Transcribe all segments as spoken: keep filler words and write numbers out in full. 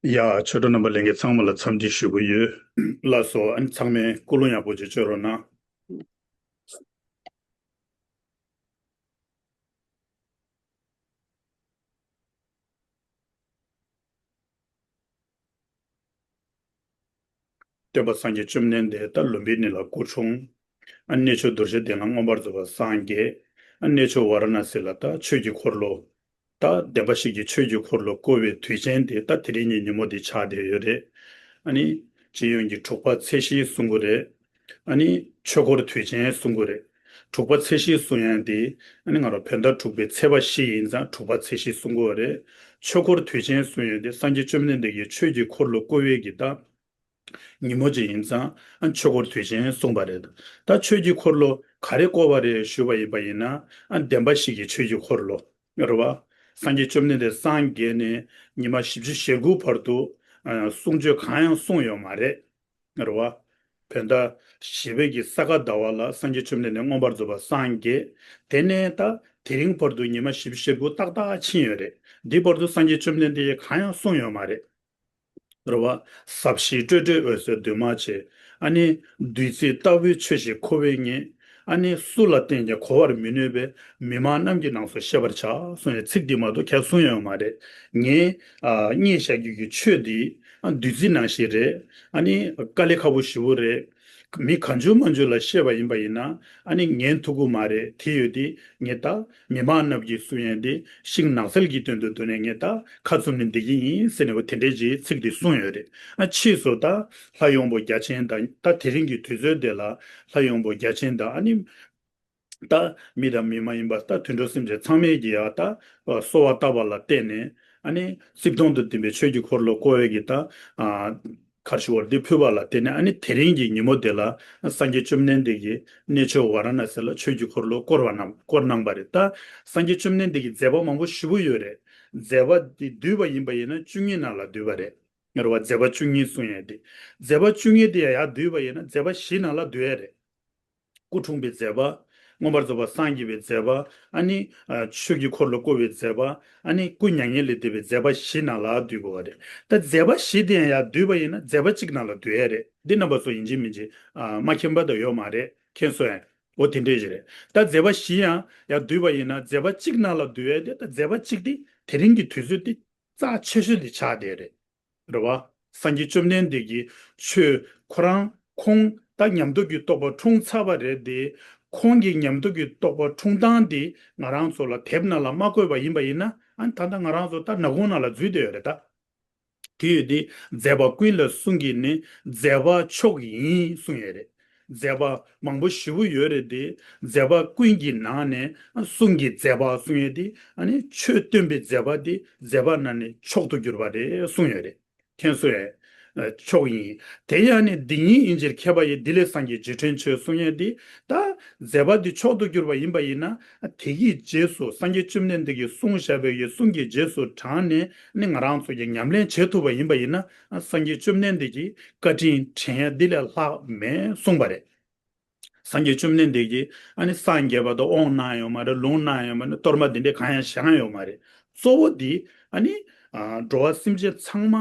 ཡ། ཆོས་གྲོགས་རྣམ་པ་ལྷན་རྒྱས་ཚང་མ་ལ་འཚམས་འདྲི་ཞུ་གི་ཡོད། ལགས་སོ། ཨ་ནི་ཚང་མས་ཀུན་སློང་ཡག་པོ་ཅིག་བཅོས་རོགས་གནང་། སྟོན་པ་སངས་རྒྱས་བཅོམ་ལྡན་འདས་ད་ལུམ་བི་ནི་ལ་སྐུ་འཁྲུངས། ཨ་གནས་མཆོག་རྡོ་རྗེ་གདན་ལ་མངོན་པར་རྫོགས་པར་སངས་རྒྱས། ཨ་གནས་མཆོག་ཝཱ་ར་ཎ་སི་ལ་ད་ཆོས་ཀྱི་འཁོར་ལོ། ད་བདེན་པ་བཞི་གི་ཆོས་ཀྱི་འཁོར་ལོ་བསྐོར་བའི་དུས་ཆེན་དེ་ད་དེ་རིང་གི་ཉིན་མོ་དེ་ཆགས་བསྡད་ཡོད་རེད། ཨ་ནི་སྤྱི་ཡོངས་ཀྱི་དྲུག་པ་ཚེས་བཞི་གསུང་གི་རེད། ཨ་ནི་ཆོས་འཁོར་དུས་ཆེན་གསུང་གི་རེད། དྲུག་པ་ཚེས་བཞི་གསུང་ཡ་དེ་ཨ་ནི་ང་རང་བོད་ཟླ་དྲུག་པའི་ཚེས་པ་བཞི་ཡིན་ཙང་དྲུག་པ་ཚེས་བཞི་གསུང་གི་རེད། ཆོས་འཁོར་དུས་ཆེན་གསུང་ཡ་དེ་སངས་རྒྱས་བཅོམ་ལྡན་འདས་ཀྱིས་ཆོས་ཀྱི་འཁོར་ལོ་བསྐོར་བའི་གི་ད་ཉིན་མོ་གཅིག་ཡིན་ཙང་ཨ་ཆོས་འཁོར་དུས་ཆེན་གསུངས་པ་རེད། ད་ཆོས་ཀྱི་འཁོར་ལོ་ག་རེ་བསྐོར་བ་རེད་ཞུས་པ་ཡིན་པ་ཡིན་ན། ཨ་བདེན་པ་བཞི་གི་ཆོས་ཀྱི་འཁོར་ལོ་རེད་བ། སངས་རྒྱས་བཅོམ་ལྡན་འདས་སངས་རྒྱས་ནས་ཉི་མ་བཞི་བཅུ་ཞེ་དགུ་བར་དུ་ཨ་གསུང་ཆོས་གང་ཡང་གསུངས་ཡོད་མ་རེད། རེད་བ། བོད་ཟླ་བཞི་པའི་གི་ས་ག་ཟླ་བ་ལ་སངས་རྒྱས་བཅོམ་ལྡན་འདས་མངོན་པར་རྫོགས་པར་སངས་རྒྱས། དེ་ནས་ད་དེ་རིང་བར་དུ་ཉི་མ་བཞི་བཅུ་ཞེ་དགུ་ཏག་ཏག་ཕྱིན་ཡོད་རེད། འདི་བར་དུ་སངས་རྒྱས་བཅོམ་ལྡན་འདས་ཀྱིས་གང་ཡང་གསུངས་ཡོད་མ་རེད། རེད་བ། ཟབ་ཞི་སྤྲོས་བྲལ་འོད་གསལ་འདུས་མ་བྱས། ཨ་ནི་བདུད་རྩི་ལྟ་བུའི་ཆོས་ཤིག་ཁོ་བོས་ཉིད། ཨ་ནི་སུ་ལ་བསྟན་ཀྱང་གོ་བར་མི་ནུས་པས། མི་མང་རྣམས་ཀྱིས་ནང་གསེས་ཤེས་པར་བྱ། གསུངས་ཡ་ཚིག་འདི་མ་གཏོགས་ཁྱེད་གསུངས་ཡོད་མ་རེད། ངས་ཨ་སྙན་བཤད་རྒྱུ་གི་ཆོས་འདི་ཨ་བདུད་རྩི་ནང་བཞིན་རེད། ཨ་ནི་དཀའ་ལས་ཁག་པོ་ཞེ་པོ་རེད། མི་གང་བྱུང་མང་བྱུང་ལ་བཤད་པ་ཡིན་པ་ཡིན་ན་ཨ་ནི་ཉན་ཐུབ་ཀྱི་མ་རེད། དེ་ཡོད་དེ་ངས་ད་མི་མང་རྣམས་ཀྱིས་གསུང་ཡས་འདི་ཤིང་ནགས་ཚལ་གྱི་དོན་དུ་འདུག་ནས་ངས་ད་ཁ་བཙུམ་ནས་བསྡད་ཀྱི་ཡིན་ཟེར་ནས་འོ་དེ་འདྲའི་ཅིག་ཚིག་འདི་གསུངས་ཡོད་རེད། ཨ་ཕྱིས་སུ་ད་ལྷ་ཡོང་པོ་བརྒྱ་བྱིན་དང་ད་དེ་རིང་གི་དུས་ཚོད་འདི་ལ་ལྷ་ཡོང་པོ་བརྒྱ་བྱིན་དང་ཨ་ནི་ད་མི་དང་མི་མ་ཡིན་པ་ད་དུད་འགྲོ་སེམས་ཅན་ཚང་མས་ཀྱི་ཡ་ད་གསོལ་བ་བཏབ་པ་ལ་བརྟེན་ནས་ཨ་ནི་རྩིབས་སྟོང་དུ་ལྡན་པའི་ཆོས་ཀྱི་འཁོར་ལོ་བསྐོར་བའི་གི་ད་ཨ་གར་ཞུ་བར་འདི་ཕུལ་བ་ལ་བརྟེན་ནས་ཨ་ནི་དེ་རིང་གི་ཉིན་མོ་དེ་ལ་སངས་རྒྱས་བཅོམ་ལྡན་འདས་ཀྱིས་གནས་མཆོག་ཝཱ་ར་ཎ་སི་ལ་ཆོས་ཀྱི་འཁོར་ལོ་བསྐོར་བ་གནང་བསྐོར་གནང་པ་རེད། ད་སངས་རྒྱས་བཅོམ་ལྡན་འདས་ཀྱི་མཛད་པ་མང་པོ་ཞེ་པོ་ཡོད་རེད། མཛད་པ་འདི་བསྡུས་པ་ཡིན་པ་ཡིན་ན་བཅུ་གཉིས་ནང་ལ་བསྡུས་པ་རེད། ངེས་པར་མཛད་པ་བཅུ་གཉིས་གསུང་ཡས་དེ། མཛད་པ་བཅུ་གཉིས་དེ་ཡང་ཡར་བསྡུས་པ་ཡིན་ན་མཛད་པ་བཞི་ནང་ལ་བསྡུས་ཡས་རེད། སྐུ་འཁྲུངས་པའི་མཛད་པ། མངོན་པར་རྫོགས་པར་སངས་རྒྱས་པའི་མཛད་པ། ཨ་ནི་ཨ་ཆོས་ཀྱི་འཁོར་ལོ་བསྐོར་བའི་མཛད་པ། ཨ་ནི་སྐུ་མྱ་ངན་ལས་འདས་པའི་མཛད་པ་བཞི་ནང་ལ་བསྡུས་དགོས་པ་རེད། ད་མཛད་པ་བཞི་དེ་ཡང་ཡར་བསྡུས་པ་ཡིན་ན་མཛད་པ་གཅིག་ནང་ལ་བསྡུས་ཡས་རེད། འདི་རྣམ་པ་ཚོ་ཡིན་གཅིག་མིན་གཅིག་ཨ་མ་མཁྱེན་པ་དང་ཡོད་མ་རེད། མཁྱེན་སོང་ངས། འོ་དེ་འདྲས་ཞིག་རེད། ད་མཛད་པ་བཞི་ཡང་ཡར་བསྡུས་པ་ཡིན་ན་མཛད་པ་གཅིག་ནང་ལ་བསྡུས་ཡས་དེ་ད་མཛད་པ་གཅིག་དེ་དེ་རིང་གི་དུས་ཚོད་དེ་རྩ་ཆེ་ཤོས་དེ་ཆགས་བསྡད་རེད། རེད་བ། སངས་རྒྱས་བཅོམ་ལྡན་འདས་ཀྱིས་ཆོས་ཁོ་རང་ཁོང་ད་ཉམས་རྟོགས་ཀྱི་རྟོགས་པ་འཁྲུངས་ཚར་བ་རེད་དེ། ཁོང་གི་ཉམས་རྟོགས་ཀྱི་རྟོགས་པ་འཁྲུངས་སྟངས་དེ་ང་རང་ཚོ་ལ་དེབ་ནང་ལ་མ་བཀོད་པ་ཡིན་པ་ཡིན་ན་ཨ་ནི་ད་ལྟ་ང་རང་ཚོ་ད་ནག་ཁུང་ནང་ལ་འཛུལ་བསྡད་ཡོད་རེད་ད། དེ་ཡོད་དེ། མཛད་པ་ཀུན་ལས་གསུང་གི་ནི་མཛད་པ་མཆོག་ཡིན་གསུངས་ཡོད་རེད། མཛད་པ་མང་པོ་ཞེ་པོ་ཡོད་རེད་དེ། མཛད་པ་ཀུན་གྱི་ནང་ནས་གསུང་གི་མཛད་པ་གསུང་ཡོད་དེ། ཨ་ནི་ཆོས་སྟོན་པའི་མཛད་པ་དེ་མཛད་པ་རྣམས་ནི་མཆོག་ཏུ་གྱུར་པ་རེད་གསུངས་ཡོད་རེད། མཁྱེན་སོང་ངས། མཆོག་ཡིན། དེ་ཡང་ནི་འདི་ཉིད་ཡིན་ཕྱིར་མཁས་པ་ཡིས། འདི་ལས་སངས་རྒྱས་རྗེས་དྲན་ཆོས་གསུང་ཡོད་དེ། ད་མཛད་པ་འདི་མཆོག་ཏུ་གྱུར་པ་ཡིན་པ་ཡིན་ན། དེ་གི་རྗེས་སུ་སངས་རྒྱས་བཅོམ་ལྡན་འདས་ཀྱིས་གསུངས་བཞག་པའི་གསུང་གི་རྗེས་སུ་འབྲངས་ནས་ནི་ང་རང་ཚོ་གིས་ཉམས་ལེན་བྱེད་ཐུབ་པ་ཡིན་པ་ཡིན་ན། སངས་རྒྱས་བཅོམ་ལྡན་འདས་ཀྱི་བཀའ་དྲིན་དྲན་ཡ་འདི་ལས་ལྷག་མེད་གསུངས་པ་རེད། སངས་རྒྱས་བཅོམ་ལྡན་འདས་ཀྱིས་ཨ་ནི་སངས་རྒྱས་པ་དང་དབང་གནང་ཡོད་མ་རེད། ལུང་གནང་ཡོད་མ་རེད། གཏོར་མ་འདི་འདྲ་གང་ཡང་བཞེངས་ཡོད་མ་རེད། གཙོ་བོ་འདི་ཨ་ནི་ཨ་འགྲོ་བ་སེམས་ཅན་ཚང་མ་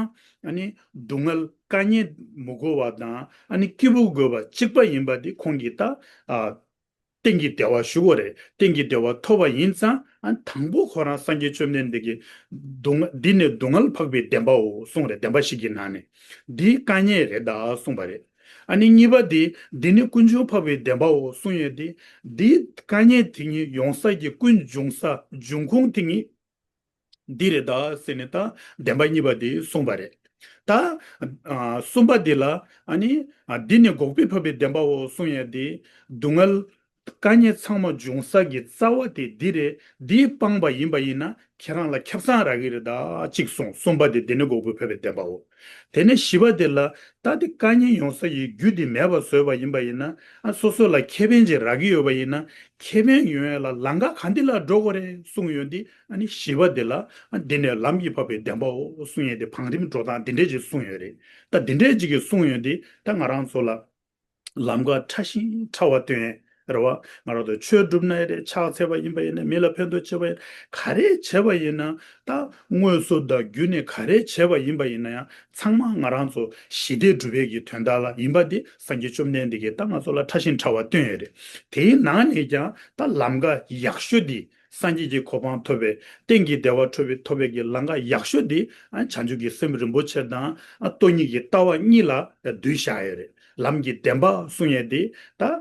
ཨ་ནི་སྡུག་བསྔལ་དཀའ་ངལ་མི་དགོས་པ་དང་ཨ་ནི་སྐྱིད་པོ་དགོས་པ་གཅིག་པ་ཡིན་པ་འདི་ཁོང་གིས་ད་ཨ། གཏན་གྱི་བདེ་བ་ཞུ་དགོས་རེད། གཏན་གྱི་བདེ་བ་ཐོབ་པ་ཡིན་ཙང་ཨ་དང་པོ་ཁོ་རང་སངས་རྒྱས་བཅོམ་ལྡན་འདས་ཀྱིས་སྡུག་བསྔལ་འདི་ནས་སྡུག་བསྔལ་འཕགས་པའི་བདེན་པའོ་གསུངས་རེད། བདེན་པ་བཞི་གི་ནང་ནས་འདི་དཀའ་ངལ་རེད་ད་གསུངས་པ་རེད། ཨ་ནི་གཉིས་པ་འདི་འདི་ནི་ཀུན་འབྱུང་འཕགས་པའི་བདེན་པའོ་གསུངས་ཡོད་དེ། འདི་དཀའ་ངལ་དེ་ཉིད་ཡོང་ས་ཀྱི་ཀུན་འབྱུང་ས་འབྱུང་ཁུངས་དེ་ཉིད་འདི་རེད་ད་ཟེར་ནས་ད་བདེན་པ་གཉིས་པ་དེ་གསུངས་པ་རེད། ད་ཨ་གསུམ་པ་དེ་ལ་ཨ་ནི་ཨ་འདི་ནི་འགོག་པའི་འཕགས་པའི་བདེན་པའོ་གསུངས་ཡ་དེ། སྡུག་བསྔལ་དཀའ་ངལ་ཚང་མ་འབྱུང་ས་གི་རྩ་བ་དེ་འདི་རེད། འདི་སྤངས་པ་ཡིན་པ་ཡིན་ན་ཁྱེད་རང་ལ་ཁེ་བཟང་རག་གི་རེད་ད་གཅིག་གསུངས། གསུམ་པ་དེ་འདི་ནི་འགོག་པའི་འཕགས་པའི་བདེན་པའོ། དེ་ནས་བཞི་པ་དེ་ལ་ད་དེ་དཀའ་ངལ་ཡོང་ས་ཡི་རྒྱུ་དེ་མེད་པ་བཟོས་པ་ཡིན་པ་ཡིན་ན་ཨ་སོ་སོ་ལ་ཁེ་ཕན་ཅིག་རག་གི་ཡོད་པ་ཡིན་ན་ཁེ་ཕན་ཡོང་ཡ་ལ་ལམ་ཁ་ག་འདི་ལ་འགྲོ་དགོས་རེད་གསུངས་ཡོད་འདི། ཨ་ནི་བཞི་པ་འདི་ལ་ཨ་འདི་ནས་ལམ་གྱི་འཕགས་པའི་བདེན་པའོ་གསུང་ཡས་དེ་བང་རིམ་འགྲོ་སྟངས་འདི་འདྲས་ཅིག་གསུངས་ཡོད་རེད། ད་འདི་འདྲས་ཅིག་གིས་གསུངས་ཡོད་འདི་ད་ང་རང་ཚོ་ལ་ལམ་ཁ་ཕྲ་ཞིང་ཕྲ་བ་སྟོན་ རེད་བ། ང་རང་ཚོ་ཆོས་སྒྲུབ་ན་ཡང་རེད། ཕྱག་འཚལ་བ་ཡིན་པ་ཡིན་ན། མི་ལ་ཕན་ཐོགས་བྱེད་པ་ཡིན་ན། ག་རེ་བྱས་པ་ཡིན་ན། ད་དངོས་སུ་དང་བརྒྱུད་ནས་ག་རེ་བྱས་པ་ཡིན་པ་ཡིན་ན་ཡང་། ཚང་མ་ང་རང་ཚོ་ཞི་བདེ་སྒྲུབ་པའི་གི་དོན་དག་ལ་ཡིན་པ་འདི་སངས་རྒྱས་བཅོམ་ལྡན་འདས་ཀྱིས་ད་ང་ཚོ་ལ་ཕྲ་ཞིང་ཕྲ་བ་སྟོན་ཡོད་རེད། དེའི་ནང་ནས་ཀྱང་ད་ལམ་ཀ་ཡག་ཤོས་འདི། སངས་རྒྱས་ཀྱི་གོ་འཕང་ཐོབ་པའི། གཏན་གྱི་བདེ་བ་ཐོབ་པའི་ཐོབ་པའི་གི་ལམ་ཁ་ཡག་ཤོས་འདི། ཨ། བྱང་ཆུབ་ཀྱི་སེམས་རིན་པོ་ཆེ་དང་། ཨ། སྟོང་ཉིད་ཀྱི་ལྟ་བ་གཉིས་ལ་བསྡུས་བཞག་ཡོད་རེད། ལམ་གྱི་བདེན་པ་གསུང་ཡས་འདི་ད།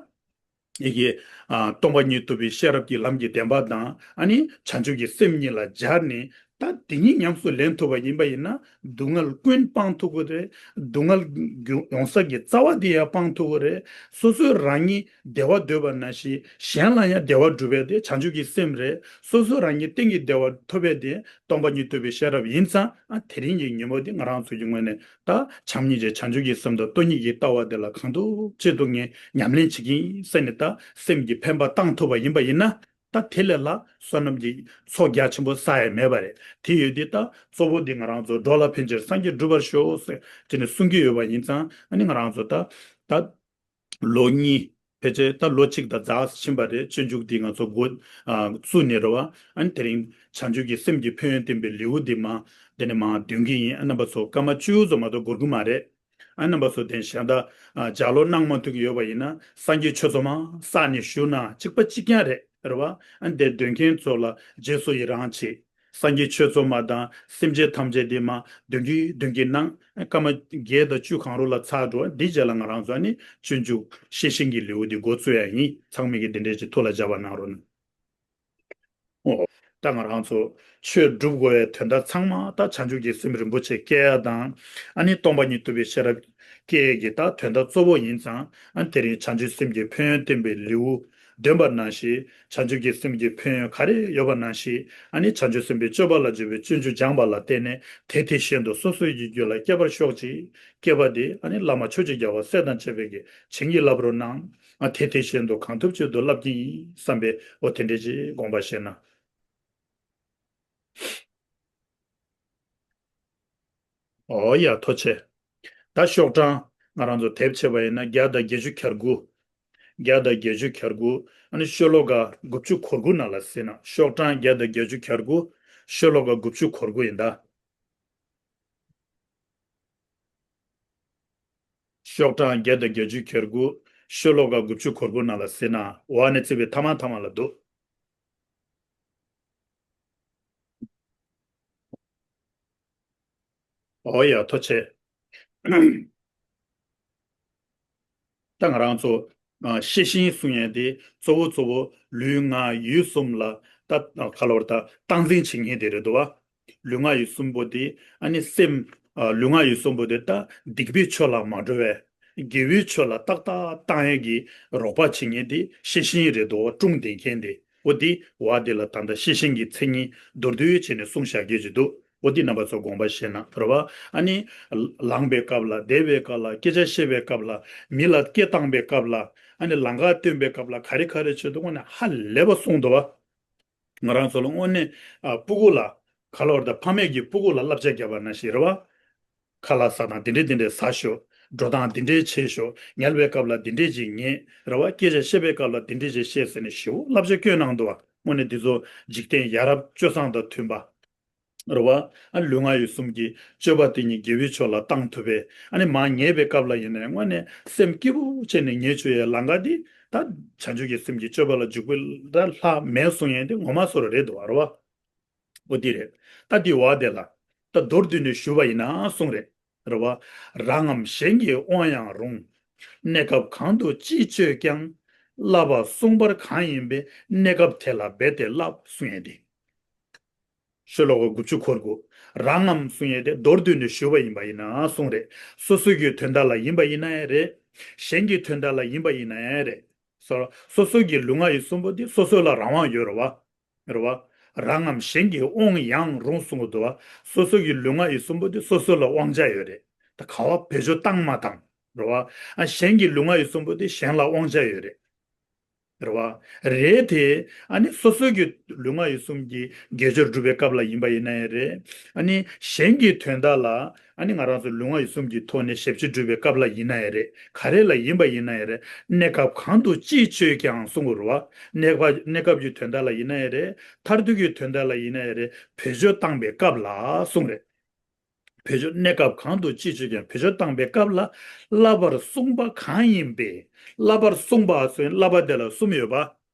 ཡི་གེ་ཨ། སྟོང་པ་ཉིད་རྟོགས་པའི་ཤེས་རབ་ཀྱི་ལམ་གྱི་བདེན་པ་དང་། ཨ་ནི་བྱང་ཆུབ་ཀྱི་སེམས་གཉིས་ལ་སྦྱར་ནས། ད་འདི་གཉིས་ཉམས་སུ་ལེན་ཐུབ་པ་ཡིན་པ་ཡིན་ན། སྡུག་བསྔལ་ཀུན་སྤང་ཐུབ་ཀྱི་རེད། སྡུག་བསྔལ་ཡོང་ས་ཀྱི་རྩ་བ་དེ་ཡང་སྤང་ཐུབ་ཀྱི་རེད། སོ་སོའི་རང་ཉིད་བདེ་བ་འདོད་པ་ནང་བཞིན། གཞན་ལ་ཡང་བདེ་བ་སྒྲུབ་པའི་དེ་བྱང་ཆུབ་ཀྱི་སེམས་རེད། སོ་སོ་རང་ཉིད་གཏན་གྱི་བདེ་བ་ཐོབ་པའི་དེ་སྟོང་པ་ཉིད་རྟོགས་པའི་ཤེས་རབ་ཡིན་ཙང་། ཨ། དེ་རིང་གི་ཉིན་མོ་དེ་ང་རང་ཚོ་གི་ངོས་ནས་ད་བྱམས་སྙིང་རྗེ་བྱང་ཆུབ་ཀྱི་སེམས་དང་སྟོང་ཉིད་ཀྱི་ལྟ་བ་དེ་ལ་གང་ཐུབ་ཅི་ཐུབ་ངས་ཉམས་ལེན་བྱེད་ཀྱི་ཡིན་ཟེར་ནས། ད་སེམས་ཀྱི་འཕེན་པ་བཏང་ཐུབ་པ་ཡིན་པ་ཡིན་ན། ད་དེ་ལས་ལྷག་བསོད་ནམས་ཀྱི་ཚོགས་རྒྱ་ཆེན་པོ་བསགས་ཡ་མེད་པ་རེད། དེ་ཡོད་དེ་ད་གཙོ་བོ་དེ་ང་རང་ཚོ་འགྲོ་ལ་ཕན་ཕྱིར་སངས་རྒྱས་འགྲུབ་པར་ཤོག་ཟེར་དེ་ནས་གསུང་གི་ཡོད་པ་ཡིན་ཙང་། ཨ་ནི་ང་རང་ཚོ་ད་ད་ལོ་གཉིས་ཕལ་ཆེར་ད་ལོ་གཅིག་དང་འཛག་ཕྱིན་པ་རེད། སྤྱོད་འཇུག་འདི་ང་ཚོ་འགོ་ཨ་བཙུགས་ནས་རེད་བ། ཨ་ནི་དེ་རིང་བྱང་ཆུབ་ཀྱི་སེམས་ཀྱི་ཕན་ཡོན་བསྟན་པའི་ལེའུ་འདི་མ་འདི་ནས་མ་འདོན་གྱི་ཡིན། ཨ་རྣམ་པ་ཚོ་སྐར་མ་བཅུ་ཙམ་མ་གཏོགས་འགོར་གྱི་མ་རེད། ཨ་རྣམ་པ་ཚོ་དེ་གཞན་དག་ཨ་ལྗགས་ཀློག་གནང་མ་ཐུབ་ཀྱི་ཡོད་པ་ཡིན་ན། སངས་རྒྱས་ཆོས་ཚོགས་མ་བསགས་ནས་བཞུགས་ན་གཅིག་པ་གཅིག་རྐྱང་རེད། རེད་བ། ཨ་འདིར་འདོན་མཁན་ཚོ་ལ་རྗེས་སུ་ཡི་རང་བྱེད། སངས་རྒྱས་ཆོས་ཚོགས་མ་དང་སེམས་ཅན་ཐམས་ཅད་དེ་མ་འདོན་གྱི་འདོན་གྱི་གནང་། སྐར་མ་བརྒྱད་དང་བཅུ་གང་རུང་ལ་ཚར་འགྲོ། འདི་རྗེས་ལ་ང་རང་ཚོ་ཨ་ནི་སྤྱོད་འཇུག་ཤེར་ཕྱིན་གྱི་ལེའུ་འདི་འགོ་བཙུགས་ཡ་ཡིན། ཚང་མས་ཀྱི་འདི་འདྲས་ཀྱི་ཐུགས་ལ་འཇགས་པ་གནང་རོགས་གནང་། ཨོ། ད་ང་རང་ཚོ་ཆོས་སྒྲུབ་དགོས་པའི་དོན་དག་ཚང་མ་ད་བྱང་ཆུབ་ཀྱི་སེམས་རིན་པོ་ཆེ་སྐྱེ་ཡ་དང་། ཨ་ནི་སྟོང་པ་ཉིད་རྟོགས་པའི་ཤེས་རབ་སྐྱེ་ཡ་གི་ད་དོན་དག་གཙོ་བོ་ཡིན་ཙང་། ཨ་དེ་རིང་བྱང་ཆུབ་སེམས་ཀྱི་ཕན་ཡོན་བསྟན་པའི་ལེའུ་འདོན་པ་ནང་བཞིན། བྱང་ཆུབ་ཀྱི་སེམས་ཀྱི་ཕན་ཡོན་ག་རེ་ཡོད་པ་ནང་བཞིན། ཨ་ནི་བྱང་ཆུབ་སེམས་དཔའི་སྤྱོད་པ་ལ་འཇུག་པའི་སྤྱོད་འཇུག་སྦྱངས་པ་ལ་བརྟེན་ནས། དེ་དེ་བཞིན་དུ་སོ་སོའི་རྒྱུད་ལ་སྐྱེ་བར་ཤོག་ཅིག། སྐྱེས་པ་དེ་ཨ་ནི་བླ་མ་ཆོས་ཀྱི་རྒྱལ་བ་སྲས་དང་བཅས་པའི་གི་བྱིན་གྱིས་བརླབ་རོགས་གནང་། ཨ་དེ་དེ་བཞིན་དུ་གང་ཐུབ་ཅི་ཐུབ་བརླབ་ཀྱི་ཡིན་བསམ་པའི། འོ་དེ་འདྲས་ཅིག་དགོངས་པ་བཞེས་ན། འོ་ཡ་ཐུགས་རྗེ་ཆེ། ད་ཤོག་གྲངས་ང་རང་ཚོ་དེབ་ཕྱེ་བ་ཡིན་ན་བརྒྱ་དང་བརྒྱད་ཅུ་གྱ་དགུ། བརྒྱ་དང་བརྒྱད་ཅུ་གྱ་དགུ། ཨ་ནི་ཤོ་ལོ་ཀ་དགུ་བཅུ་གོ་དགུ་ནང་ལ་གཟིགས་ན། ཤོག་གྲངས་བརྒྱ་དང་བརྒྱད་ཅུ་གྱ་དགུ། ཤོ་ལོ་ཀ་དགུ་བཅུ་གོ་དགུ་ཡིན་ད། ཤོག་གྲངས་བརྒྱ་དང་བརྒྱད་ཅུ་གྱ་དགུ། ཤོ་ལོ་ཀ་དགུ་བཅུ་གོ་དགུ་ནང་ལ་གཟིགས་ན། འོག་ནས་བརྩིས་པའི་ཐ་མ་ཐ་མ་ལ་འདུག། འོ་ཡ་ཐུགས་རྗེ་ཆེ། ད་ང་རང་ཚོ་ཨ་ཤེར་ཕྱིན་གསུང་ཡས་དེ་གཙོ་བོ་གཙོ་བོ་ལུས་ངག་ཡིད་གསུམ་ལ་ད་ག་ལབ་རེད། ད་སྟངས་འཛིན་བྱེད་མཁན་དེ་རེད་འདུག་བ། ལུས་ངག་ཡིད་གསུམ་པོ་དེ་ཨ་ནི་སེམས། ཨ་ལུས་ངག་ཡིད་གསུམ་པོ་དེ་ད་སྡིག་པའི་ཆོས་ལ་མ་འགྲོ་བའི་དགེ་བའི་ཆོས་ལ་ཏག་ཏག་བཏང་ཡས་ཀྱི་རོགས་པ་བྱེད་མཁན་དེ་ཤེར་ཕྱིན་རེད་འདུག་བ། དཀྲུགས་བསྡད་མཁན་དེ། འོ་དེ་བ་དེ་ལ་ད་ལྟ་ཤེར་ཕྱིན་གྱི་མཚན་ཉིད་མདོར་བསྡུས་བྱས་ནས་གསུངས་བཞག་གི་ཅིག་འདུག། འོ་དེ་རྣམ་པ་ཚོ་དགོངས་པ་བཞེས་ན་རེད་བ། ཨ་ནི་ལངས་པའི་སྐབས་ལ། བསྡད་པའི་སྐབས་ལ། སྐད་ཆ་བཤད་པའི་སྐབས་ལ། མི་ལ་སྐད་བཏང་པའི་སྐབས་ལ། ཨ་ནི་ལམ་ཁ་སྟོན་པའི་སྐབས་ལ། ག་རེ་ག་རེ་བྱེད་དུས་དངོས་གནས་ཧ་ལས་པ་གསུངས་འདུག་བ། ང་རང་ཚོ་ལ་དངོས་གནས་ཨ་སྤུ་གུ་ལ་ག་ལབ་རེད། ད་ཕ་མས་ཀྱིས་སྤུ་གུ་ལ་བསླབ་བྱ་བརྒྱབ་པ་ནང་བཞིན་རེད་བ། ཁ་ལག་ཟ་དང་འདི་འདྲས་འདི་འདྲས་ཟ་ཤོག། འགྲོ་སྟངས་འདི་འདྲས་བྱེད་ཤོག། ཉལ་བའི་སྐབས་ལ་འདི་འདྲས་ཅིག་ཉལ། རེད་བ། སྐད་ཆ་བཤད་པའི་སྐབས་ལ་འདི་འདྲས་ཅིག་བཤད་ཟེར་ནས་ཞེ་པོ་བསླབ་བྱ་བསྐྱོན་གནང་འདུག་བ། དངོས་གནས་འདི་ཚོ་འཇིག་རྟེན་ཡ་རབས་སྤྱོད་བཟང་དང་མཐུན་པ། རེད་བ། ཨ་ལུས་ངག་ཡིད་གསུམ་གྱི་སྤྱོད་པ་དེ་ཉིད་དགེ་བའི་ཕྱོགས་ལ་བཏང་ཐུབ་པས། ཨ་ནི་མར་ཉལ་བའི་སྐབས་ལ་ཡིན་ན་ཡང་དངོས་གནས་སེམས་སྐྱིད་པོ་བྱས་ནས་ཉལ་ཆོག་ཡའི་ལམ་ཁ་འདི་ད་བྱང་ཆུབ་ཀྱི་སེམས་ཀྱི་སྤྱོད་པ་ལ་འཇུག་པའི་ད་ལྷག་མེད་གསུང་ཡས་འདི་ངོ་མ་སོ་རེད་འདུག་བ། རེད་བ། འོ་འདི་རེད། ད་འདི་བ་དེ་ལ་ད་མདོར་བསྡུས་ནས་ཞུ་བ་ཡིན་ན་གསུང་རེད། རེད་བ། རང་ངམ་གཞན་གྱི་དབང་ཡང་རུང་། གནས་སྐབས་གང་དུ་ཅི་སྤྱོད་ཀྱང་། བསླབ་པ་གསུངས་པ་གང་ཡིན་པའི། གནས་སྐབས་དེ་ལ་འབད་དེ་བསླབ་གསུང་ཡས་འདི། ཤོ་ལོ་ཀ་དགུ་བཅུ་གོ་དགུ། རང་ངམ་གསུང་ཡས་དེ་མདོར་བསྡུས་ནས་ཞུ་བ་ཡིན་པ་ཡིན་ན་གསུང་རེད། སོ་སོ་གི་དོན་དག་ལ་ཡིན་པ་ཡིན་ན་ཡང་རེད། གཞན་གྱི་དོན་དག་ལ་ཡིན་པ་ཡིན་ན་ཡང་རེད། སོ་སོ་སོ་གི་ལུས་ངག་ཡིད་གསུམ་པོ་དེ་སོ་སོ་ལ་རང་དབང་ཡོད་རེད་བ། རེད་བ། རང་ངམ་གཞན་གྱི་དབང་ཡང་རུང་གསུང་གི་འདུག་བ། སོ་སོ་གི་ལུས་ངག་ཡིད་གསུམ་པོ་དེ་སོ་སོ་ལ་དབང་ཆ་ཡོད་རེད། ད་ག་བ་བེད་སྤྱོད་བཏང་མ་བཏང་། རེད་བ། ཨ་གཞན་གྱི་ལུས་ངག་ཡིད་གསུམ་པོ་དེ་གཞན་ལ་དབང་ཆ་ཡོད་རེད། རེད་བ། རེད་དེ། ཨ་ནི་སོ་སོའི་གི་ལུས་ངག་ཡིད་གསུམ་གྱི་དགེ་སྦྱོར་སྒྲུབ་པའི་སྐབས་ལ་ཡིན་པ་ཡིན་ན་ཡང་རེད། ཨ་ནི་གཞན་གྱི་དོན་དག་ལ་ཨ་ནི་ང་རང་ཚོ་ལུས་ངག་ཡིད་གསུམ་གྱི་ཐོག་ནས་ཞབས་ཕྱི་སྒྲུབ་པའི་སྐབས་ལ་ཡིན་ན་ཡང་རེད། ག་རེ་ལ་ཡིན་པ་ཡིན་ན་ཡང་རེད། གནས་སྐབས་གང་དུ་ཅི་སྤྱོད་ཀྱང་གསུང་གི་རེད་བ། གནས་སྐབས་གནས་སྐབས་ཀྱི་དོན་དག་ལ་ཡིན་ན་ཡང་རེད། མཐར་ཐུག་གི་དོན་དག་ལ་ཡིན་ན་ཡང་རེད། བེད་སྤྱོད་བཏང་པའི་སྐབས་ལ་གསུངས་རེད། བེད་སྤྱོད། གནས་སྐབས་གང་དུ་ཅི་སྤྱོད་ཀྱང་། བེད་སྤྱོད་བཏང་པའི་སྐབས་ལ། བསླབ་པར་གསུངས་པ་གང་ཡིན་པས། བསླབ་པར་གསུངས་པ་ཟེར་བསླབ་པ་དེ་ལ་གསུམ་ཡོད་པ།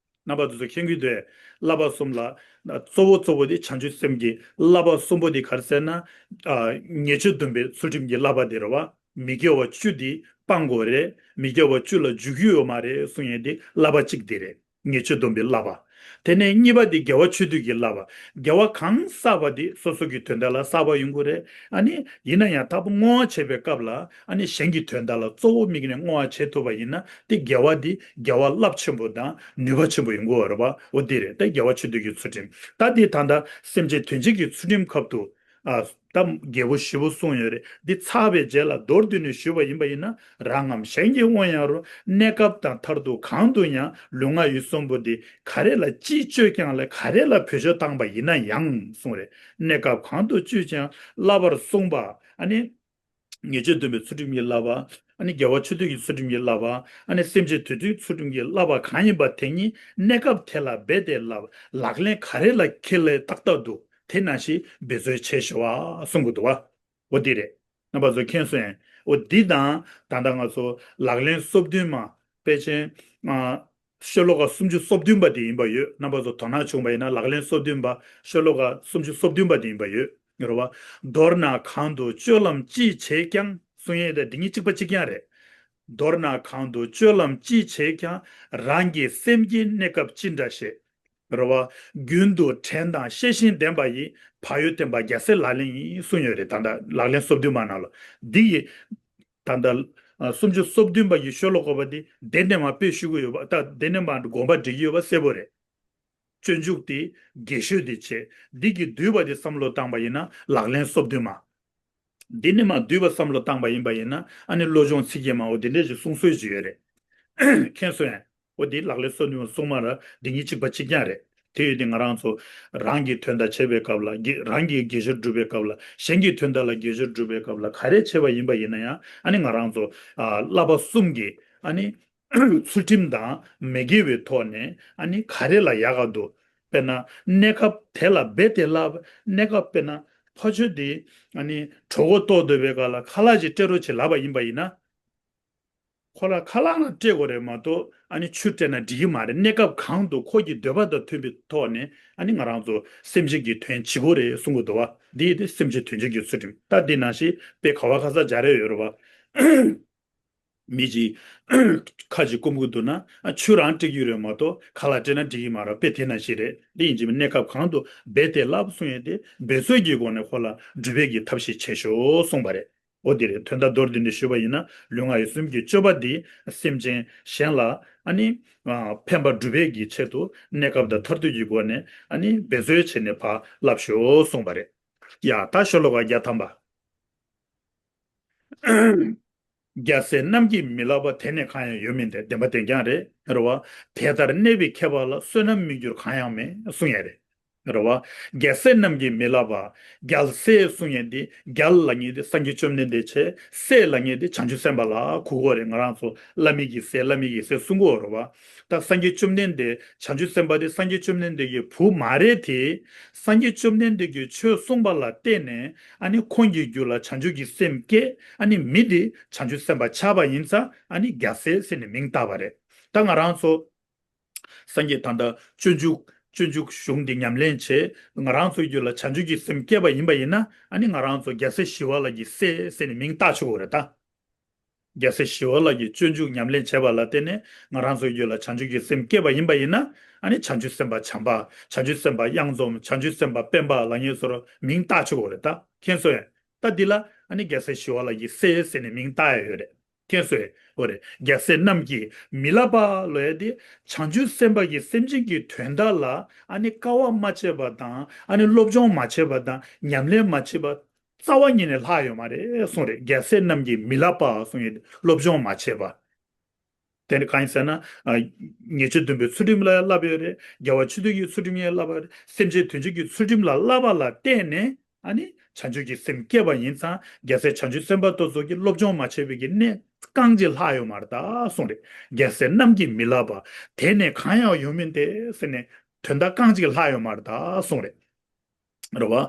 རྣམ་པ་ཚོ་མཁྱེན་གྱི་འདུག། བསླབ་པ་གསུམ་ལ། གཙོ་བོ་གཙོ་བོ་དེ་བྱང་ཆུབ་སེམས་ཀྱི་བསླབ་པ་གསུམ་པོ་དེ་ག་རེ་ཟེར་ན། ཨ། ཉེས་སྤྱོད་སྡོམ་པའི་ཚུལ་ཁྲིམས་ཀྱི་བསླབ་པ་དེ་རེད་བ། མི་དགེ་བ་བཅུ་དེ་སྤང་དགོས་རེད། མི་དགེ་བ་བཅུ་ལ་འཇུག་རྒྱུ་ཡོད་མ་རེད་གསུང་ཡས་དེ་བསླབ་པ་གཅིག་དེ་རེད། ཉེས་སྤྱོད་སྡོམ་པའི་བསླབ་པ། དེ་ནས་གཉིས་པ་དེ་དགེ་བ་ཆོས་སྡུད་ཀྱི་བསླབ་པ། དགེ་བ་གང་བསགས་པ་དེ་སོ་སོ་གི་དོན་དག་ལ་བསགས་པ་ཡོང་གི་རེད། ཨ་ནི་ཡིན་ན་ཡང་དང་པོ་བསྔོ་བ་བྱེད་པའི་སྐབས་ལ་ཨ་ནི་གཞན་གྱི་དོན་དག་ལ་གཙོ་བོ་དམིགས་ནས་བསྔོ་བ་བྱེད་ཐུབ་པ་ཡིན་ན་དེ་དགེ་བ་དེ་དགེ་བ་རླབས་ཆེན་པོ་དང་ནུས་པ་ཆེན་པོ་ཡོང་གི་ཡོད་རེད་པ། འོ་དེ་རེད། ད་དགེ་བ་ཆོས་སྡུད་ཀྱི་ཚུལ་ཁྲིམས། ད་དེ་ད་ལྟ་སེམས་ཅན་དོན་བྱེད་ཀྱི་ཚུལ་ཁྲིམས་ཁབ་ཏུ། ཨ། ད་རྒྱལ་པོ་ཞེ་པོ་གསུངས་ཡོད་རེད། འདི་ཚར་བའི་རྗེས་ལ་མདོར་བསྡུས་ནས་ཞུས་པ་ཡིན་པ་ཡིན་ན། རང་ངམ་གཞན་གྱི་དབང་ཡང་རུང་། གནས་སྐབས་དང་མཐར་ཐུག་གང་དུ་ཡང་། ལུས་ངག་ཡིད་གསུམ་པོ་འདི་ག་རེ་ལ་ཅི་སྤྱོད་ཀྱང་ལ་ག་རེ་ལ་བེད་སྤྱོད་བཏང་པ་ཡིན་ན་ཡང་གསུངས་རེད། གནས་སྐབས་གང་དུ་སྤྱོད་ཀྱང་བསླབ་པར་གསུངས་པ། ཨ་ནི་ཉེས་སྤྱོད་སྡོམ་པའི་ཚུལ་ཁྲིམས་ཀྱི་བསླབ་པ། ཨ་ནི་དགེ་བ་ཆོས་སྡུད་ཀྱི་ཚུལ་ཁྲིམས་ཀྱི་བསླབ་པ། ཨ་ནི་སེམས་ཅན་དོན་བྱེད་ཀྱི་ཚུལ་ཁྲིམས་ཀྱི་བསླབ་པ་གང་ཡིན་པ་དེ་ཉིད་གནས་སྐབས་དེ་ལ་འབད་དེ་ལ་ལག་ལེན་ག་རེ་ལ་འཁེལ་ལས་ཏག་ཏག་ཏུ། དེ་ནང་བཞིན་འབད་རྩོལ་བྱེད་ཤོག་ཨ་གསུང་གི་འདུག་བ། འོ་དེ་རེད། རྣམ་པ་ཚོ་མཁྱེན་སོང་ངས། འོ་འདི་དང་ད་ལྟ་ང་ཚོ་ལག་ལེན་སོ་བདུན་མ། དཔེ་ཅན། ཨ། ཤོ་ལོ་ཀ་སུམ་ཅུ་སོ་བདུན་པ་དེ་ཡིན་པ་ཡོད། རྣམ་པ་ཚོ་དོ་སྣང་བྱུང་བ་ཡིན་ན་ལག་ལེན་སོ་བདུན་པ་ཤོ་ལོ་ཀ་སུམ་ཅུ་སོ་བདུན་པ་དེ་ཡིན་པ་ཡོད། རེད་བ། མདོར་ན་གང་དུ་སྤྱོད་ལམ་ཅི་བྱེད་ཀྱང་གསུང་ཡས་དེ་འདི་གཉིས་གཅིག་པ་གཅིག་རྐྱང་རེད། མདོར་ན་གང་དུ་སྤྱོད་ལམ་ཅི་བྱེད་ཀྱང་། རང་གི་སེམས་ཀྱི་གནས་སྐབས་ཅི་འདྲ་ཞེས། རེད་བ། རྒྱུན་དུ་དྲན་དང་ཤེས་བཞིན་ལྡན་པ་ཡིས། བག་ཡོད་བསྟན་པ་རྒྱལ་སྲས་ལག་ལེན་ཡིན་གསུངས་ཡོད་རེད། ད་ལྟ་ལག་ལེན་སོ་བདུན་མ་ནང་ལ། འདི་ཡི། ད་ལྟ། ཨ། སུམ་ཅུ་སོ་བདུན་པ་ཡི་ཤོ་ལོ་ཀ་པ་འདི་དེ་ནས་མར་དཔེ་ཞུ་གི་ཡོད་པ། ད་དེ་ནས་མར་དགོངས་པ་འགྲེལ་གྱི་ཡོད་པ་གསལ་པོ་རེད། སྤྱོད་འཇུག་དེ་རྒྱས་ཤོས་དེ་བྱས། འདི་གི་བསྡུས་པ་དེ་བསམ་བློ་བཏང་པ་ཡིན་ན་ལག་ལེན་སོ་བདུན་མ། འདི་ནས་མར་བསྡུས་པ་བསམ་བློ་བཏང་པ་ཡིན་པ་ཡིན་ན་ཨ་ནི་བློ་སྦྱོང་ཚིག་བརྒྱད་མ། འོ་དེ་འདྲས་ཅིག་གསུངས་སྲོལ་ཅིག་ཡོད་རེད། མཁྱེན་སོང་ངས། འོ་དེ་ལག་ལེན་སོ་བདུན་མ་གསུངས་མ་ར་འདི་གཉིས་གཅིག་པ་གཅིག་རྐྱང་རེད། དེ་ཡོད་དེ་ང་རང་ཚོ་རང་གི་དོན་དག་བྱེད་པའི་སྐབས་ལ་དགེ། རང་གི་དགེ་སྦྱོར་སྒྲུབ་པའི་སྐབས་ལ། གཞན་གྱི་དོན་དག་ལ་དགེ་སྦྱོར་སྒྲུབ་པའི་སྐབས་ལ་ག་རེ་བྱེད་པ་ཡིན་པ་ཡིན་ན་ཡང་ཨ་ནི་ང་རང་ཚོ། ཨ། བསླབ་པ་གསུམ་གྱི་ཨ་ནི་ཚུལ་ཁྲིམས་དང་མི་དགེ་བའི་ཐོག་ནས་ཨ་ནི་ག་རེ་ལ་ཡག་ག་འདུག། དཔེར་ན་གནས་སྐབས་དེ་ལ་འབད་དེ་ལབ། གནས་སྐབས་དཔེར་ན་ཕ་ཆོས་དེ་ཨ་ནི་གྲོད་ཁོག་ལྟོགས་སྡོད་པའི་སྐབས་ལ་ཁ་ལག་ཅིག་སྤྲད་རོགས་བྱེད་ལབ་པ་ཡིན་པ་ཡིན་ན། ཁོ་ལ་ཁ་ལག་ན་སྤྲད་དགོས་རེད་མ་གཏོགས་ཨ་ནི་ཆུ་སྤྲད་ན་འགྲིག་གི་མ་རེད། གནས་སྐབས་གང་དུ་ཁོ་གི་འདོད་པ་དང་མཐུན་པའི་ཐོག་ནས་ཨ་ནི་ང་རང་ཚོ་སེམས་ཅན་གྱི་དོན་བྱེད་དགོས་རེད་གསུང་གི་འདུག་བ། འདི་ཡིན་ཏེ་སེམས་ཅན་དོན་བྱེད་ཀྱི་ཚུལ་ཁྲིམས། ད་འདི་ནང་བཞིན་དཔེ་ག་བ་ག་ས་སྦྱར་ཡ་ཡོད་རེད་བ། མི་གཅིག་ཁ་ཅིག་སྐོམ་གྱི་འདུག་ན་ཨ་ཆུ་རང་སྤྲད་ཀྱི་ཡོད་རེད་མ་གཏོགས་ཁ་ལག་སྤྲད་ན་འགྲིག་གི་མ་རེད། དཔེ་དེ་ནང་བཞིན་རེད། འདི་ཡིན་གཅིག་མིན་གནས་སྐབས་གང་དུ་འབད་དེ་ལབ་གསུང་ཡས་དེ་འབད་རྩོལ་གྱི་སྒོ་ནས་ཁོ་ལ་སྒྲུབ་པའི་གི་ཐབས་ཤེས་བྱེད་ཤོག་གསུངས་པ་རེད། འོ་དེ་རེད། དོན་དག་མདོར་བསྡུས་ནས་ཞུས་པ་ཡིན་ན་ལུས་ངག་ཡིད་གསུམ་གྱི་སྤྱོད་པ་འདི་སེམས་ཅན་གཞན་ལ་ཨ་ནི་ཨ་ཕན་པ་སྒྲུབ་པའི་གི་ཆེད་དུ་གནས་སྐབས་དང་མཐར་ཐུག་གི་སྒོ་ནས་ཨ་ནི་འབད་རྩོལ་བྱས་ནས་ཕར་བསླབ་ཤོག་གསུངས་པ་རེད། ཡ། ད་ཤོ་ལོ་ཀ་བརྒྱ་ཐམ་པ། རྒྱལ་སྲས་རྣམས་ཀྱིས་མི་བསླབ་པ། དེ་ནི་གང་ཡང་ཡོད་མིན་ཏེ། བདེན་པ་བདེན་རྐྱང་རེད། རེད་བ། དེ་ལྟར་གནས་པའི་མཁས་པ་ལ། བསོད་ནམས་མི་འགྱུར་གང་ཡང་མེད་གསུང་ཡ་རེད། རེད་བ། རྒྱལ་སྲས་རྣམས་ཀྱིས་མི་བསླབ་པ། རྒྱལ་སྲས་གསུང་ཡ་འདི་རྒྱལ་ལབ་མཁན་དེ་སངས་རྒྱས་བཅོམ་ལྡན་འདས་བྱས། སྲས་ལབ་མཁན་དེ་བྱང་ཆུབ་སེམས་དཔའ་ལ་གོ་གི་ཡོད་རེད། ང་རང་ཚོ་བླ་མེད་ཀྱི་སྲས་བླ་མེད་ཀྱི་སྲས་གསུང་གི་ཡོད་རེད་བ། ད་སངས་རྒྱས་བཅོམ་ལྡན་འདས་བྱང་ཆུབ་སེམས་དཔའ་དེ་སངས་རྒྱས་བཅོམ་ལྡན་འདས་ཀྱི་བུ་མ་རེད་དེ། སངས་རྒྱས་བཅོམ་ལྡན་འདས་ཀྱིས་ཆོས་གསུངས་པ་ལ་བརྟེན་ནས་ཨ་ནི་ཁོང་གི་རྒྱུད་ལ་བྱང་ཆུབ་ཀྱི་སེམས་སྐྱེས། ཨ་ནི་མི་དེ་བྱང་ཆུབ་སེམས་དཔའ་ཆགས་པ་ཡིན་ཙང་ཨ་ནི་རྒྱལ་སྲས་ཟེར་ནས་མིང་བཏགས་པ་རེད། ད་ང་རང་ཚོ་སངས་རྒྱས་ད་ལྟ་སྤྱོད་འཇུག་སྤྱོད་འཇུག་གཞུང་འདི་ཉམས་ལེན་བྱས། ང་རང་ཚོའི་རྒྱུད་ལ་བྱང་ཆུབ་ཀྱི་སེམས་སྐྱེས་པ་ཡིན་པ་ཡིན་ན་ཨ་ནི་ང་རང་ཚོ་རྒྱལ་སྲས་ཞི་བ་ལྷ་གི་སྲས་ཟེར་ནས་མིང་བཏགས་ཆོག་གི་རེད་ད། རྒྱལ་སྲས་ཞི་བ་ལྷ་གིས་སྤྱོད་འཇུག་ཉམས་ལེན་བྱས་པ་ལ་བརྟེན་ནས་ང་རང་ཚོའི་རྒྱུད་ལ་བྱང་ཆུབ་ཀྱི་སེམས་སྐྱེས་པ་ཡིན་པ་ཡིན་ན་ཨ་ནི་བྱང་ཆུབ་སེམས་དཔའ་བྱམས་པ། བྱང་ཆུབ་སེམས་དཔའ་གཡང་འཛོམས། བྱང་ཆུབ་སེམས་དཔའ་སྤེན་པ་ལབ་མཁན་ཚོར་མིང་བཏགས་ཆོག་གི་རེད་ད། མཁྱེན་སོང་ངས། ད་འདི་ལ་ཨ་ནི་རྒྱལ་སྲས་ཞི་བ་ལྷ་གི་སྲས་ཟེར་ནས་མིང་བཏགས་ཡ་ཡོད་རེད། མཁྱེན་སོང་ངས། འོ་རེད། རྒྱལ་སྲས་རྣམས་ཀྱིས་མི་བསླབ་པ་ལབ་ཡ་དེ་བྱང་ཆུབ་སེམས་དཔའ་གིས་སེམས་ཅན་གྱི་དོན་དག་ལ་ཨ་ནི་དཀའ་བ་མ་སྤྱད་པ་དང་ཨ་ནི་སློབ་སྦྱོང་མ་བྱས་པ་དང་ཉམས་ལེན་མ་བྱས་པ་རྩ་བ་ཉིད་ནས་ལྷག་ཡོད་མ་རེད་གསུངས་རེད། རྒྱལ་སྲས་རྣམས་ཀྱིས་མི་བསླབ་པ་གསུངས་ཡོད། སློབ་སྦྱོང་མ་བྱས་པ། དེ་ནི་གང་ཡིན་ཟེར་ན། ཨ། ཉེས་སྤྱོད་བདུན་པའི་ཚུལ་ཁྲིམས་ལ་བསླབ་ཡོད་རེད། དགེ་བ་ཆོས་སྡུད་ཀྱི་ཚུལ་ཁྲིམས་ཡང་བསླབ་པ་རེད། སེམས་ཅན་དོན་བྱེད་ཀྱི་ཚུལ་ཁྲིམས་ལ་བསླབ་པ་ལ་བརྟེན་ནས། ཨ་ནི་བྱང་ཆུབ་ཀྱི་སེམས་སྐྱེས་པ་ཡིན་ཙང་། རྒྱལ་སྲས་བྱང་ཆུབ་སེམས་དཔའ་དེ་ཚོ་གིས་སློབ་སྦྱོང་མ་བྱས་པའི་གི་གནས་རྐང་གཅིག་ལྷག་ཡོད་མ་རེད་ད་གསུངས་རེད། རྒྱལ་སྲས་རྣམས་ཀྱིས་མི་བསླབ་པ། དེ་ནི་གང་ཡང་ཡོད་མིན་ཏེ་ཟེར་ནས། དོན་དག་རྐང་གཅིག་ལྷག་ཡོད་མ་རེད་ད་གསུངས་རེད། རེད་བ།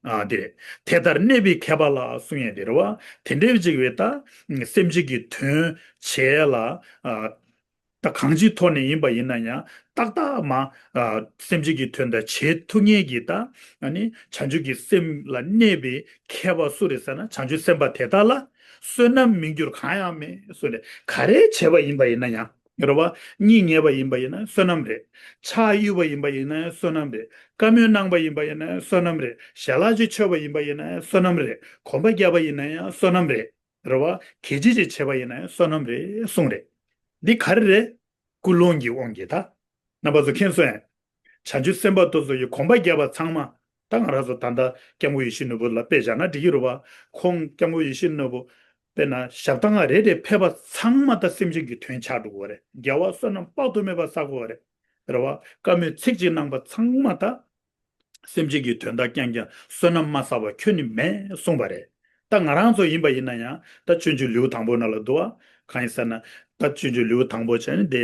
ཨ། དེ་རེད། དེ་ལྟར་གནས་པའི་མཁས་པ་ལ་གསུང་ཡས་དེ་རེད་བ། དེ་འདྲའི་ཅིག་བས་ད་སེམས་ཅན་གྱི་དོན་བྱེད་ལ། ཨ། ད་གང་ཅིའི་ཐོག་ནས་ཡིན་པ་ཡིན་ན་ཡང་ཏག་ཏག་མ། ཨ། སེམས་ཅན་གྱི་དོན་དག་བྱེད་ཐུབ་མཁན་གྱི་ད། ཨ་ནི་བྱང་ཆུབ་ཀྱི་སེམས་ལ་གནས་པའི་མཁས་པ་སུ་རེད་ཟེར་ན། བྱང་ཆུབ་སེམས་དཔའ་དེ་དག་ལ་བསོད་ནམས་མི་འགྱུར་གང་ཡང་མེད་གསུངས་ནས། ག་རེ་བྱས་པ་ཡིན་པ་ཡིན་ན་ཡང་། རེད་བ། གཉིད་ཉལ་བ་ཡིན་པ་ཡིན་ན་བསོད་ནམས་རེད། ཕྱག་གཡུག་པ་ཡིན་པ་ཡིན་ན་ཡང་བསོད་ནམས་རེད། བཀའ་མོལ་གནང་པ་ཡིན་པ་ཡིན་ན་ཡང་བསོད་ནམས་རེད། ཞལ་ལག་ཅིག་མཆོད་པ་ཡིན་པ་ཡིན་ན་ཡང་བསོད་ནམས་རེད། གོམ་པ་རྒྱབ་པ་ཡིན་ན་ཡང་བསོད་ནམས་རེད། རེད་བ། གད་ཕྱིས་ཅིག་བྱས་པ་ཡིན་ན་ཡང་བསོད་ནམས་རེད་གསུངས་རེད། འདི་ག་རེ་རེད། ཀུན་སློང་གི་དབང་གིས་ད། རྣམ་པ་ཚོ་མཁྱེན་སོང་ངས། བྱང་ཆུབ་སེམས་དཔའ་དེ་ཚོ་ཡི་གོམ་པ་རྒྱབ་པ་ཚང་མ། ད་ང་རང་ཚོ་ད་ལྟ་སྐྱབས་མགོན་ཡིད་བཞིན་ནོར་བུ་ལ་དཔེ་བཞག་ན་འགྲིག་གི་རེད་བ། ཁོང་སྐྱབས་མགོན་ཡིད་བཞིན་ནོར་བུ། དཔེར་ན་ཞབས་ཏོག་ང་རེ་རེ་ཕེབས་པ་ཚང་མ་ད་སེམས་ཅན་གྱི་དོན་ཆགས་འགྲོ་གི་རེད། དགེ་བ་བསོད་ནམས་དཔག་ཏུ་མེད་པ་བསགས་དགོས་རེད། རེད་བ། བཀའ་མོལ་ཚིག་གཅིག་གནང་པ་ཚང་མ་ད། སེམས་ཅན་གྱི་དོན་དག་རྐྱང་རྐྱང་བསོད་ནམས་མ་བསགས་པ་ཁྱོན་ནས་མེད་གསུངས་པ་རེད། ད་ང་རང་ཚོ་ཡིན་པ་ཡིན་ན་ཡང་ད་སྤྱོད་འཇུག་ལེའུ་དང་པོ་ནང་ལ་འདུག་བ། གང་ཡིན་ཟེར་ན། ད་སྤྱོད་འཇུག་ལེའུ་དང་པོ་བྱས་ནས་དེ།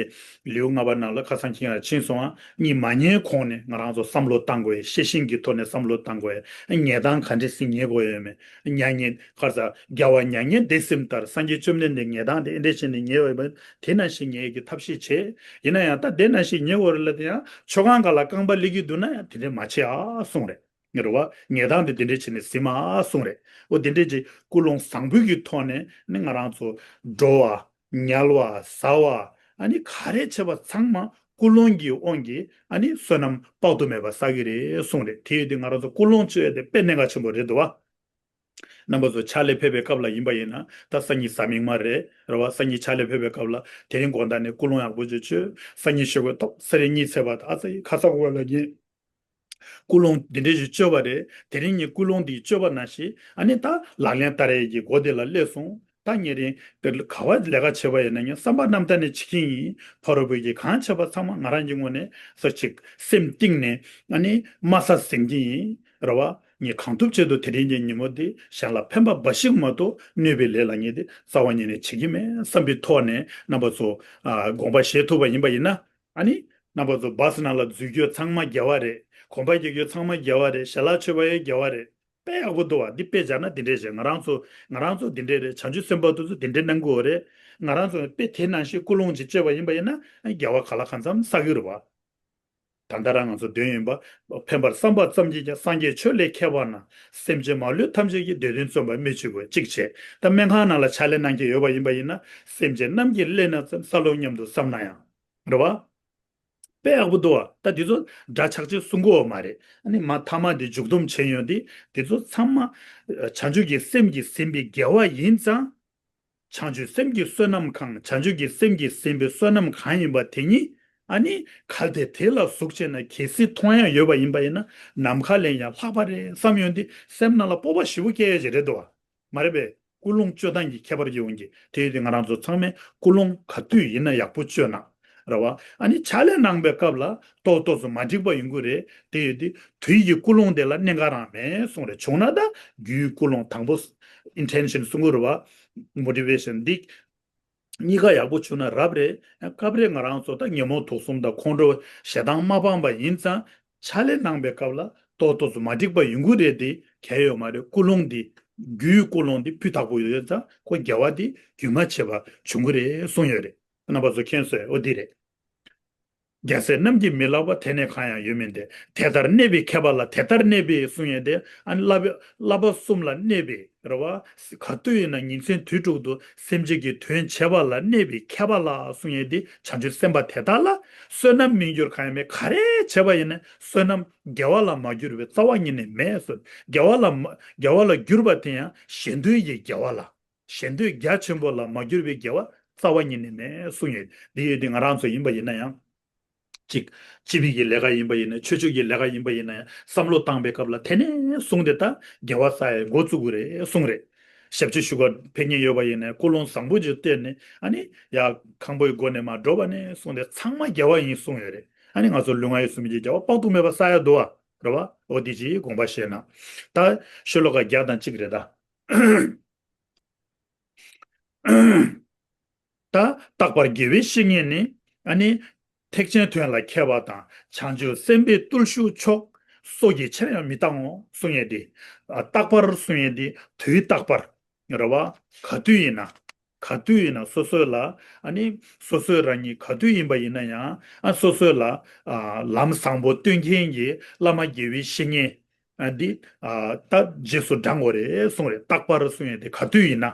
ལེའུ་ལྔ་པ་ནང་ལ་ཁ་སང་ཁྱེད་ལ་ཕྱིན་སོང་ང་། གཉིད་མ་ཉལ་གོང་ནས་ང་རང་ཚོ་བསམ་བློ་བཏང་དགོས་ཡ། ཤེས་བཞིན་གྱི་ཐོག་ནས་བསམ་བློ་བཏང་དགོས་ཡ། ཉལ་སྟངས་ག་འདྲ་ཞིག་ཉལ་དགོས་ཡོད་མེད། ཉལ་ཉལ་གར་ས་རྒྱལ་བ་མྱ་ངན་འདས་ཟིན་ལྟར། སངས་རྒྱས་བཅོམ་ལྡན་འདས་ཉལ་སྟངས་དེ་ཨེ་འདྲ་བྱས་ནས་ཉལ་བ་ཡིན་པ། དེ་ནང་བཞིན་ཉལ་གྱི་ཐབས་ཤེས་བྱེད། ཡིན་ན་ཡང་ད་དེ་ནང་བཞིན་ཉལ་དགོས་རེད་ལབ་དེ་ཡང་མཆོད་ཁང་སྒང་ལ་རྐང་པ་སླེབས་ཀྱི་འདུག་ན་ཡང་དེ་འདྲ་མ་བྱེད་ཨ་གསུངས་རེད། རེད་བ། ཉལ་སྟངས་དེ་དེ་འདྲ་བྱས་ནས་ཟིན་མ་གསུངས་རེད། འོ་དེ་འདྲ་ཅིག་ཀུན་སློང་བཟང་པོའི་གི་ཐོག་ནས་ནི་ང་རང་ཚོ་འགྲོ་བ། ཉལ་བ། ཟ་བ། ཨ་ནི་ག་རེ་བྱེད་པ་ཚང་མ་ཀུན་སློང་གི་དབང་གིས་ཨ་ནི་བསོད་ནམས་དཔག་ཏུ་མེད་པ་བསགས་ཀྱི་རེད་གསུངས་རེད། དེ་ཡོད་དུས་ང་རང་ཚོ་ཀུན་སློང་བཅོས་ཡ་དེ་དཔེ་གནད་འགག་ཆེན་པོ་རེད་འདུག་བ། རྣམ་པ་ཚོ་ཕྱག་ལས་ཕེབས་པའི་སྐབས་ལ་ཡིན་པ་ཡིན་ན་ད་སང་ཉིན་གཟའ་མིག་དམར་རེད། རེད་བ། སང་ཉིན་ཕྱག་ལས་ཕེབས་པའི་སྐབས་ལ་དེ་རིང་དགོང་དག་ནས་ཀུན་སློང་ཡག་པོ་ཅིག་བཅོས། སང་ཉིན་ཞོགས་པ་ཐོག་སེ་རེ་གཉིད་སད་པ་དང་ཨ་ཙི་ཁ་སང་འོག་ལ་ཉལ། ཀུན་སློང་འདི་འདྲ་ཞིག་བཅོས་པ་རེད། དེ་རིང་ངས་ཀུན་སློང་འདི་བཅོས་པ་ནང་བཞིན་ཨ་ནི་ད་ལག་ལེན་བསྟར་ཡས་ཀྱི་སྒོ་དེ་ལ་སླེབས་སོང་། ད་ཉེ་རིང་དེ་ག་བ་ལས་ཀ་བྱེད་པ་ཡིན་ན་ཡང་བསམ་པ་རྣམ་དག་ནས་བྱེད་ཀྱི་ཡིན། ཕ་རོལ་པོ་གི་གང་བྱེད་པ་ཚང་མ་ང་རང་གི་ངོས་ནས་ས་ཅིག་སེམས་གཏིང་ནས་ཨ་ནི་དམའ་ས་ཟིན་གྱི་ཡིན། རེད་བ། ངས་གང་ཐུབ་བྱེད་དུ་དེ་རིང་གི་ཉིན་མོ་འདི་གཞན་ལ་ཕན་པ་འབའ་ཞིག་མ་གཏོགས་གནོད་པའི་ལས་ལ་ངས་དེ་རྩ་བ་ཉིད་ནས་བྱེད་ཀྱི་མེད་བསམ་པའི་ཐོག་ནས་རྣམ་པ་ཚོ་ཨ་དགོངས་པ་བཞེས་ཐུབ་པ་ཡིན་པ་ཡིན་ན། ཨ་ནི། རྣམ་པ་ཚོ་བཱ་སི་ནང་ལ་འཛུལ་རྒྱུ་ཚང་མ་རྒྱལ་བ་རེད། གོམ་པ་རྒྱག་རྒྱུ་ཚང་མ་རྒྱལ་བ་རེད། ཞལ་ལག་མཆོད་པ་ཡང་རྒྱལ་བ་རེད། དཔེ་ཡག་པོ་འདུག་བ། འདི་དཔེ་བཞག་ན་འདི་འདྲས་རེད། ང་རང་ཚོ་ང་རང་ཚོ་འདི་འདྲས་རེད། བྱང་ཆུབ་སེམས་དཔའ་དེ་ཚོ་འདི་འདྲས་གནང་གི་ཡོད་རེད། ང་རང་ཚོ་དཔེ་དེ་ནང་བཞིན་ཀུན་སློང་ཅིག་བཅོས་པ་ཡིན་པ་ཡིན་ན་རྒྱལ་བ་ག་ལ་གང་འཚམ་བསགས་ཀྱི་རེད་བ། ད་ལྟ་རང་ང་ཚོ་འདོན་ཡོན་པ། ཕན་པར་བསམ་པ་ཙམ་གྱིས་ཀྱང་སངས་རྒྱས་ཆོས་ལས་ཁྱད་པར་ན། སེམས་ཅན་མ་ལུས་ཐམས་ཅད་ཀྱི་བདེ་དོན་བརྩོན་པར་སྨོས་ཅི་དགོས། གཅིག་བྱས། ད་སྨན་ཁང་ནང་ལ་ཕྱག་ལས་གནང་མཁན་ཡོད་པ་ཡིན་པ་ཡིན་ན། སེམས་ཅན་རྣམས་ཀྱི་སླད་ན་ཙམ་སླར་ལོག་སྙམ་དུ་བསམ་ན་ཡང་། རེད་བ། དཔེ་ཡག་པོ་འདུག་བ། ད་འདི་ཚོ་འདྲ་ཆགས་ཅིག་གསུང་གི་ཡོད་མ་རེད། ཨ་ནི་མ་མཐའ་མ་འདི་མཇུག་སྡོམ་བྱེད་ཡོང་དུས་འདི་ཚོ་ཚང་མ། བྱང་ཆུབ་ཀྱི་སེམས་ཀྱིས་ཟིན་པའི་དགེ་བ་ཡིན་ཙང་། བྱང་ཆུབ་སེམས་ཀྱི་བསོད་ནམས་གང་། བྱང་ཆུབ་ཀྱི་སེམས་ཀྱིས་ཟིན་པའི་བསོད་ནམས་གང་ཡིན་པ་དེ་ཉིད། ཨ་ནི་གལ་ཏེ་དེ་ལ་གཟུགས་བྱས་ན་གལ་སྲིད་མཐོང་ཡ་ཡོད་པ་ཡིན་པ་ཡིན་ན་ནམ་མཁའ་ལས་ཡང་ལྷག་པ་རེད་བསམ་ཡོང་དུས་སེམས་ནང་ལ་སྤོབས་པ་ཞེ་པོ་སྐྱེ་ཡ་ཅིག་རེད་འདུག་བ། མ་རེད་པས། ཀུན་སློང་སྤྱོད་སྟངས་ཀྱི་ཁྱད་པར་གྱི་དབང་གིས། དེ་ཡོད་དུས་ང་རང་ཚོ་ཚང་མས་ཀུན་སློང་ག་དུས་ཡིན་ན་ཡག་པོ་སྤྱོད་ན། རེད་བ། ཨ་ནི་ཕྱག་ལས་གནང་པའི་སྐབས་ལ་ཏོག་ཏོག་ཙམ་མ་འགྲིག་པ་ཡོང་གི་རེད། དེ་ཡོད་དུས་དུས་ཀྱི་ཀུན་སློང་དེ་ལ་གནད་འགག་རང་མེད་གསུངས་རེད། བྱུང་ན་ད་རྒྱུའི་ཀུན་སློང་དང་པོ། ཨིན་ཊེན་ཤན་གསུང་གི་རེད་བ། མོ་ཊི་ཝེ་ཤན་འདི། གཉིས་ཀ་ཡག་པོ་བྱུང་ན་རབ་རེད། སྐབས་རེ་ང་རང་ཚོ་ད་ཉོན་མོངས་དུག་གསུམ་དང་ཁོང་ཁྲོ་ཞེ་སྡང་མ་སྤངས་པ་ཡིན་ཙང་། ཕྱག་ལས་གནང་པའི་སྐབས་ལ་ཏོག་ཏོག་ཙམ་མ་འགྲིག་པ་ཡོང་གི་རེད་དེ། གལ་ཡོད་མ་རེད། ཀུན་སློང་འདི། རྒྱུའི་ཀུན་སློང་འདི་སྤུས་དག་པོ་ཡོད་ཙང་ཁོ་དགེ་བ་འདི་རྒྱུན་མ་ཆད་པ་འབྱུང་གི་རེད་གསུངས་ཡོད་རེད། རྣམ་པ་ཚོ་མཁྱེན་སོང་ཨེ། འོ་འདི་རེད། རྒྱལ་སྲས་རྣམས་ཀྱིས་མི་བསླབ་པ། དེ་ནི་གང་ཡང་ཡོད་མིན་ཏེ། དེ་ལྟར་གནས་པའི་མཁས་པ་ལ། དེ་ལྟར་གནས་པའི་གསུང་ཡས་དེ། ཨ་ནི་བསླབ་པ་བསླབ་པ་གསུམ་ལ་གནས་པའི་རེད་བ། ག་དུས་ཡིན་ན་ཉིན་མཚན་དུས་དྲུག་ཏུ་སེམས་ཅན་གྱི་དོན་བྱེད་པ་ལ་གནས་པའི་མཁས་པ་ལ་གསུང་ཡས་དེ་བྱང་ཆུབ་སེམས་དཔའ་དེ་དག་ལ་བསོད་ནམས་མི་འགྱུར་གང་ཡང་མེད། ག་རེ་བྱས་པ་ཡིན་ན་བསོད་ནམས་དགེ་བ་ལ་མ་གྱུར་པའི་རྩ་བ་ཉིད་ནས་མེད་གསུངས། དགེ་བ་ལ་མ་དགེ་བ་ལ་གྱུར་པ་དེ་ཡང་གཞན་དོན་གྱི་དགེ་བ་ལ། གཞན་དོན་རྒྱ་ཆེན་པོ་ལ་མ་གྱུར་པའི་དགེ་བ་རྩ་བ་ཉིད་ནས་མེད་གསུངས་ཡོད། འདི་ཡོད་དུས་ང་རང་ཚོ་ཡིན་པ་ཡིན་ན་ཡང་། གཅིག་སྤྱི་པའི་གི་ལས་ཀ་ཡིན་པ་ཡིན་ན། ཆོས་ཕྱོགས་ཀྱི་ལས་ཀ་ཡིན་པ་ཡིན་ན་ཡང་བསམ་བློ་བཏང་པའི་སྐབས་ལ་དེ་ནས་བཟུང་སྟེ་ད་དགེ་བ་བསགས་ཡས་འགོ་བཙུགས་དགོས་རེད་གསུངས་རེད། ཞབས་ཕྱི་ཞུ་ག་ཕེབས་མཁན་ཡོད་པ་ཡིན་ནའི་ཀུན་སློང་བཟང་པོ་ཅིག་བསྟེན་ནས་ཨ་ནི་ཡ་མཁན་པོའི་སྒོ་ནས་མར་འགྲོ་བ་ནས་བཟུང་སྟེ་ཚང་མ་དགེ་བ་ཡིན་གསུངས་ཡོད་རེད། ཨ་ནི་ང་ཚོ་ལུས་ངག་ཡིད་གསུམ་གྱི་དགེ་བ་དཔག་ཏུ་མེད་པ་བསགས་ཡ་འདུག་བ། རེད་བ། འོ་འདི་ཅིག་དགོངས་པ་བཞེས་ན། ད་ཤོ་ལོ་ཀ་བརྒྱ་དང་གཅིག་རེད་ད། ད་རྟག་པར་དགེ་བའི་བཤེས་གཉེན་ནི། ཨ་ནི་ཐེག་ཆེན་དོན་ལ་མཁས་པ་དང་བྱང་ཆུབ་སེམས་དཔའི་བརྟུལ་ཞུགས་མཆོག་སོགས་ཀྱིས་ཆེར་ཡང་མི་བཏང་ངོ་གསུང་ཡས་ཏེ། རྟག་པར་གསུང་ཡས་ཏེ་དུས་རྟག་པར། རེད་བ། ག་དུས་ཡིན་ན། ག་དུས་ཡིན་ན་སོ་སོའི་ལ། ཨ་ནི་སོ་སོའི་རང་ཉིད་ག་དུས་ཡིན་པ་ཡིན་ན་ཡང་ཨ་སོ་སོའི་ལ། ཨ་ལམ་བཟང་པོ་སྟོན་མཁན་གྱི་བླ་མ་དགེ་བའི་བཤེས་གཉེན། ཨ་འདི། ཨ་ད་རྗེས་སུ་འབྲང་དགོས་རེད་གསུངས་རེད། རྟག་པར་གསུང་ཡས་ཏེ་ག་དུས་ཡིན་ན།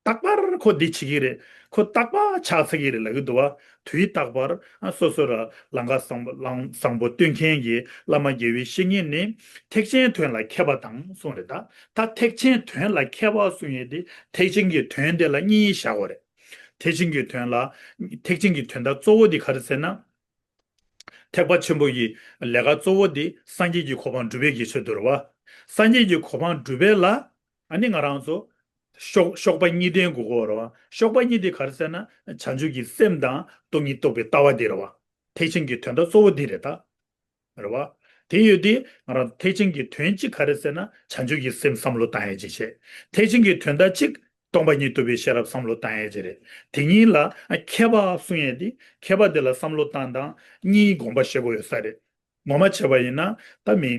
རྟག་པར་ཁོ་འདི་བྱེད་ཀྱི་རེད། ཁོ་རྟག་པར་ཕྱག་འཚལ་གྱི་རེད་ལབ་ཀྱི་འདུག་བ། དུས་རྟག་པར་ཨ་སོ་སོ་ལ་ལམ་ཁ་བཟང་པོ་ལམ་བཟང་པོ་སྟོན་མཁན་གྱི་བླ་མ་དགེ་བའི་བཤེས་གཉེན་ནི་ཐེག་ཆེན་དོན་ལ་མཁས་པ་དང་གསུངས་རེད་ད། ད་ཐེག་ཆེན་དོན་ལ་མཁས་པ་གསུང་ཡས་དེ་ཐེག་ཆེན་གྱི་དོན་དེ་ལ་གཉིས་བཞག་དགོས་རེད། ཐེག་ཆེན་གྱི་དོན་ལ། ཐེག་ཆེན་གྱི་དོན་དག་གཙོ་བོ་དེ་ག་རེ་ཟེར་ན། ཐེག་པ་ཆེན་པོ་ཡི་ལས་ཀ་གཙོ་བོ་དེ་སངས་རྒྱས་ཀྱི་གོ་འཕང་སྒྲུབ་པའི་གི་ཆེད་དུ་རེད་བ། སངས་རྒྱས་ཀྱི་གོ་འཕང་སྒྲུབ་པའི་ལ། ཨ་ནི་ང་རང་ཚོ་གཤོག་གཤོག་པ་གཉིས་ལྡན་དགོས་ཀྱི་ཡོད་རེད་བ། གཤོག་པ་གཉིས་དེ་ག་རེ་ཟེར་ན་བྱང་ཆུབ་ཀྱི་སེམས་དང་སྟོང་ཉིད་རྟོགས་པའི་ལྟ་བ་དེ་རེད་བ། ཐེག་ཆེན་གྱི་དོན་དག་གཙོ་བོ་དེ་རེད་ད། རེད་བ། དེ་ཡོད་དུས་ང་རང་ཐེག་ཆེན་གྱི་དོན་གཅིག་ག་རེ་ཟེར་ན་བྱང་ཆུབ་ཀྱི་སེམས་བསམ་བློ་བཏང་ཡས་ཅིག་བྱས། ཐེག་ཆེན་གྱི་དོན་དག་གཅིག་སྟོང་པ་ཉིད་རྟོགས་པའི་ཤེས་རབ་བསམ་བློ་བཏང་ཡས་ཅིག་རེད། དེ་གཉིས་ལ་མཁས་པ་གསུང་ཡས་དེ་མཁས་པ་དེ་ལ་བསམ་བློ་བཏང་སྟངས་གཉིས་དགོངས་པ་བཞེས་དགོས་ཡོད་ས་རེད། ངོ་མ་བྱས་པ་ཡིན་ན་ད་མི།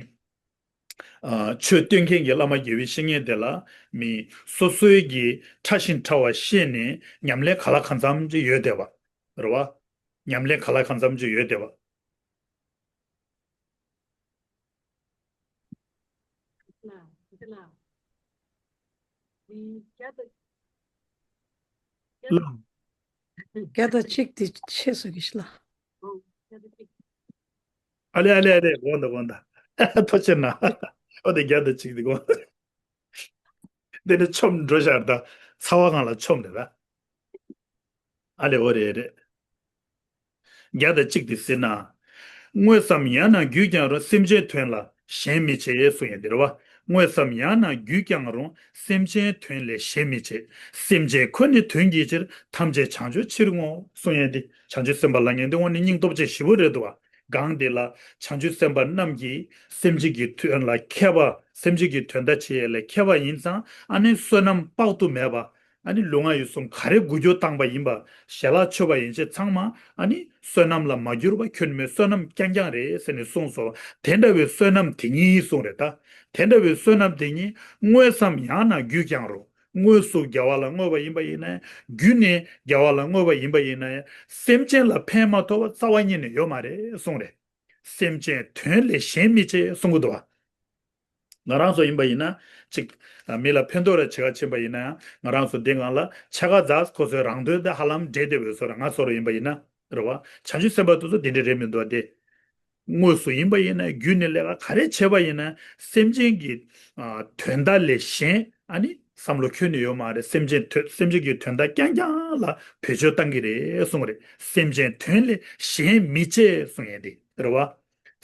ཨ་ཆོས་སྟོན་མཁན་གྱི་བླ་མ་དགེ་བའི་བཤེས་གཉེན་དེ་ལ་མི་སོ་སོའི་གི་ཕྲ་ཞིང་ཕྲ་བ་ཤེས་ནས་ཉམས་ལེན་ག་ལ་གང་འཚམ་ཅིག་ཡོད་བསྡད་པ། རེད་བ། ཉམས་ལེན་ག་ལ་གང་འཚམ་ཅིག་ཡོད་བསྡད་པ། བརྒྱ་དང་གཅིག་དེ་ཆེ་སོ་གི་ཤི་ལ། ཨ་ལེ་ཨ་ལེ་ཨ་ལེ། དགོངས་དག་དགོངས་དག་ཐུགས་རྗེ་གནང་། ཨོ་དེ་བརྒྱ་དང་གཅིག་དེ་དགོངས། དེ་ནི་ཆོམ་འགྲོ་ཤར་ད་ཚ་བ་གང་ལ་ཆོམ་རེད་ད། ཨ་ལེ་འོ་རེད་རེད། བརྒྱ་དང་གཅིག་དེ་ཟེར་ན། དངོས་སམ་ཡང་ན་རྒྱུད་ཀྱང་རུང་སེམས་ཅན་དོན་ལ་གཞན་མི་བྱེད་གསུངས་ཡོད་དེ་རེད་བ། དངོས་སམ་ཡང་ན་རྒྱུད་ཀྱང་རུང་སེམས་ཅན་དོན་ལས་གཞན་མི་བྱེད། སེམས་ཅན་ཁོ་ནའི་དོན་གྱི་ཕྱིར་ཐམས་ཅད་བྱང་ཆུབ་ཕྱིར་བསྔོ་གསུངས་ཡོད་དེ། བྱང་ཆུབ་སེམས་དཔའ་ལབ་མཁན་དེ་དངོས་གནས་སྙིང་སྟོབས་ཅན་ཞེ་པོ་རེད་འདུག་བ། གང་དེ་ལ་བྱང་ཆུབ་སེམས་དཔའ་རྣམས་ཀྱིས་སེམས་ཅན་གྱི་དོན་ལ་མཁས་པ། སེམས་ཅན་གྱི་དོན་དག་བྱེད་ཡས་ལ་མཁས་པ་ཡིན་ཙང་ཨ་ནི་བསོད་ནམས་དཔག་ཏུ་མེད་པ། ཨ་ནི་ལུས་ངག་ཡིད་གསུམ་ག་རེ་འགུལ་སྐྱོད་བཏང་པ་ཡིན་པ། ཞལ་ལག་མཆོད་པ་ཡན་ཆད་ཚང་མ་ཨ་ནི་བསོད་ནམས་ལ་མ་གྱུར་པ་ཁྱོན་ནས་བསོད་ནམས་རྐྱང་རྐྱང་རེད་ཟེར་ནས་གསུངས་སོ། དེ་འདྲ་བའི་བསོད་ནམས་དེ་ཉིད་གསུངས་རེད་ད། དེ་འདྲ་བའི་བསོད་ནམས་དེ་ཉིད་དངོས་སམ་ཡང་ན་རྒྱུད་ཀྱང་རུང་། དངོས་སུ་དགེ་བ་ལ་བསྔོས་པ་ཡིན་པ་ཡིན་ན་ཡང་། རྒྱུད་ནས་དགེ་བ་ལ་བསྔོས་པ་ཡིན་པ་ཡིན་ན་ཡང་། སེམས་ཅན་ལ་ཕན་མ་ཐོགས་པ་རྩ་བ་ཉིད་ནས་ཡོད་མ་རེད་གསུངས་རེད། སེམས་ཅན་དོན་ལས་གཞན་མི་བྱེད་གསུང་གི་འདུག་བ། ང་རང་ཚོ་ཡིན་པ་ཡིན་ན་ཅིག་མི་ལ་ཕན་ཐོགས་རེ་བྱེད་ག་ཕྱིན་པ་ཡིན་ན་ཡང་། ང་རང་ཚོ་འདི་སྒང་ལ་ཕྱེད་ཀ་ཙམ་ཁོ་ཚོའི་རང་དོན་དེ་ཧ་ལམ་འདྲེས་བསྡད་པའི་བཟོ་ར། ང་ཚོ་རུ་ཡིན་པ་ཡིན་ན་རེད་བ། བྱང་ཆུབ་སེམས་དཔའ་དེ་ཚོ་དེ་འདྲ་རེད་མི་འདུག་བ། དེ་དངོས་སུ་ཡིན་པ་ཡིན་ན་རྒྱུད་ནས་ལས་ཀ་ག་རེ་བྱས་པ་ཡིན་ན་སེམས་ཅན་གྱི་ཨ་དོན་དག་ལས་གཞན་ཨ་ནི་བསམ་བློ་ཁྱོན་ནས་ཡོད་མ་རེད། སེམས་ཅན་དོན་སེམས་ཅན་གྱི་དོན་དག་རྐྱང་རྐྱང་ལ་བེད་སྤྱོད་བཏང་གི་རེད་གསུངས་རེད། སེམས་ཅན་དོན་ལས་གཞན་མི་བྱེད་གསུང་ཡས་དེ་རེད་བ།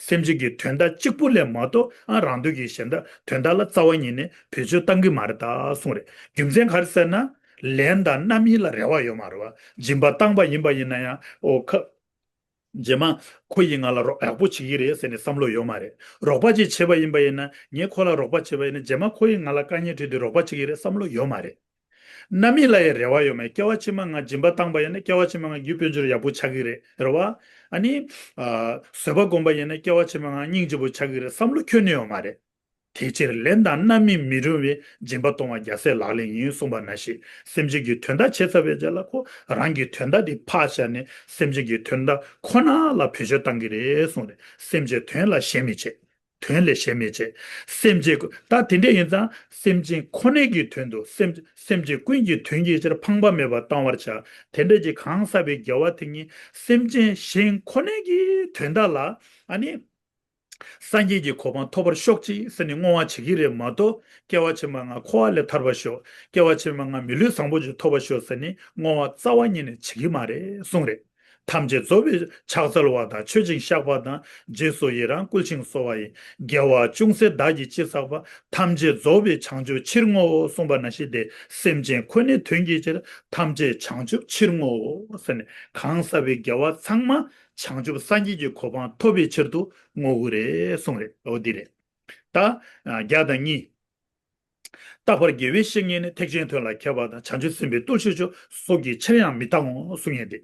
སེམས་ཅན་གྱི་དོན་དག་གཅིག་པུ་ལས་མ་གཏོགས་ཨ་རང་དོན་གྱི་གཞན་དག་དོན་དག་ལ་རྩ་བ་ཉིད་ནས་བེད་སྤྱོད་བཏང་གི་མ་རེད་ད་གསུངས་རེད། རྒྱུ་མཚན་ག་རེ་ཟེར་ན། ལན་དང་རྣམ་སྨིན་ལ་རེ་བ་ཡོད་མ་རེད་བ། སྦྱིན་པ་བཏང་པ་ཡིན་པ་ཡིན་ན་ཡང་ཨོ་ཁ། རྗེས་མ་ཁོ་ཡིས་ང་ལ་རོགས་ཡག་པོ་བྱེད་ཀྱི་རེད་ཟེར་ནས་བསམ་བློ་ཡོད་མ་རེད། རོགས་པ་ཅིག་བྱས་པ་ཡིན་པ་ཡིན་ན། ངས་ཁོ་ལ་རོགས་པ་བྱས་པ་ཡིན་ན་རྗེས་མ་ཁོ་ཡིས་ང་ལ་དཀའ་ངལ་འཕྲད་དུས་རོགས་པ་བྱེད་ཀྱི་རེད་བསམ་བློ་ཡོད་མ་རེད། རྣམ་སྨིན་ལ་ཡང་རེ་བ་ཡོད་མ་རེད། སྐྱེ་བ་ཕྱི་མ་ང་སྦྱིན་པ་བཏང་པ་ཡིན་ན་སྐྱེ་བ་ཕྱི་མ་ང་རྒྱུ་དཔལ་འབྱོར་ཡག་པོ་ཆགས་ཀྱི་རེད། རེད་བ། ཨ་ནི། ཨ་བཟོད་པ་སྒོམ་པ་ཡིན་ན་སྐྱེ་བ་ཕྱི་མ་ང་སྙིང་རྗེ་པོ་ཆགས་ཀྱི་རེད་བསམ་བློ་ཁྱོན་ནས་ཡོད་མ་རེད། དེ་ཕྱིར་ལན་དང་རྣམ་སྨིན་མི་རུང་བའི་སྦྱིན་པ་གཏོང་བ་རྒྱལ་སྲས་ལག་ལེན་ཡིན་གསུངས་པ་ནང་བཞིན། སེམས་ཅན་གྱི་དོན་དག་བྱས་ཚར་བའི་རྗེས་ལ་ཁོ་རང་གི་དོན་དག་དེ་ཕར་བཞག་ནས་སེམས་ཅན་གྱི་དོན་དག་ཁོ་ན་ལ་བེད་སྤྱོད་བཏང་གི་རེད་གསུངས་རེད། སེམས་ཅན་དོན་ལ་གཞན་མི་བྱེད། དོན་ལས་གཞན་མི་བྱེད། སེམས་ཅན་ཀུན། ད་དེ་འདྲ་ཡིན་ཙང་སེམས་ཅན་ཁོ་ནའི་གི་དོན་དུ་སེམས་སེམས་ཅན་ཀུན་གྱི་དོན་གྱི་ཕྱིར་ཕངས་པ་མེད་པར་བཏང་བར་བྱ། དེ་འདྲ་ཅིག་གང་བསགས་པའི་དགེ་བ་དེ་ཉིད་སེམས་ཅན་གཞན་ཁོ་ནའི་གི་དོན་དག་ལ་ཨ་ནི། སངས་རྒྱས་ཀྱི་གོ་འཕང་ཐོབ་པར་ཤོག་ཅིག་ཟེར་ནས་བསྔོ་བ་བྱེད་ཀྱི་རེད་མ་གཏོགས། སྐྱེ་བ་ཕྱི་མ་ང་འཁོར་བ་ལས་ཐར་བར་ཤོག་སྐྱེ་བ་ཕྱི་མ་ང་མི་ལུས་བཟང་པོ་ཅིག་ཐོབ་པར་ཤོག་ཟེར་ནས་བསྔོ་བ་རྩ་བ་ཉིད་ནས་བྱེད་ཀྱི་མ་རེད་གསུངས་རེད། ཐམས་ཅད་རྫོགས་པའི་ཕྱག་འཚལ་བ་དང་། མཆོད་ཅིང་བཤགས་པ་དང་། རྗེས་སུ་ཡི་རང་བསྐུལ་ཞིང་གསོལ་བ་ཡི། དགེ་བ་ཅུང་ཟད་བདག་གིས་ཅི་བསགས་པ། ཐམས་ཅད་རྫོགས་པའི་བྱང་ཆུབ་ཕྱིར་བསྔོའོ་གསུངས་པ་ནང་བཞིན་ཏེ། སེམས་ཅན་ཁོ་ནའི་དོན་གྱི་ཕྱིར། ཐམས་ཅད་བྱང་ཆུབ་ཕྱིར་བསྔོའོ་ཟེར་ནས། གང་བསགས་པའི་དགེ་བ་ཚང་མ་བྱང་ཆུབ་སངས་རྒྱས་ཀྱི་གོ་འཕང་ཐོབ་པའི་ཕྱིར་དུ་བསྔོ་དགོས་རེད་གསུངས་རེད། འོ་འདི་རེད། ད་བརྒྱ་དང་གཉིས། རྟག་པར་དགེ་བའི་བཤེས་གཉེན་ནི། ཐེག་ཆེན་དོན་ལ་མཁས་པ་དང་། བྱང་ཆུབ་སེམས་དཔའི་བརྟུལ་ཞུགས་མཆོག་སྲོག་གི་ཕྱིར་ཡང་མི་གཏང་ངོ་གསུངས་ཡོད་དེ།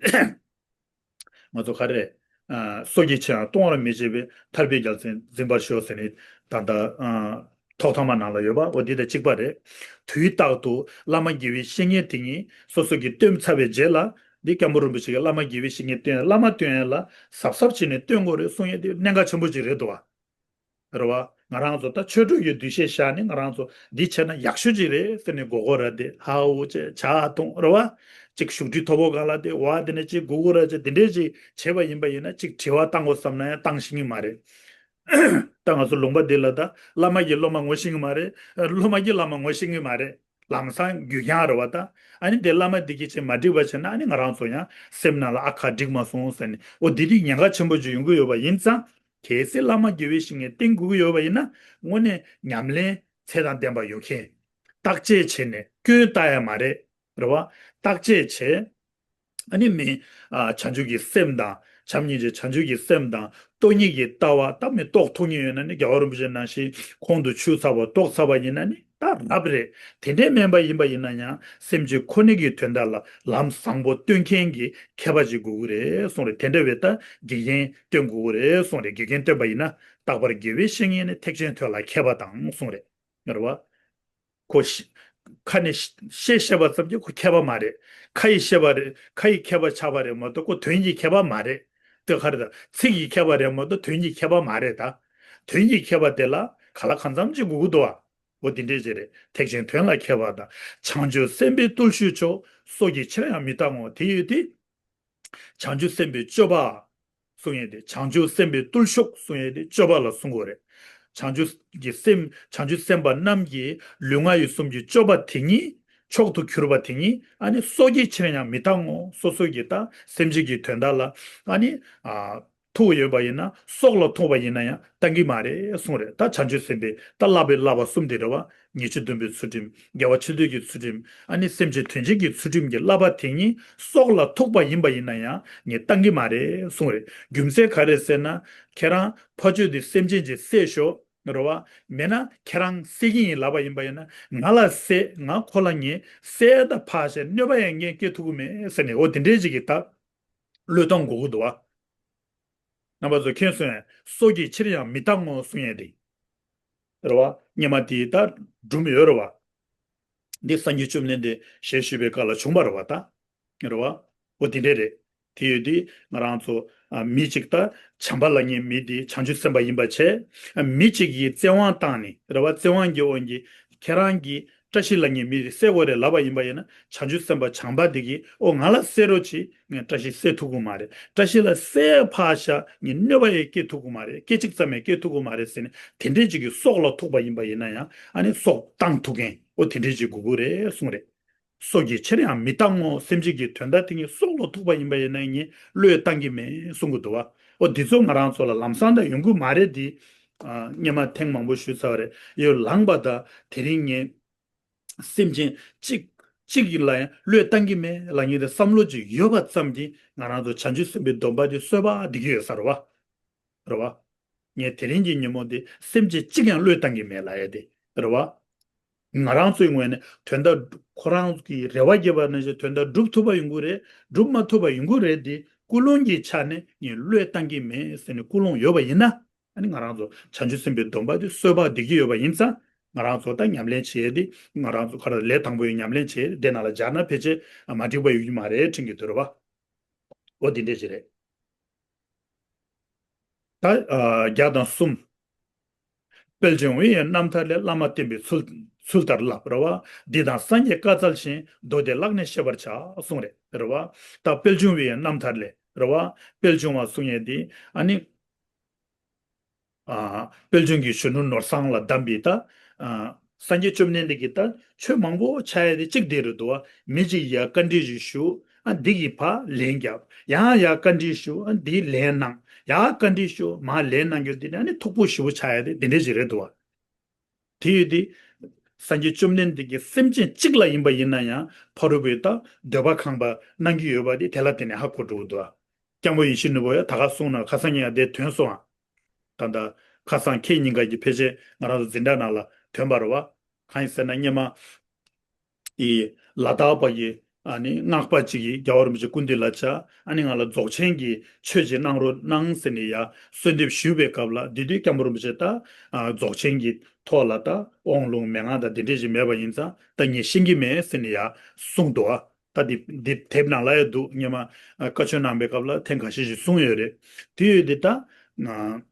ང་ཚོ་ག་རེ། ཨ། སྲོག་གི་ཕྱིར་ཡང་གཏོང་བར་མི་བྱེད་པའི། ཐར་པའི་རྒྱལ་མཚན་འཛིན་པར་ཤོག་ཟེར་ནས་ད་ལྟ། ཨ། ཐོག་ཐ་མ་ནང་ལ་ཡོད་པ་འོ་འདི་དང་གཅིག་པ་རེད། དུས་རྟག་ཏུ་བླ་མ་དགེ་བའི་བཤེས་གཉེན་དེ་ཉིད་སོ་སོ་གིས་བསྟེན་ཚར་བའི་རྗེས་ལ། འདི་སྐྱབས་མགོན་རིན་པོ་ཆེ་གིས་བླ་མ་དགེ་བའི་བཤེས་གཉེན་བསྟེན། བླ་མ་བསྟེན་ཡས་ལ་གཟབ་གཟབ་བྱས་ནས་བསྟེན་དགོས་རེད་གསུང་ཡས་དེ་གནད་འགག་ཆེན་པོ་ཅིག་རེད་འདུག་བ། རེད་བ། ང་རང་ཚོ་ད་ཆོས་གྲོགས་ཀྱི་འདུ་ཤེས་བཞག་ནས་ང་རང་ཚོ་འདི་བྱས་ན་ཡག་ཤོས་ཅིག་རེད་ཟེར་ནས་མགོ་སྐོར་ར་དེ་ཧ་འུ་ཅེ་ཇ་འཐུང་རེད་བ། ཅིག་བཞུགས་ཁྲི་མཐོ་པོ་སྒང་ལ་དེ་བ་དེ་ནས་ཅིག་སྒུག་སྒུག་ར་ཅེ་དེ་འདྲས་ཅིག་བྱས་པ་ཡིན་པ་ཡིན་ན་ཅིག་དྲི་བ་བཏང་དགོས་བསམ་ན་ཡང་བཏང་ཤེས་ཀྱི་མ་རེད། ད་ང་ཚོ་ལུང་པ་འདི་ལ་ད་བླ་མ་གིས་སློབ་མ་ངོ་ཤེས་ཀྱི་མ་རེད། སློབ་མ་གིས་བླ་མ་ངོ་ཤེས་ཀྱི་མ་རེད། ལམ་སང་རྒྱུས་ཀྱང་རེད་བ་ད། ཨ་ནི་དེ་བླ་མ་འདི་གིས་ཅིག་མ་འགྲིག་པ་བྱས་ན་ཨ་ནི་ང་རང་ཚོ་ཡང་སེམས་ནང་ལ་ཨ་ཁ་འགྲིག་མ་སོང་ཟེར་ནས་འོ་འདི་འདི་ཉེན་ཁ་ཆེན་པོ་ཅིག་ཡོང་གི་ཡོད་པ་ཡིན་ཙང་། གལ་སྲིད་བླ་མ་དགེ་བའི་བཤེས་གཉེན་བསྟེན་དགོས་ཀྱི་ཡོད་པ་ཡིན་ན་དངོས་གནས་ཉམས་ལེན་ཚད་དང་ལྡན་པ་ཡོད་མཁན། བརྟག་དཔྱད་བྱས་ནས་སྐྱོན་བལྟ་ཡ་མ་རེད། རེད་བ། བརྟག་དཔྱད་བྱས། ཨ་ནི་མི། ཨ། བྱང་ཆུབ་ཀྱི་སེམས་དང་། བྱམས་སྙིང་རྗེ་བྱང་ཆུབ་ཀྱི་སེམས་དང་སྟོང་ཉིད་ཀྱི་ལྟ་བ་ད་མི་རྟོགས་ཐུག་མཁན་ཡོད་ན་ནི་རྒྱལ་བ་རིན་པོ་ཆེ་ནང་བཞིན་ཁོང་དུ་ཆུད་ཚར་བ་རྟོགས་ཚར་བ་ཡིན་ན་ནི་ད་རབ་རེད། དེ་འདྲས་མིན་པ་ཡིན་པ་ཡིན་ན་ཡང་སེམས་ཅན་ཁོ་ནའི་གི་དོན་དག་ལ་ལམ་བཟང་པོ་སྟོན་མཁན་གྱི་མཁས་པ་ཅིག་དགོས་ཀྱི་རེད་གསུངས་རེད། དེ་འདྲ་བའི་ད་དགེ་རྒན་བསྟེན་དགོས་ཀྱི་རེད་གསུངས་རེད། དགེ་རྒན་བསྟེན་པ་ཡིན་ན་རྟག་པར་དགེ་བའི་བཤེས་གཉེན་ནི་ཐེག་ཆེན་དོན་ལ་མཁས་པ་དང་གསུངས་རེད། རེད་བ། ཁོ་ཤ་ཁ་ནས་བཤད་བཤད་པ་ཙམ་གྱིས་ཁོ་མཁས་པ་མ་རེད། ཁ་ཡིས་བཤད་པ་རེད། ཁ་ཡིས་མཁས་པ་ཆགས་པ་རེད་མ་གཏོགས་ཁོ་དོན་གྱིས་མཁས་པ་མ་རེད། དེ་ག་རེ་ད་ཚིག་གིས་མཁས་པ་རེད་མ་གཏོགས་དོན་གྱིས་མཁས་པ་མ་རེད་ད། དོན་གྱིས་མཁས་པ་དེ་ལ་ག་ལ་གང་འཚམ་ཅིག་དགོས་ཀྱི་འདུག་བ། འོ་དེ་འདྲས་ཅིག་རེད། ཐེག་ཆེན་དོན་ལ་མཁས་པ་དང་། བྱང་ཆུབ་སེམས་དཔའི་བརྟུལ་ཞུགས་མཆོག་སྲོག་གི་ཕྱིར་ཡང་མི་གཏང་ངོ་། དེ་ཡོད་དེ། བྱང་ཆུབ་སེམས་དཔའི་སྤྱོད་པ། གསུང་ཡས་དེ་བྱང་ཆུབ་སེམས་དཔའི་བརྟུལ་ཞུགས་གསུང་ཡས་དེ་སྤྱོད་པ་ལ་གསུང་དགོས་རེད། བྱང་ཆུབ་ཀྱི་སེམས་བྱང་ཆུབ་སེམས་དཔའ་རྣམས་ཀྱི་ལུས་ངག་ཡིད་གསུམ་གྱི་སྤྱོད་པ་དེ་ཉིད་མཆོག་ཏུ་གྱུར་པ་དེ་ཉིད་ཨ་ནི་སྲོག་གི་ཕྱིར་ཡང་མི་གཏང་ངོ་། སོ་སོ་གི་ད་སེམས་ཅན་གྱི་དོན་དག་ལ་ཨ་ནི་ཨ་ཐུག་ཡོད་པ་ཡིན་ན་སྲོག་ལ་ཐུག་པ་ཡིན་ན་ཡང་གཏང་གི་མ་རེད་གསུང་རེད། ད་བྱང་ཆུབ་སེམས་དཔའི་ད་བསླབ་པའི་བསླབ་པ་གསུམ་དེ་རེད་བ། ཉེས་སྤྱོད་སྡོམ་པའི་ཚུལ་ཁྲིམས། དགེ་བ་ཆེ་བསྟོད་ཀྱི་ཚུལ་ཁྲིམས། ཨ་ནི་སེམས་ཅན་དོན་བྱེད་ཀྱི་ཚུལ་ཁྲིམས་ཀྱི་བསླབ་པ་དེ་ཉིད་སྲོག་ལ་ཐུག་པ་ཡིན་པ་ཡིན་ན་ཡང་ངས་གཏང་གི་མ་རེད་གསུངས་རེད། རྒྱུ་མཚན་ག་རེ་ཟེར་ན། ཁྱེད་རང་ཕ་ཆོས་དེ་སེམས་ཅན་གྱི་བསད་ཤོག་རེད་བ། མེད་ན་ཁྱེད་རང་བསད་ཀྱི་ཡིན་ལབ་པ་ཡིན་པ་ཡིན་ན་ང་ལ་བསད་ང་ཁོ་ལ་ངས་བསད་ད་ཕར་བཞག་གནོད་པ་ཡང་ངས་སྐྱེལ་ཐུབ་ཀྱི་མེད་ཟེར་ནས་འོ་དེ་འདྲའི་ཅིག་གི་ད་བློས་གཏོང་དགོས་ཀྱི་འདུག་བ། རྣམ་པ་ཚོ་མཁྱེན་སོང་ངས་སྲོག་གི་ཕྱིར་ཡང་མི་གཏང་ངོ་གསུང་ཡས་དེ། རེད་བ། སྔོན་མ་དེ་ད་སྒྲུང་ཡོད་རེད་བ། འདི་སངས་རྒྱས་བཅོམ་ལྡན་འདས་ཞལ་བཞུགས་པའི་སྐབས་ལ་བྱུང་བ་རེད་བ་ད། རེད་བ། འོ་དེ་འདྲས་རེད། དེ་ཡོད་དུས་ང་རང་ཚོ་ཨ་མི་གཅིག་ད་བྱམས་པ་ལབ་མཁན་མི་དེ་བྱང་ཆུབ་སེམས་དཔའ་ཡིན་པ་བྱས། ཨ་མི་གཅིག་གིས་བཙན་དབང་བཏང་ནས་རེད་བ། བཙན་དབང་གི་དབང་གིས་ཁྱེད་རང་གིས་བཀྲ་ཤིས་ལབ་མཁན་མི་དེ་བསད་དགོས་རེད་ལབ་པ་ཡིན་པ་ཡིན་ན་བྱང་ཆུབ་སེམས་དཔའ་བྱམས་པ་དེ་གིས་ཨོ་ང་ལ་བསད་རོགས་གྱིས། ངས་བཀྲ་ཤིས་བསད་ཐུབ་ཀྱི་མ་རེད། བཀྲ་ཤིས་ལ་བསད་ཕར་བཞག་ངས་གནོད་པ་ཡང་སྐྱེལ་ཐུབ་ཀྱི་མ་རེད། སྐད་ཅིག་ཙམ་ཡང་སྐྱེལ་ཐུབ་ཀྱི་མ་རེད་ཟེར་ནས་དེ་འདྲས་ཅིག་གི་སྲོག་ལ་ཐུག་པ་ཡིན་པ་ཡིན་ན་ཡང་ཨ་ནི་སྲོག་བཏང་ཐུབ་མཁན་ཨོ་དེ་འདྲས་ཅིག་དགོས་ཀྱི་རེད་གསུངས་རེད། སྲོག་གི་ཕྱིར་ཡང་མི་གཏང་ངོ་། སེམས་ཅན་གྱི་དོན་དག་དེ་ཉིད་སྲོག་ལ་ཐུག་པ་ཡིན་པ་ཡིན་ན་ངས་བློས་བཏང་གི་མེད་གསུང་གི་འདུག་བ། ཨོ་འདི་ཚོ་ང་རང་ཚོ་ལ་ལམ་སང་ད་ཡོང་གི་མ་རེད་དེ། ཨ་སྔོན་མ་ཐེངས་མང་པོ་ཞུས་ཚར་བ་རེད། ཡོད་ལངས་པ་ད་དེ་རིང་ངས། སེམས་ཅན་གཅིག་གཅིག་ལ་ཡང་བློས་བཏང་གི་མེད་ལབ་མཁན་དེ་བསམ་བློ་ཅིག་ཡོད་པ་ཙམ་གྱིས་ང་རང་ཚོ་བྱང་ཆུབ་སེམས་དཔའི་སྡོམ་པ་དེ་གསོལ་བ་འདེབས་ཀྱི་ཡོད་ས་རེད་བ། རེད་བ། ངས་དེ་རིང་གི་ཉིན་མོ་འདི་སེམས་ཅན་གཅིག་ཡང་བློས་བཏང་གི་མེད་ལབ་ཡ་དེ་རེད་བ། ང་རང་ཚོའི་ངོས་ནས་དོན་དག་ཁོ་རང་གི་རེ་བ་བརྒྱབ་པ་ནང་བཞིན་དོན་དག་འགྲུབ་ཐུབ་པ་ཡོང་གི་རེད། འགྲུབ་མ་ཐུབ་པ་ཡོང་གི་རེད་དེ་ཀུན་སློང་གི་ཆ་ནས་ངས་བློས་བཏང་གི་མེད་ཟེར་ནས་ཀུན་སློང་ཡོད་པ་ཡིན་ན། ཨ་ནི་ང་རང་ཚོ་བྱང་ཆུབ་སེམས་དཔའི་སྡོམ་པ་དེ་གསོལ་བ་འདེབས་ཀྱི་ཡོད་པ་ཡིན་ཙང་། ང་རང་ཚོ་ད་ཉམས་ལེན་བྱེད་ཡས་དེ་ང་རང་ཚོ་ག་རེ་ལས་དང་པོའི་ཉམས་ལེན་བྱེད་ཡས་དེ་ནང་ལ་སྦྱར་ན་ཕལ་ཆེར་མ་འགྲིག་པ་ཡོད་ཀྱི་མ་རེད་དྲན་གྱི་འདུག་རེད་བ། འོ་དེ་འདྲས་ཅིག་རེད། ད་ཨ་བརྒྱ་དང་གསུམ། དཔལ་འབྱུང་བའི་རྣམ་ཐར་ལས། བླ་མ་བསྟེན་པའི་ཚུལ་ཚུལ་ལྟར་བསླབ་རེད་བ། འདི་དང་སངས་རྒྱས་བཀའ་སྩལ་ཞིང་། མདོ་སྡེ་བཀླགས་ནས་ཤེས་པར་བྱ་གསུངས་རེད་རེད་བ། ད་དཔལ་འབྱུང་བའི་རྣམ་ཐར་ལས་རེད་བ། དཔལ་འབྱུང་བ་གསུང་ཡས་དེ་ཨ་ནི། ཨ་དཔལ་འབྱུང་གི་གཞོན་ནུ་ནོར་བཟང་ལ་གདམས་པའི་ད། ཨ་སངས་རྒྱས་བཅོམ་ལྡན་འདས་ཀྱིས་ད་ཆོས་མང་པོ་ཕྱག་ཡས་དེ་གཅིག་དེ་རེད་འདུག་བ། མི་གཅིག་ཡ་བཀའ་འདྲི་ཞིག་ཞུ། ཨ་འདི་གི་ཕར་ལན་རྒྱབ། ཡང་ཡར་བཀའ་འདྲི་ཞུ། ཨ་འདི་ལན་གནང་། ཡར་བཀའ་འདྲི་ཞུ། མར་ལན་གནང་རྒྱུ་འདི་ནི་ཨ་ནི་མཐུག་པོ་ཞེ་པོ་ཆགས་ཡ་དེ་འདི་འདྲ་ཞིག་རེད་འདུག་བ། དེ་ཡོད་དེ། སངས་རྒྱས་བཅོམ་ལྡན་འདས་ཀྱིས་སེམས་ཅན་གཅིག་ལ་ཡིན་པ་ཡིན་ན་ཡང་ཕ་རོལ་པོའི་ད་འདོད་པ་ཁེངས་པ་གནང་གི་ཡོད་པ་དེ་དེ་ལ་བརྟེན་ནས་ཧ་གོ་འགྲོ་གི་འདུག་བ། སྐྱབས་མགོན་ཡིད་བཞིན་ནོར་བུ་ཡང་ད་ག་གསུངས་ན་ཁ་སང་ཉིན་ཡང་དེ་ཐོན་སོང་ཨ། ད་ལྟ་ཁ་སང་ཁེ་ཉིན་ག་གི་ཕལ་ཆེར་ང་རང་ཚོ་འཛིན་གྲྭ་ནང་ལ་ཐོན་པ་རེད་བ། གང་ཡིན་ཟེར་ན་སྔོན་མ་ཨི་ལ་དྭགས་པ་གི་ཨ་ནི་སྔགས་པ་གཅིག་གིས་རྒྱལ་བ་རིན་པོ་ཆེ་སྐུ་མདུན་ལ་བཅར། ཨ་ནི་ང་ལ་རྫོགས་ཆེན་གྱི་ཆོས་ཅིག་གནང་རོགས་གནང་ཟེར་ནས་ཡ་གསོལ་འདེབས་ཞུས་པའི་སྐབས་ལ་དེ་དུས་སྐྱབས་མགོན་རིན་པོ་ཆེ་ད་ཨ་རྫོགས་ཆེན་གྱི་ཐོག་ལ་ད་དབང་ལུང་མན་ངག་དང་དེ་འདྲས་ཅིག་མེད་པ་ཡིན་ཙང་ད་ངས་ཤེས་ཀྱི་མེད་ཟེར་ནས་ཡ་གསུངས་འདུག་ཨ། ད་འདི་འདི་དེབ་ནང་ལ་ཡ་འདུག་སྔོན་མ་ཨ་བཀའ་ཆོས་གནང་པའི་སྐབས་ལ་ཐེངས་ཁ་ཤས་ཤིག་གསུངས་ཡོད་རེད། དེ་ཡོད་དེ་ད་ཨ།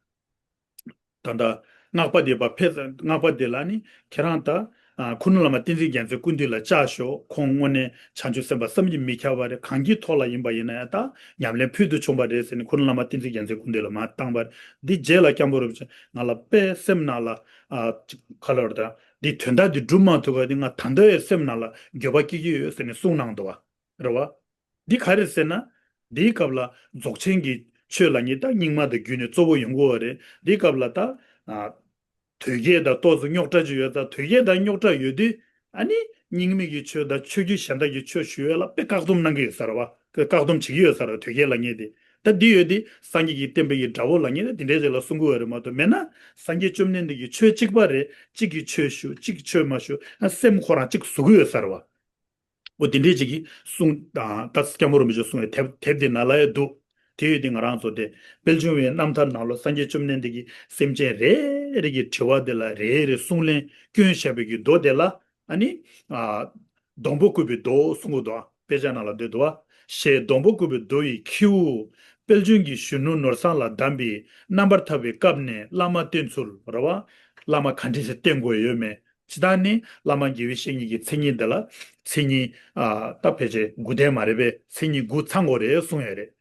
ད་ལྟ་སྔགས་པ་དེ་པ་ཕེབས། སྔགས་པ་དེ་ལ་ནི་ཁྱེད་རང་ད་ཨ་ཁུ་ནུ་བླ་མ་བསྟན་འཛིན་རྒྱལ་མཚན་སྐུ་མདུན་ལ་བཅར་ཤོག་ཁོང་དངོས་གནས་བྱང་ཆུབ་སེམས་དཔའ་བསམ་གྱིས་མི་ཁྱབ་པ་རེད། གང་གི་ཐོག་ལ་ཡིན་པ་ཡིན་ན་ཡང་ད་ཉམས་ལེན་ཕུལ་དུ་བྱུང་བ་རེད་ཟེར་ནས་ཁུ་ནུ་བླ་མ་བསྟན་འཛིན་རྒྱལ་མཚན་སྐུ་མདུན་ལ་མར་བཏང་བ་རེད། འདི་རྗེས་ལ་སྐྱབས་མགོན་རིན་པོ་ཆེ་ང་ལ་དཔེ་སེམས་ནང་ལ་ཨ་ཅིག་ག་ལ་བར་ད་འདི་དོན་དག་འདི་སྒྲུབ་མ་ཐུབ་པ་འདི་ང་ད་ལྟ་ཡང་སེམས་ནང་ལ་འགྱོད་པ་སྐྱེ་གི་ཡོད་ཟེར་ནས་གསུངས་གནང་འདུག་བ། རེད་བ། འདི་ག་རེ་ཟེར་ན། འདིའི་སྐབས་ལ་རྫོགས་ཆེན་གྱི་ཆོས་ལབ་མཁན་ད་རྙིང་མ་དང་རྒྱུད་ནས་གཙོ་བོ་ཡོང་གི་ཡོད་རེད། འདིའི་སྐབས་ལ་ད་ཨ་དོལ་རྒྱལ་དང་ཏོག་ཙམ་རྙོག་དྲ་ཅིག་ཡོད་ཙང་། དོལ་རྒྱལ་དང་རྙོག་དྲ་ཡོད་དུས་ཨ་ནི་རྙིང་མའི་གི་ཆོས་དང་ཆོས་བརྒྱུད་གཞན་དག་གི་ཆོས་ཞུ་ཡས་ལ་དཔེ་བཀག་སྡོམ་གནང་གི་ཡོད་ས་རེད་བ། བཀག་སྡོམ་བྱེད་ཀྱི་ཡོད་ས་རེད་བ། དོལ་རྒྱལ་ལབ་མཁན་དེ། ད་འདི་ཡོད་དེ་སངས་རྒྱས་ཀྱི་བསྟན་པའི་གི་དགྲ་བོ་ལབ་མཁན་དེ་འདི་འདྲའི་ཅིག་ལ་གསུང་གི་ཡོད་རེད་མ་གཏོགས། མེད་ན་སངས་རྒྱས་བཅོམ་ལྡན་འདས་ཀྱི་ཆོས་གཅིག་པ་རེད། གཅིག་གི་ཆོས་ཞུ། གཅིག་གི་ཆོས་མ་ཞུ་ན་སེམས་ཁོ་རང་གཅིག་བཟོ་གི་ཡོད་ས་རེད་བ། འོ་དེ་འདྲས་ཅིག་གིས་གསུངས་དང་། ད་སྐྱབས་མགོན་རིན་པོ་ཆེས་གསུངས་པའི་དེབ་དེབ་དེ་ནང་ལ་ཡང་འདུག་དེ་ཡོད་དེ་ང་རང་ཚོ་དེ་དཔལ་འབྱོར་བའི་རྣམ་ཐར་ནང་ལོ་སངས་རྒྱས་བཅོམ་ལྡན་འདས་ཀྱིས་སེམས་ཅན་རེ་རེ་གི་དྲི་བ་དེ་ལ་རེ་རེ་གསུང་ལན་སྐྱོན་བཤད་པའི་གི་མདོ་དེ་ལ་ཨ་ནི་ཨ་སྡོང་པོ་བརྐོས་པའི་མདོ་གསུང་གི་འདུག་དཔེ་ཆ་ནང་ལ་འདུག་འདུག་བ། ཞེས་སྡོང་པོ་བརྐོས་པའི་མདོ་ཡི་ཁྱེའུ་དཔལ་ལྗོན་གྱི་གཞོན་ནུ་ནོར་བཟང་ལ་གདམས་པའི་རྣམ་པར་ཐར་པའི་སྐབས་ནས་བླ་མ་བསྟེན་ཚུལ་རེད་བ། བླ་མ་ག་འདྲས་སེ་བསྟེན་དགོས་ཡོད་མེད། ཇི་ལྟར་ནི་བླ་མ་དགེ་བའི་བཤེས་གཉེན་གྱི་མཚན་ཉིད་འདི་ལ་མཚན་ཉིད་ཨ་ད་ཕལ་ཆེར་དགུ་ལྡན་མ་རེད་པས། མཚན་ཉིད་དགུ་ཚང་དགོས་རེད་གསུངས་ཡོད་རེད།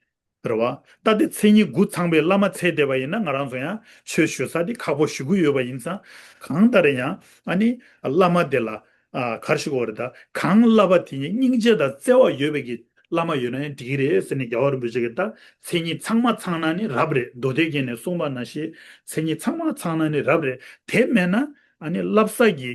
རེད་བ། ད་དེ་མཚན་ཉིད་དགུ་ཚང་པའི་བླ་མ་འཚོལ་བསྡད་པ་ཡིན་ན་ང་རང་ཚོ་ཡང་ཆོས་ཞུ་ས་དེ་ཁག་པོ་ཞུ་གི་ཡོད་པ་ཡིན་ཙང་། གང་ལྟར་ཡང་ཨ་ནི་བླ་མ་དེ་ལ་ཨ་ག་རེ་ཞུ་དགོས་རེད། ད་གང་བསླབ་པ་དེ་ཉིད་སྙིང་རྗེ་དང་བརྩེ་བ་ཡོད་པའི་གི་བླ་མ་ཡོད་ན་ཡང་འགྲིག་གི་རེད་ཟེར་ནས་རྒྱལ་བ་རིན་པོ་ཆེ་གིས་ད་མཚན་ཉིད་ཚང་མ་ཚང་ན་ནི་རབ་རེད། མདོ་སྡེ་རྒྱན་ནས་གསུངས་པ་ནང་བཞིན་མཚན་ཉིད་ཚང་མ་ཚང་ན་ནི་རབ་རེད། དེ་མེད་ན་ཨ་ནི་བསླབ་ས་གི་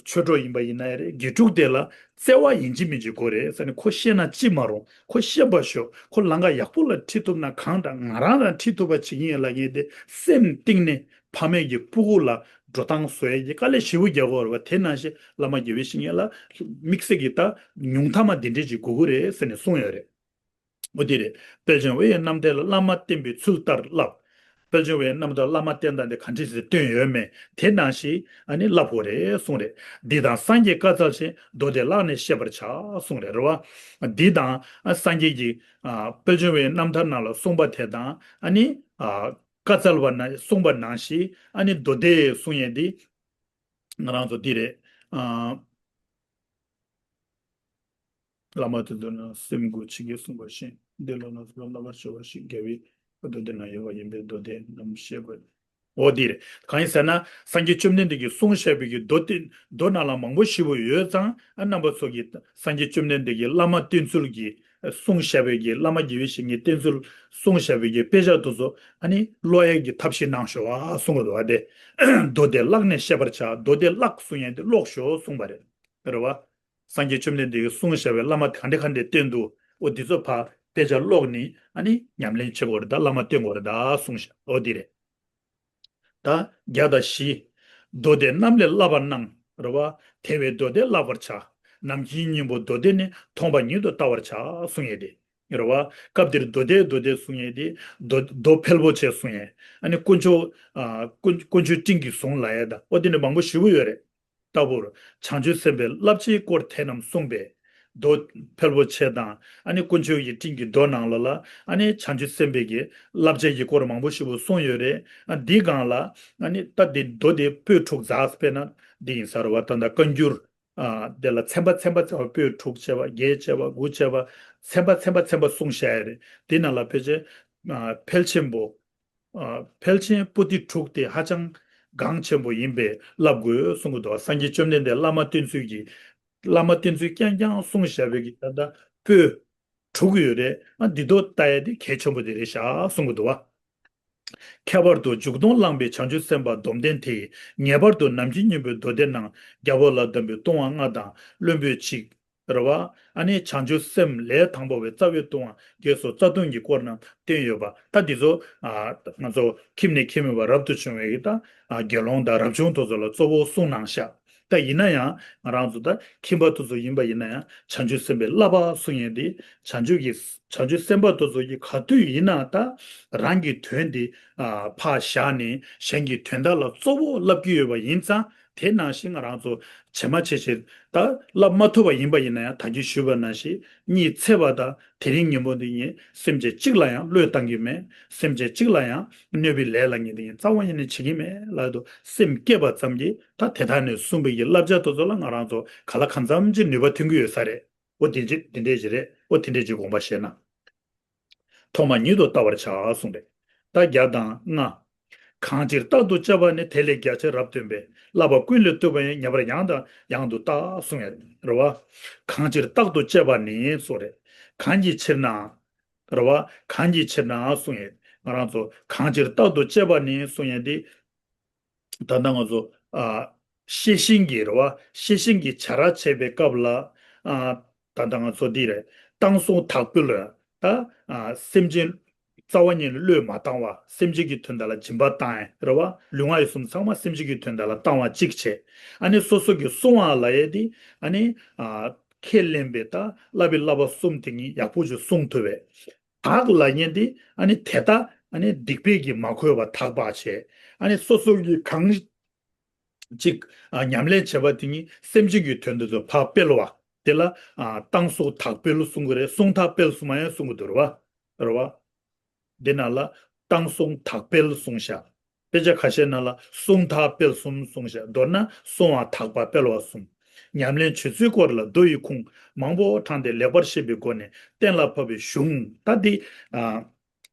ཆོས་གྲོགས་ཡིན་པ་ཡིན་ན་ཡང་རེད། དགེ་ཕྲུག་དེ་ལ་བརྩེ་བ་ཡིན་གཅིག་མིན་གཅིག་དགོས་རེད་ཟེར་ནས། ཁོ་ཤེས་ན་ཅི་མ་རུང་། ཁོ་ཤེས་པ་ཤོག་ཁོ་ལམ་ཁ་ཡག་པོ་ལ་ཁྲིད་ཐུབ་ན་གང་འདྲ། ང་རང་རང་ཁྲིད་ཐུབ་པ་བྱེད་ཀྱི་ཡིན་ལབ་མཁན་དེ་སེམས་གཏིང་ནས་ཕ་མེས་ཀྱི་སྤུ་གུ་ལ་འགྲོ་སྟངས་བཟོ་ཡས་ཀྱི་དཀའ་ལས་ཞེ་པོ་རྒྱག་གི་ཡོད་རེད་བ། དེ་ནང་བཞིན་བླ་མ་དགེ་བའི་བཤེས་གཉེན་ལ་དམིགས་བསལ་གྱི་ད་ཉུང་མཐའ་མ་འདི་འདྲས་ཅིག་དགོས་ཀྱི་རེད་ཟེར་ནས་གསུངས་ཡོད་རེད། འོ་དེ་རེད། དཔལ་འབྱོར་བའི་རྣམ་ཐར་ལ་བླ་མ་བསྟེན་པའི་ཚུལ་ལྟར་བསླབ། དཔལ་འབྱོར་བའི་རྣམ་ཐར་བླ་མ་བསྟེན་སྟངས་དེ་ག་འདྲས་སེ་བསྟེན་ཡོད་མེད་དེ་ནང་བཞིན་ཨ་ནི་བསླབ་དགོས་རེད་གསུངས་རེད། འདི་དང་སངས་རྒྱས་བཀའ་སྩལ་ཞིང་། མདོ་སྡེ་བཀླགས་ནས་ཤེས་པར་བྱ་གསུངས་རེད། རེད་བ། འདི་དང་ཨ་སངས་རྒྱས་ཀྱི་ཨ་དཔལ་འབྱོར་བའི་རྣམ་ཐར་ནང་ལ་གསུངས་པ་དེ་དང་ཨ་ནི་ཨ་བཀའ་སྩལ་པ་ན་གསུངས་པ་ནང་བཞིན་ཨ་ནི་མདོ་སྡེ་གསུང་ཡས་འདི་ང་རང་ཚོ་འདི་རེད། ཨ། བླ་མ་དེ་ཚོ་ནི་སེམས་དགུ་ཆེ་གེ་གསུངས་པ་བཞིན། འདི་ལོ་ན་ཚོ་ལ་བསླབ་པར་བྱ་བ་ཞིག་རྒྱལ་བའི་མདོ་སྡེ་ན་ཡོད་པ་ཡིན་པས་མདོ་སྡེ་རྣམས་ཤེས་དགོས། འོ་འདི་རེད། གང་ཡིན་ཟེར་ན་སངས་རྒྱས་བཅོམ་ལྡན་འདས་ཀྱིས་གསུངས་བཞག་པའི་གི་མདོ་སྡེ་མདོ་ནང་ལ་མང་པོ་ཞེ་པོ་ཡོད་ཙང་། ཨ་རྣམ་པ་ཚོ་གིས་སངས་རྒྱས་བཅོམ་ལྡན་འདས་ཀྱིས་བླ་མ་བསྟེན་ཚུལ་གྱི་གསུངས་བཞག་པའི་གི་བླ་མ་དགེ་བའི་བཤེས་གཉེན་བསྟེན་ཚུལ་གསུངས་བཞག་པའི་གི་དཔེ་ཆ་དེ་ཚོ་ཨ་ནི་ཀློག་ཡས་ཀྱི་ཐབས་ཤེས་གནང་ཤོག་ཨ་གསུངས་པ་འདུག་བ། དེ་མདོ་སྡེ་བཀླགས་ནས་ཤེས་པར་བྱ། མདོ་སྡེ་བཀླགས་གསུང་ཡས་དེ་ཀློག་ཤོག་གསུངས་པ་རེད། རེད་བ། སངས་རྒྱས་བཅོམ་ལྡན་འདས་ཀྱིས་གསུངས་བཞག་པའི་བླ་མ་ག་འདྲ་ག་འདྲ་བསྟེན་འདུག་འོ་འདི་ཚོ་ཕར་དཔེ་ཆ་ཀློག་ནི་ཨ་ནི་ཉམས་ལེན་བྱེད་དགོས་རེད། ད་བླ་མ་བསྟེན་དགོས་རེད་ད་གསུངས་བཞག་འོ་འདི་རེད། ད་བརྒྱ་དང་བཞི། མདོ་སྡེ་རྣམས་ལས་བསླབ་པ་གནང་། རེད་བ། དེ་བས་མདོ་སྡེ་བཀླག་པར་བྱ། ནམ་མཁའི་སྙིང་པོ་མདོ་སྡེ་ནི། མཐོང་བ་ཉིད་དུ་བལྟ་བར་བྱ་གསུང་ཡས་དེ། རེད་བ། སྐབས་འདིར་མདོ་སྡེ་མདོ་སྡེ་གསུང་ཡས་དེ། མདོ་མདོ་ཕལ་པོ་ཆེ་གསུང་ཡས། ཨ་ནི་དཀོན་མཆོག་ཨ་དཀོན་དཀོན་མཆོག་སྤྲིན་གྱིས་བཟུང་ལབ་ཡས་དང་འོ་དེ་འདྲ་མང་པོ་ཞེ་པོ་ཡོད་རེད། ལྟ་བུར། བྱང་ཆུབ་སེམས་དཔའི་བསླབ་བྱའི་སྐོར་དེ་རྣམས་གསུངས་པས། མདོ་ཕལ་པོ་ཆེ་དང་ཨ་ནི་དཀོན་མཆོག་གི་སྤྲིན་གྱི་མདོ་ནང་ལོགས་ལ་ཨ་ནི་བྱང་ཆུབ་སེམས་དཔའི་གི་བསླབ་བྱ་གི་སྐོར་མང་པོ་ཞེ་པོ་གསུངས་ཡོད་རེད། ཨ་འདི་སྒང་ལ་ཨ་ནི་ད་འདི་མདོ་འདི་པོད་དྲུག་ཛགས་པས་ན་འདི་ཡིན་ས་རེད་བ། ད་ལྟ་བཀའ་འགྱུར་ཨ་དེ་ལ་ཚན་པ་ཚན་པ་ཚན་པ་པོད་དྲུག་བྱས་པ་བརྒྱད་བྱས་པ་དགུ་བྱས་པ་ཚན་པ་ཚན་པ་ཚན་པ་གསུངས་བཞག་ཡོད་རེད། འདི་ནང་ལ་ཕལ་ཆེར་ཨ་ཕལ་ཆེན་པོ། ཨ་ཕལ་ཆེན་པོ་ཏི་དྲུག་དེ་ཧ་ཅང་འགངས་ཆེན་པོ་ཡིན་པས་བསླབ་དགོས་གསུང་གི་འདུག་སངས་རྒྱས་བཅོམ་ལྡན་འདས་བླ་མ་བསྟེན་ཚུལ་གྱི་བླ་མ་བསྟེན་ཚུལ་རྐྱང་རྐྱང་གསུངས་བཞག་པའི་གི་ད་ལྟ་པོད་ གྲུབ་ཀྱི་ཡོད་རེད། ཨ་འདི་དོ་ལྟ་ཡ་དེ་གལ་ཆེན་པོ་དེ་རེད་ཤག་གསུང་གི་འདུག་བ། ཁྱད་པར་དུ་འཇུག་ལྡོག་བླངས་པའི་བྱང་ཆུབ་སེམས་དཔའ་སྡོམ་ལྡན་དེས། ངེས་པར་དུ་ནམ་འཆི་གཉེན་པོའི་མདོ་སྡེ་ནང་རྒྱལ་པོ་ལ་གདམས་པའི་ལྟུང་བ་ལྔ་དང་བློན་པོའི་ཚིག་རེད་བ། ཨ་ནི་བྱང་ཆུབ་སེམས་ལས་དང་པོ་བའི་རྩ་བའི་ལྟུང་བ་བརྒྱད་སོགས་རྩ་ལྟུང་གི་སྐོར་རྣམས་བསྟན་ཡོད་པ། ད་འདི་ཚོ་ཨ་ང་ཚོ་ཁྱིམ་ནས་ཁྱིམ་མེད་པར་རབ་ཏུ་བྱུང་བའི་ད་ཨ་དགེ་སློང་དང་རབ་བྱུང་དེ་ཚོ་ལ་གཙོ་བོ་གསུངས་གནང་ཤག་ད་ཡིན་ན་ཡང་ང་རང་ཚོ་ད་ཁྱིམ་པ་དེ་ཚོ་ཡིན་པ་ཡིན་ན་ཡང་བྱང་ཆུབ་སེམས་དཔའི་བསླབ་པ་གསུང་ཡས་འདི་བྱང་ཆུབ་ཀྱི་བྱང་ཆུབ་སེམས་དཔའ་དེ་ཚོ་ཡིས་ག་དུས་ཡིན་ན་ད་རང་གི་དོན་འདི་ཨ་ཕར་བཞག་ནས་གཞན་གྱི་དོན་དག་ལ་གཙོ་བོ་བསླབ་ཀྱི་ཡོད་པ་ཡིན་ཙང་། དེ་ནང་བཞིན་ང་རང་ཚོ་ཇེ་མང་ཇེ་ཆེར་ད་བསླབ་མ་ཐུབ་པ་ཡིན་པ་ཡིན་ན་ཡང་། ད་གིན་ཞུས་པ་ནང་བཞིན་གཉིད་ཚད་པ་དང་དེ་རིང་ཉིན་མོ་འདི་ཉིད་སེམས་ཅན་གཅིག་ལ་ཡང་བློས་བཏང་གི་མེད། སེམས་ཅན་གཅིག་ལ་ཡང་གནོད་པའི་ལས་ལ་ངས་འདི་ཉིད་རྩ་བ་ཉིད་ནས་བྱེད་ཀྱི་མེད་ལབ་དུས་སེམས་བསྐྱེད་པ་ཙམ་གྱིས་ད་དེ་དག་ནས་གསུངས་པའི་གི་བསླབ་བྱ་དེ་ཚོ་ལ་ང་རང་ཚོ་ག་ལ་གང་འཚམ་ཅིག་ནུས་པ་ཐོན་གྱི་ཡོད་ས་རེད། འོ་དེ་འདྲ་དེ་འདྲ་ཅིག་རེད། འོ་དེ་འདྲ་ཅིག་དགོངས་པ་བཞེས་ན། ཐོག་མ་ཉིད་དུ་བལྟ་བར་བྱ་གསུངས་རེད། ད་བརྒྱ་དང་ལྔ། གང་ཕྱིར་རྟག་ཏུ་དཔྱད་པ་ནི། དེ་ལས་རྒྱ་ཆེར་རབ་སྟོན་པས། བསླབ་པ་ཀུན་ལས་བཏུས་པ་ཡིས། ངེས་པར་ཡང་དང་ཡང་དུ་བལྟ་གསུངས་ཡོད་རེད་བ། གང་ཕྱིར་རྟག་ཏུ་དཔྱད་པ་ནི་གསུངས་རེད། གང་གི་ཕྱིར་ན། རེད་བ། གང་གི་ཕྱིར་ན་གསུངས་ཡོད། ང་རང་ཚོ་གང་ཕྱིར་རྟག་ཏུ་དཔྱད་པ་ནི་གསུངས་ཡོད་དེ། ད་ལྟ་ང་ཚོ་ཨ་ཤེས་བཞིན་གྱི་རེད་བ། ཤེས་བཞིན་གྱི་བྱ་ར་བྱེད་པའི་སྐབས་ལ་ཨ་ད་ལྟ་ང་ཚོ་འདི་རེད། བཏང་བཟུང་དག་སྤེལ་རེད། ད་ཨ་སེམས་ཅན་རྩ་བ་ཉིད་ནས་བློས་མ་བཏང་བ། སེམས་ཅན་གྱི་དོན་དག་ལ་སྦྱིན་པ་བཏང་ཡ་རེད་བ། ལུས་ངག་ཡིད་གསུམ་ཚང་མ་སེམས་ཅན་གྱི་དོན་དག་ལ་བཏང་བ་གཅིག་བྱས། ཨ་ནི་སོ་སོ་གི་བསྲུང་བ་ལབ་ཡ་དེ་ཨ་ནི་ཨ་ཁས་ལེན་པའི་ད་བསླབ་པའི་བསླབ་པ་གསུམ་དེ་ཉིད་ཡག་པོ་ཞིག་བསྲུང་ཐུབ་པས། དག་ལབ་མཁན་དེ་ཨ་ནི་དེ་ལྟ་ཨ་ནི་སྡིག་པའི་གིས་མ་གོས་པ་དག་པ་བྱས། ཨ་ནི་སོ་སོ་གིས་གང་ཅིག་ཨ་ཉམས་ལེན་བྱས་པ་དེ་ཉིད་སེམས་ཅན་གྱི་དོན་དུ་ཕར་སྤེལ་བ། དེ་ལ་ཨ་བཏང་བཟུང་དག་སྤེལ་གསུང་གི་རེད། བསྲུང་ཐག་སྤེལ་གསུམ་ཡང་གསུང་གི་འདུག་རེད་བ། རེད་བ། འདི་ནང་ལ་བཏང་བཟུང་དག་སྤེལ་གསུངས་ཤག་དཔེ་ཆ་ཁ་ཤས་ནང་ལ་བསྲུང་ཐག་སྤེལ་གསུམ་གསུངས་ཤག་མདོར་ན་བསྲུང་བ་དག་པ་སྤེལ་བ་གསུམ། ཉམས་ལེན་བྱེད་ཚུལ་སྐོར་ལ་མདོ་ཡི་ཁུངས་མང་པོ་དྲངས་ཏེ་ལེགས་པར་ཤེས་པའི་སྒོ་ནས་གཏན་ལ་ཕབ་པའི་གཞུང་། ད་འདི་ཨ་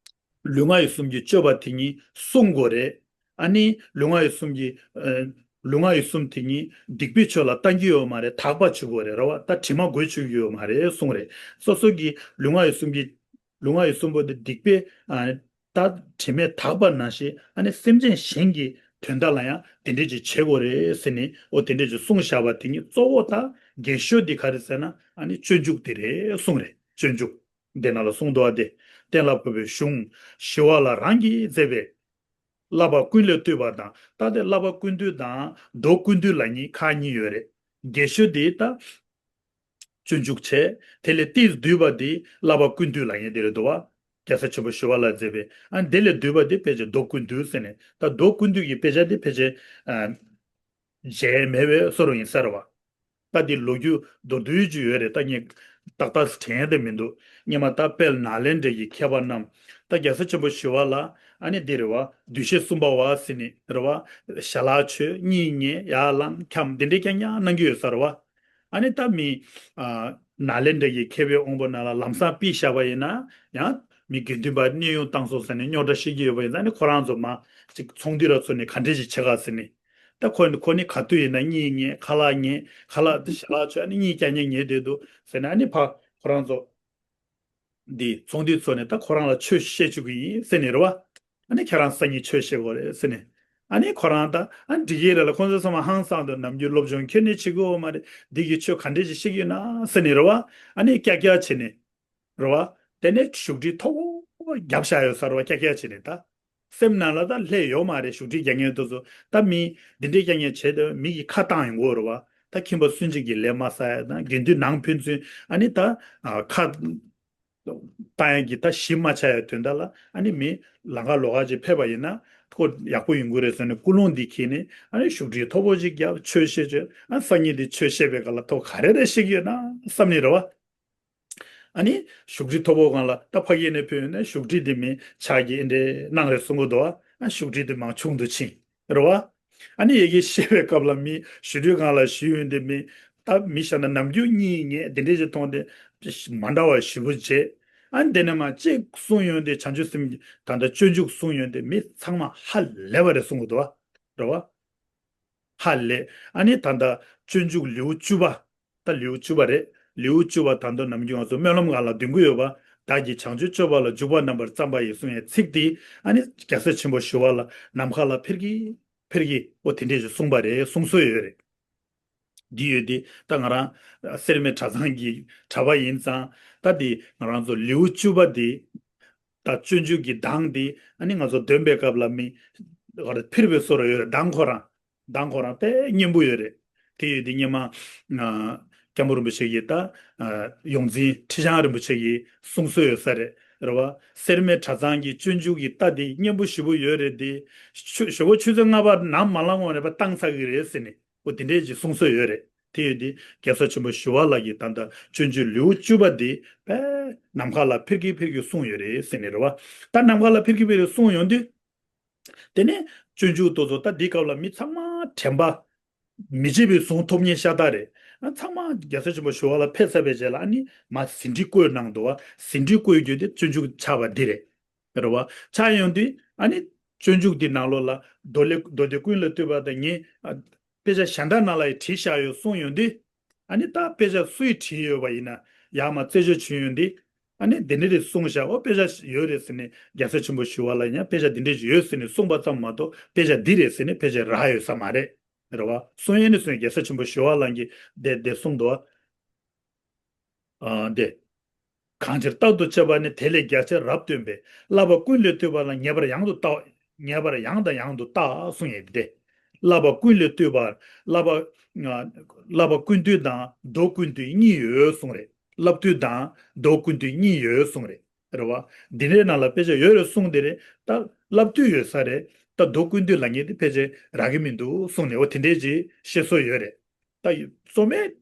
ལུས་ངག་ཡིད་གསུམ་གྱི་སྤྱོད་པ་དེ་ཉིད་བསྲུང་དགོས་རེད། ཨ་ནི་ལུས་ངག་ཡིད་གསུམ་གྱི་ཨ་ལུས་ངག་ཡིད་གསུམ་དེ་ཉིད་སྡིག་པའི་ཕྱོགས་ལ་བཏང་གི་ཡོད་མ་རེད། དག་པ་བྱེད་དགོས་རེད། རེད་བ། ད་དྲི་མ་འགོས་བཅུག་གི་ཡོད་མ་རེད་གསུངས་རེད། སོ་སོ་གི་ལུས་ངག་ཡིད་གསུམ་གྱི་ལུས་ངག་ཡིད་གསུམ་པོ་དེ་སྡིག་པའི་ཨ་ད་དྲི་མས་དག་པ་ནང་བཞིན་ཨ་ནི་སེམས་ཅན་གཞན་གྱི་དོན་དག་ལ་ཡང་དེ་འདྲས་ཅིག་བྱེད་དགོས་རེད་ཟེར་ནས། འོ་དེ་འདྲས་ཅིག་གསུངས་བཞག་པ་དེ་ཉིད་གཙོ་བོ་ད་རྒན་ཤོས་འདི་ག་རེ་ཟེར་ན་ཨ་ནི་སྤྱོད་འཇུག་དེ་རེད་གསུངས་རེད། སྤྱོད་འཇུག་འདི་ནང་ལ་གསུངས་འདུག་བ། དེ་གཏན་ལ་ཕབ་པའི་གཞུང་། ཞི་བ་ལྷ་རང་གིས་མཛད་པའི་བསླབ་པ་ཀུན་ལས་བཏུས་པ་དང་། ད་དེ་བསླབ་པ་ཀུན་བཏུས་དང་མདོ་ཀུན་བཏུས་ལབ་མཁན་ཁག་གཉིས་ཡོད་རེད། རྒན་ཤོས་དེ་ད་སྤྱོད་འཇུག་བྱས། དེ་ལས་ཏིས་བསྡུས་པ་དེ་བསླབ་པ་ཀུན་བཏུས་ལབ་མཁན་དེ་རེད་འདུག་བ། རྒྱལ་སྲས་ཆེན་པོ་ཞི་བ་ལྷས་མཛད་པའི། ཨ་ནི་དེ་ལས་བསྡུས་པ་དེ་ཕལ་ཆེར་མདོ་ཀུན་བཏུས་ཟེར་ནས། ད་མདོ་ཀུན་བཏུས་ཀྱི་དཔེ་ཆ་དེ་ཕལ་ཆེར་ཨ་མཇལ་མེད་པའི་བཟོ་འདྲ་ཡིན་ས་རེད་བ། ད་དེ་ལོ་རྒྱུས་མདོར་བསྡུས་ཅིག་ཡོད་རེད། ད་ངས་ཏག་ཏག་དྲན་ཡ་དེ་མི་འདུག་སྔོན་མ་ད་དཔལ་ནཱ་ལེནྡྲ་གི་མཁས་པ་རྣམས་ད་རྒྱལ་སྲས་ཆེན་པོ་ཞི་བ་ལྷ་ཨ་ནི་འདི་རེད་བ། འདུས་བྱས་གསུམ་པ་བ་ཟེར་ནི་རེད་བ། ཞལ་ལག་མཆོད། གཉིད་ཉལ། ཡར་ལངས། འཁྱམས། འདི་འདྲའི་རྐྱང་རྐྱང་གནང་གི་ཡོད་ས་རེད་བ། ཨ་ནི་ད་མི་ཨ་ནཱ་ལེནྡྲ་གི་མཁས་པའི་དབང་པོ་རྣམས་ལ་ལམ་སང་ཕུད་བཞག་པ་ཡིན་ན་ཡང་མི་དགེ་འདུན་པ་གནས་དབྱུང་བཏང་སོང་ཟེར་ནས་རྙོག་དྲ་བཤད་ཀྱི་ཡོད་པ་ཡིན་ཙང་། ཨ་ནི་ཁོ་རང་ཚོ་མར་ཅིག་ཚོང་འདུས་ལ་ཚུར་ནས་ག་འདྲས་ཅིག་བྱེད་ག་ཟེར་ནས། ད་ཁོ་ཁོ་ནི་ག་དུས་ཡིན་ན་གཉིད་ཉལ། ཁ་ལག་ཉལ། ཁ་ལག་དེ་ཞལ་ལག་མཆོད། ཨ་ནི་གཉིད་རྐྱང་རྐྱང་ཉལ་བསྡད་འདུག་ཟེར་ནས། ཨ་ནི་ཕ་ཁོ་རང་ཚོ་འདི་ཚོང་འདུས་ཚོ་ནས་ད་ཁོ་རང་ལ་ཆོས་བཤད་བཅུག་གི་ཡིན་ཟེར་ནས་རེད་བ། ཨ་ནི་ཁྱེད་རང་སང་ཉིན་ཆོས་བཤད་དགོས་རེད་ཟེར་ནས། ཨ་ནི་ཁོ་རང་ད་ཨ་འགྲིག་གི་རེད་ལ། ཁོང་ཚོ་ཚང་མ་ཧང་སང་དུ་ནམ་རྒྱུན་སློབ་སྦྱོང་ཁྱོན་ནས་བྱེད་དགོས་མ་རེད། འདི་གི་ཆོས་ག་འདྲས་ཅིག་བཤད་ཀྱི་ཡོད་ན་ཟེར་ནས་རེད་བ། ཨ་ནི་ཀྱག་ཀྱག་བྱས་ནས། རེད་བ། དེ་ནས་བཞུགས་ཁྲི་མཐོ་པོ་བརྒྱབ་བཞག་ཡོད་ས་རེད་བ། ཀྱག་ཀྱག་བྱས་ནས་ད། སེམས་ནང་ལ་ད་ལྷད་ཡོད་མ་རེད། བཞུགས་ཁྲི་རྒྱག་མཁན་དེ་ཚོ་ད་མི་འདི་འདྲའི་རྐྱང་རྐྱང་བྱས་ཏེ་མི་གི་ཁ་བཏང་ཡོང་གི་ཡོད་རེད་བ། ད་ཁྱིམ་པ་སུན་འབྱིན་གྱི་ལས་མ་བསགས་ཡ་དང་། དགེ་འདུན་ནང་ཕན་ཚུན་ཨ་ནི་ད་ཨ་ཁ་བཏང་ཡ་གི་ད་གཞི་མ་ཆགས་ཡ་དོན་དག་ལ། ཨ་ནི་མི་ལམ་ཁ་ལོགས་ཀ་ཅིག་ཕེབས་པ་ཡིན་ན་ཁོ་ཡག་པོ་ཡོང་གི་རེད་ཟེར་ནས་ཀུན་སློང་འདི་འཁྱེར་ནས། ཨ་ནི་བཞུགས་ཁྲི་མཐོ་པོ་ཅིག་བརྒྱབ། ཆོས་བཤད་བྱས། ཨ་སང་ཉིན་འདི་ཆོས་བཤད་པའི་སྐབས་ལ་ཐོག་ག་རེ་རེ་བཤད་ཀྱི་ཡོད་ན་བསམ་ནི་རེད་བ། ཨ་ནི་བཞུགས་ཁྲི་མཐོ་པོ་སྒང་ལ་ད་ཕ་གི་ནས་ཕུལ་ཡོང་ན་བཞུགས་ཁྲི་དེ་མི་ཕྱག་གིས་འདི་འདྲས་གནང་རེད་གསུང་གི་འདུག་བ། ཨ་བཞུགས་ཁྲི་དེ་མང་ཆུང་དུ་ཕྱིན་རེད་བ། ཨ་ནི་ཡ་གི་བཤད་པའི་སྐབས་ལ་མི་བཞུགས་ཁྲི་སྒང་ལ་བཞུགས་ཡོང་དེ་མི། ད་མི་བཞག་ན་ནམ་རྒྱུན་གཉིད་ཉལ་འདི་འདྲས་ཅིག་མཐོང་སྟེ་མ་འདྲ་བ་ཞེ་པོ་བྱས། ཨ་ནི་དེ་ནས་མར་ཅིག་གསུང་ཡོང་དེ་བྱང་ཆུབ་སེམས་ཀྱི་ད་ལྟ་སྤྱོད་འཇུག་གསུང་ཡོང་དེ་མི་ཚང་མ་ཧ་ལས་པ་རེད་གསུང་གི་འདུག་བ། རེད་བ། ཧ་ལས། ཨ་ནི་ད་ལྟ་སྤྱོད་འཇུག་ལེའུ་བཅུ་པ། ད་ལེའུ་བཅུ་པ་རེད། ལེའུ་བཅུ་པ་ད་དུང་ནམ་རྒྱུན་ང་ཚོ་སྨོན་ལམ་སྒང་ལ་འདོན་གྱི་ཡོད་པ། བདག་གིས་བྱང་ཆུབ་སྤྱོད་པ་ལ། འཇུག་པ་རྣམ་པར་བརྩམས་པ་ཡི། གསུང་བའི་ཚིག་དེ་ཨ་ནི་རྒྱལ་སྲས་ཆེན་པོ་ཞི་བ་ལྷ་ནམ་མཁའ་ལ་འཕུར་གྱིན་འཕུར་གྱིན་འོ་དེ་འདྲས་ཞིག་གསུངས་པ་རེད། གསུངས་སྲོལ་ཡོད་རེད། འདི་ཡོད་དེ་ད་ང་རང་སེར་སྨད་གྲྭ་ཚང་གི་གྲྭ་པ་ཡིན་ཙང་། ད་འདི་ང་རང་ཚོ་ལེའུ་བཅུ་པ་འདི་ད་སྤྱོད་འཇུག་གི་གདངས་འདི་ཨ་ནི་ང་ཚོ་འདོན་པའི་སྐབས་ལ་མི་འཕིར་བའི་བཟོ་འདྲ་ཡོད་རེད། གདངས་ཁོ་རང་གདངས་ཁོ་རང་དཔེ་སྙན་པོ་ཡོད་རེད། དེ་ཡོད་དེ་སྔོན་མ་ཨ་སྐྱབས་མགོན་རིན་པོ་ཆེ་གིས་ད་ཨ་ཡོངས་འཛིན་ཁྲི་བྱང་རིན་པོ་ཆེ་གིས་གསུངས་སྲོལ་ཡོད་ས་རེད། རེད་བ། སེར་སྨད་གྲྭ་ཚང་གི་སྤྱོད་འཇུག་གི་རྟ་འདི་སྙན་པོ་ཞེ་པོ་ཡོད་རེད་དེ། ཞོ་ཞོགས་པ་ཆུ་ཚོད་ལྔ་པ་ནམ་མ་ལངས་གོང་ནས་ཕར་བཏང་ཚར་གི་རེད་ཟེར་ནས། འོ་དེ་འདྲས་ཅིག་གསུངས་སྲོལ་ཡོད་རེད། དེ་ཡོད་དེ་རྒྱལ་སྲས་ཆེན་པོ་ཞི་བ་ལྷ་གིས་ད་ལྟ་སྤྱོད་འཇུག་ལེའུ་བཅུ་པ་འདི་དཔེ་ནམ་མཁའ་ལ་འཕིར་གྱིན་འཕིར་གྱིན་གསུངས་ཡོད་རེད་ཟེར་ནས་རེད་བ། ད་ནམ་མཁའ་ལ་འཕིར་གྱིན་འཕིར་གྱིན་གསུངས་ཡོང་དུས། དེ་ནས་སྤྱོད་འཇུག་དེ་ཚོ་ད་འདི་སྐབས་ལ་མི་ཚང་མ་དྲན་པ་མི་བརྗེད་པའི་གཟུངས་ཐོབ་མཁན་ཤ་སྟག་རེད། ཨ་ཚང་མ་རྒྱལ་སྲས་ཆེན་པོ་ཞི་བ་ལྷ་ཕེབས་ཚར་བའི་རྗེས་ལ་ཨ་ནི་མར་ཟིན་བྲིས་བཀོད་གནང་འདུག་བ། ཟིན་བྲིས་བཀོད་རྒྱུ་དེ་སྤྱོད་འཇུག་ཆགས་པ་འདི་རེད། རེད་བ། ཆགས་ཡོང་དུས་ཨ་ནི་སྤྱོད་འཇུག་འདི་ནང་ལོགས་ལ་མདོ་ལས་མདོ་སྡེ་ཀུན་ལས་བཏུས་པ་དང་ངས་ཨ་དཔེ་ཆ་གཞན་དག་ནང་ལ་ཡང་བྲིས་བཞག་ཡོད་གསུངས་ཡོང་དུས། ཨ་ནི་ད་དཔེ་ཆ་སུས་བྲིས་ཡོད་པ་ཡིན་ན་ཡར་མར་རྩད་གཅོད་བྱེད་ཡོང་དུས། ཨ་ནི་འདི་འདྲ་རེད་གསུངས་བཞག་འོ་དཔེ་ཆ་ཡོད་རེད་ཟེར་ནས་རྒྱལ་སྲས་ཆེན་པོ་ཞི་བ་ལྷ་ཡང་དཔེ་ཆ་འདི་འདྲ་ཞིག་ཡོད་ཟེར་ནས་གསུངས་པ་ཙམ་མ་གཏོགས་དཔེ་ཆ་འདི་རེད་ཟེར་ནས་ཕལ་ཆེར་རག་ཡོད་ས་མ་རེད། རེད་བ། གསུང་ཡས་ནས་གསུང་རྒྱལ་སྲས་ཆེན་པོ་ཞི་བ་ལྷ་གིས་དེ་དེ་གསུངས་འདུག་ཨ་དེ། གང་ཕྱིར་རྟག་ཏུ་དཔྱད་པ་ནི། དེ་ལས་རྒྱ་ཆེར་རབ་སྟོན་པས། བསླབ་པ་ཀུན་ལས་བཏུས་པ་ལ། ངེས་པར་ཡང་དུ་བལྟ། ངེས་པར་ཡང་དང་ཡང་དུ་བལྟ་གསུངས་ཡས་དེ། བསླབ་པ་ཀུན་ལས་བཏུས་པ། བསླབ་པ། བསླབ་པ་ཀུན་བཏུས་དང་མདོ་ཀུན་བཏུས་གཉིས་ཡོད་གསུངས་རེད། བསླབ་བཏུས་དང་མདོ་ཀུན་བཏུས་གཉིས་ཡོད་གསུངས་རེད། རེད་བ། འདི་འདྲའི་ནང་ལ་དཔེ་ཆ་ཡོད་རེད་གསུངས་དེ་རེད། ད་བསླབ་བཏུས་ཡོད་ས་རེད། ད་མདོ་ཀུན་བཏུས་ལབ་མཁན་དེ་ཕལ་ཆེར་རག་གི་མི་འདུག་གསུངས་ནས་འོ་དེ་འདྲའི་ཅིག་བཤད་སྲོལ་ཡོད་རེད། ད་རྩོམ་མེད་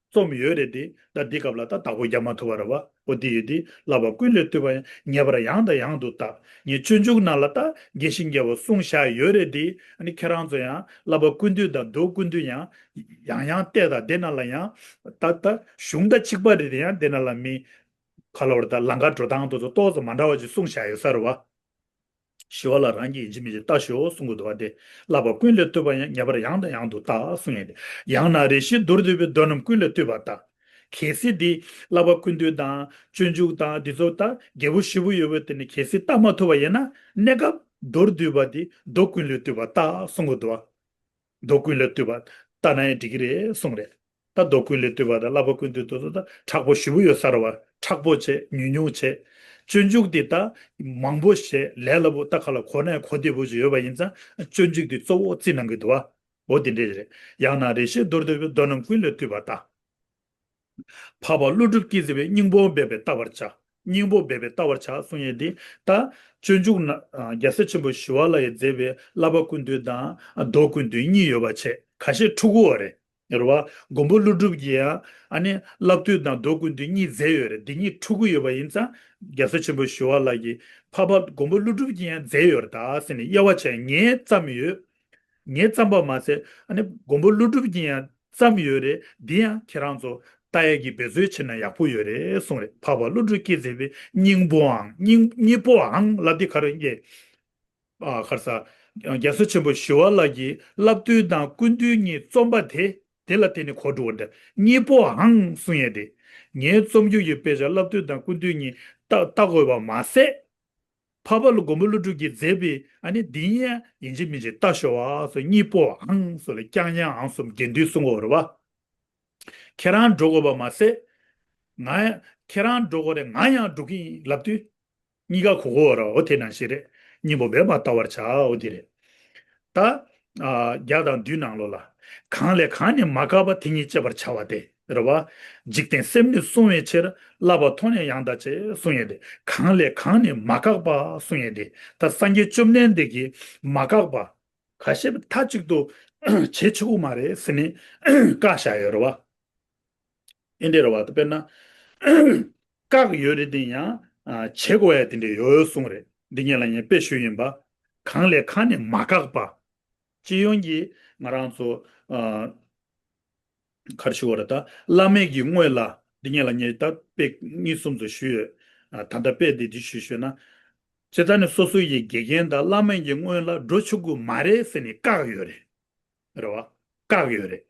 རྩོམ་ཡོད་རེད་དེ། ད་འདི་སྐབས་ལ་ད་བདག་པོ་རྒྱག་མ་ཐུབ་པ་རེད་བ། འོ་དེ་ཡོད་དེ། བསླབ་པ་ཀུན་ལས་བཏུས་པ་ཡང་། ངེས་པར་ཡང་དང་ཡང་དུ་བལྟ། ངས་སྤྱོད་འཇུག་ནང་ལ་ད་རྒྱས་ཤིང་རྒྱས་པ་གསུངས་བཞག་ཡོད་རེད་དེ། ཨ་ནི་ཁྱེད་རང་ཚོ་ཡང་བསླབ་པ་ཀུན་བཏུས་དང་མདོ་ཀུན་བཏུས་ཡང་ཡང་ཡང་བལྟས་དང་དེ་ནང་ལ་ཡང་ད་ད་གཞུང་ད་གཅིག་པ་རེད་དེ། ཡང་དེ་ནང་ལ་མི་ག་ལ་བར་ད་ལམ་ཁ་འགྲོ་སྟངས་དེ་ཚོ་ཏོག་ཙམ་མ་འདྲ་བ་ཅིག་གསུངས་བཞག་ཡོད་ས་རེད་བ། ཞི་བ་ལྷ་རང་གིས་ཡིན་གཅིག་མིན་གཅིག་བལྟ་ཤོག་གསུང་གི་འདུག་བ་དེ། བསླབ་པ་ཀུན་ལས་བཏུས་པ་ཡང་། ངེས་པར་ཡང་དང་ཡང་དུ་བལྟ་གསུང་ཡས་དེ། ཡང་ན་རེ་ཞིག་མདོར་བསྡུས་པའི་མདོ་རྣམས་ཀུན་ལས་བཏུས་པ་ལྟ། གལ་སྲིད་འདི་བསླབ་པ་ཀུན་བཏུས་དང་སྤྱོད་འཇུག་དང་འདི་ཚོ་ད་རྒྱས་པོ་ཞེ་པོ་ཡོད་པའི་དེ་ནི་གལ་སྲིད་བལྟ་མ་ཐུབ་པ་ཡིན་ན། གནས་སྐབས་མདོར་བསྡུས་པ་འདི་མདོ་ཀུན་ལས་བཏུས་པ་ལྟ་གསུང་གི་འདུག་བ། མདོ་ཀུན་ལས་བཏུས་པ་ལྟ་ན་ཡང་འགྲིག་གི་རེད་གསུངས་རེད། ད་མདོ་ཀུན་ལས་བཏུས་པ་དང་བསླབ་པ་ཀུན་བཏུས་དེ་ཚོ་ད་མཁྲེགས་པོ་ཞེ་པོ་ཡོད་ས་རེད་བ། མཁྲེགས་པོ་བྱས་ཉུང་ཉུང་བྱས། སྤྱོད་འཇུག་འདི་ད་མང་པོ་བྱས་ལས་སླ་པོ་ད་ག་ལ་གོ་ན་ཡང་གོ་བདེ་པོ་ཅིག་ཡོད་པ་ཡིན་ཙང་སྤྱོད་འཇུག་འདི་གཙོ་བོ་བརྩི་གནང་གི་འདུག་བ། འོ་དེ་འདྲས་རེད། ཡང་ན་རེ་ཞིག་མདོར་བསྡུས་པའི་མདོ་རྣམས་ཀུན་ལས་བཏུས་པ་ལྟ། འཕགས་པ་ཀླུ་སྒྲུབ་ཀྱིས་མཛད་པའི་སྙིང་པོ་འབད་པས་བལྟ་བར་བྱ། སྙིང་པོ་འབད་པས་བལྟ་བར་བྱ་གསུང་ཡས་འདི་ད་སྤྱོད་འཇུག་ན་རྒྱལ་སྲས་ཆེན་པོ་ཞི་བ་ལྷ་ཡིས་མཛད་པའི་བསླབ་པ་ཀུན་བཏུས་དང་མདོ་ཀུན་བཏུས་གཉིས་ཡོད་པ་བྱས། ཁ་ཤས་འཁྲུག་གི་ཡོད་རེད། རེད་བ། མགོན་པོ་ཀླུ་སྒྲུབ་ཀྱིས་ཡང་ཨ་ནི་བསླབ་བཏུས་དང་མདོ་ཀུན་བཏུས་གཉིས་མཛད་ཡོད་རེད། འདི་གཉིས་འཁྲུག་གི་ཡོད་པ་ཡིན་ཙང་རྒྱལ་སྲས་ཆེན་པོ་ཞི་བ་ལྷ་གིས་འཕགས་པ་མགོན་པོ་ཀླུ་སྒྲུབ་ཀྱིས་ཡང་མཛད་ཡོད་རེད་ད་ཟེར་ནས་དབྱེ་བ་ཕྱེ། ངས་བརྩམས་ཡོད། ངས་བརྩམས་པ་མ་ཟད་ཨ་ནི་མགོན་པོ་ཀླུ་སྒྲུབ་ཀྱིས་ཡང་བརྩམས་ཡོད་རེད། འདི་ཡང་ཁྱེད་རང་ཚོ་ལྟ་ཡག་གི་འབད་རྩོལ་བྱེད་ན་ཡག་པོ་ཡོད་རེད་གསུངས་རེད། འཕགས་པ་ཀླུ་སྒྲུབ་ཀྱིས་མཛད་པའི་སྙིང་པོའང་། སྙིང་སྙིང་པོའང་ལབ་འདི་ག་རེ་ཡིན་གྱི། ཨ་ག་རེ་ཟ། རྒྱལ་སྲས་ཆེན་པོ་ཞི་བ་ལྷ་གིས་བསླབ་བཏུས་དང་ཀུན་བཏུས་གཉིས་རྩོམ་པ་དེ་དེ་ལ་བརྟེན་ནས་གོ་འགྲོ་བ་འདྲ། སྙིང་པོའང་གསུང་ཡས་དེ། ངའི་རྩོམ་རྒྱུ་ཡི་དཔེ་ཆ་བསླབ་བཏུས་དང་ཀུན་བཏུས་གཉིས་ལྟ་ལྟ་དགོས་པ་མ་ཟད། འཕགས་པ་ཀླུ་མགོན་པོ་ཀླུ་སྒྲུབ་ཀྱིས་མཛད་པའི་ཨ་ནི་འདི་ཡང་ཡིན་གཅིག་མིན་གཅིག་ལྟ་ཤོག་ཨ་སོ། སྙིང་པོའང་སོ་ལ་རྐྱང་རྐྱང་ཨང་གསུམ་དགེ་འདུན་གསུང་གོ་རེད་བ། ཁྱེད་རང་འགྲོ་དགོས་པ་མ་ཟད། ང་ཡང་ཁྱེད་རང་འགྲོ་དགོས་རེད། ང་ཡང་འགྲོ་གི་ཡིན་ལབ་དུས། གཉིས་ཀ་གོ་གོ་ར་འོ་དེ་ནང་བཞིན་རེད། སྙིང་པོ་འབད་པས་བལྟ་བར་བྱའོ་དེ་རེད། ད། ཨ། བརྒྱ་དང་བདུན་ནང་ལོགས་ལ། གང་ལས་གང་ནི་མ་བཀག་པ། དེ་ཉིད་སྤྱད་པར་བྱ་བ་སྟེ། རེད་བ། འཇིག་རྟེན་སེམས་ནི་བསྲུང་བའི་ཕྱིར། བསླབ་པ་མཐོང་ནས་ཡང་དག་བྱེད། གསུང་ཡས་དེ། གང་ལས་གང་ནི་མ་བཀག་པ་གསུང་ཡས་དེ། ད་སངས་རྒྱས་བཅོམ་ལྡན་འདས་ཀྱིས་མ་བཀག་པ། ཁ་ཤས་མཐའ་གཅིག་ཏུ་བྱེད་ཆོག་གི་མ་རེད་ཟེར་ནས་བཀག་བཞག་ཡོད་རེད་བ། ཨེ་འདྲ་རེད་བ། དཔེར་ན། བཀག་ཡོད་རེད་དེ་ཡང་བྱེད་དགོས་ཡ་དེ་འདྲ་ཡོད་གསུངས་རེད། འདི་ཉིད་ལ་ངས་དཔེ་ཞུས་ཡིན་པ། གང་ལས་གང་ནི་མ་བཀག་པ། སྤྱི་ཡོངས་ཀྱི་ང་རང་ཚོ་ག་རེ་ཞུ་བ་རེད། ད་བླ་མེད་ཀྱི་སྔོན་ལ་འདི་ཉིད་ལ་ངས་ད་དཔེ་གཉིས་གསུམ་ཚོ་ཞུས་ཡོད། ད་ལྟ་དཔེ་འདི་འདི་ཞུས་ཞུས་ན། ཇི་ལྟར་ནི་སོ་སོ་ཡི་དགེ་རྒན་དང་བླ་མེད་ཀྱི་སྔོན་ལ་འགྲོ་ཆོག་གི་མ་རེད་ཟེར་ནས་བཀག་ཡོད་རེད། རེད་བ། བཀག་ཡོད་རེད།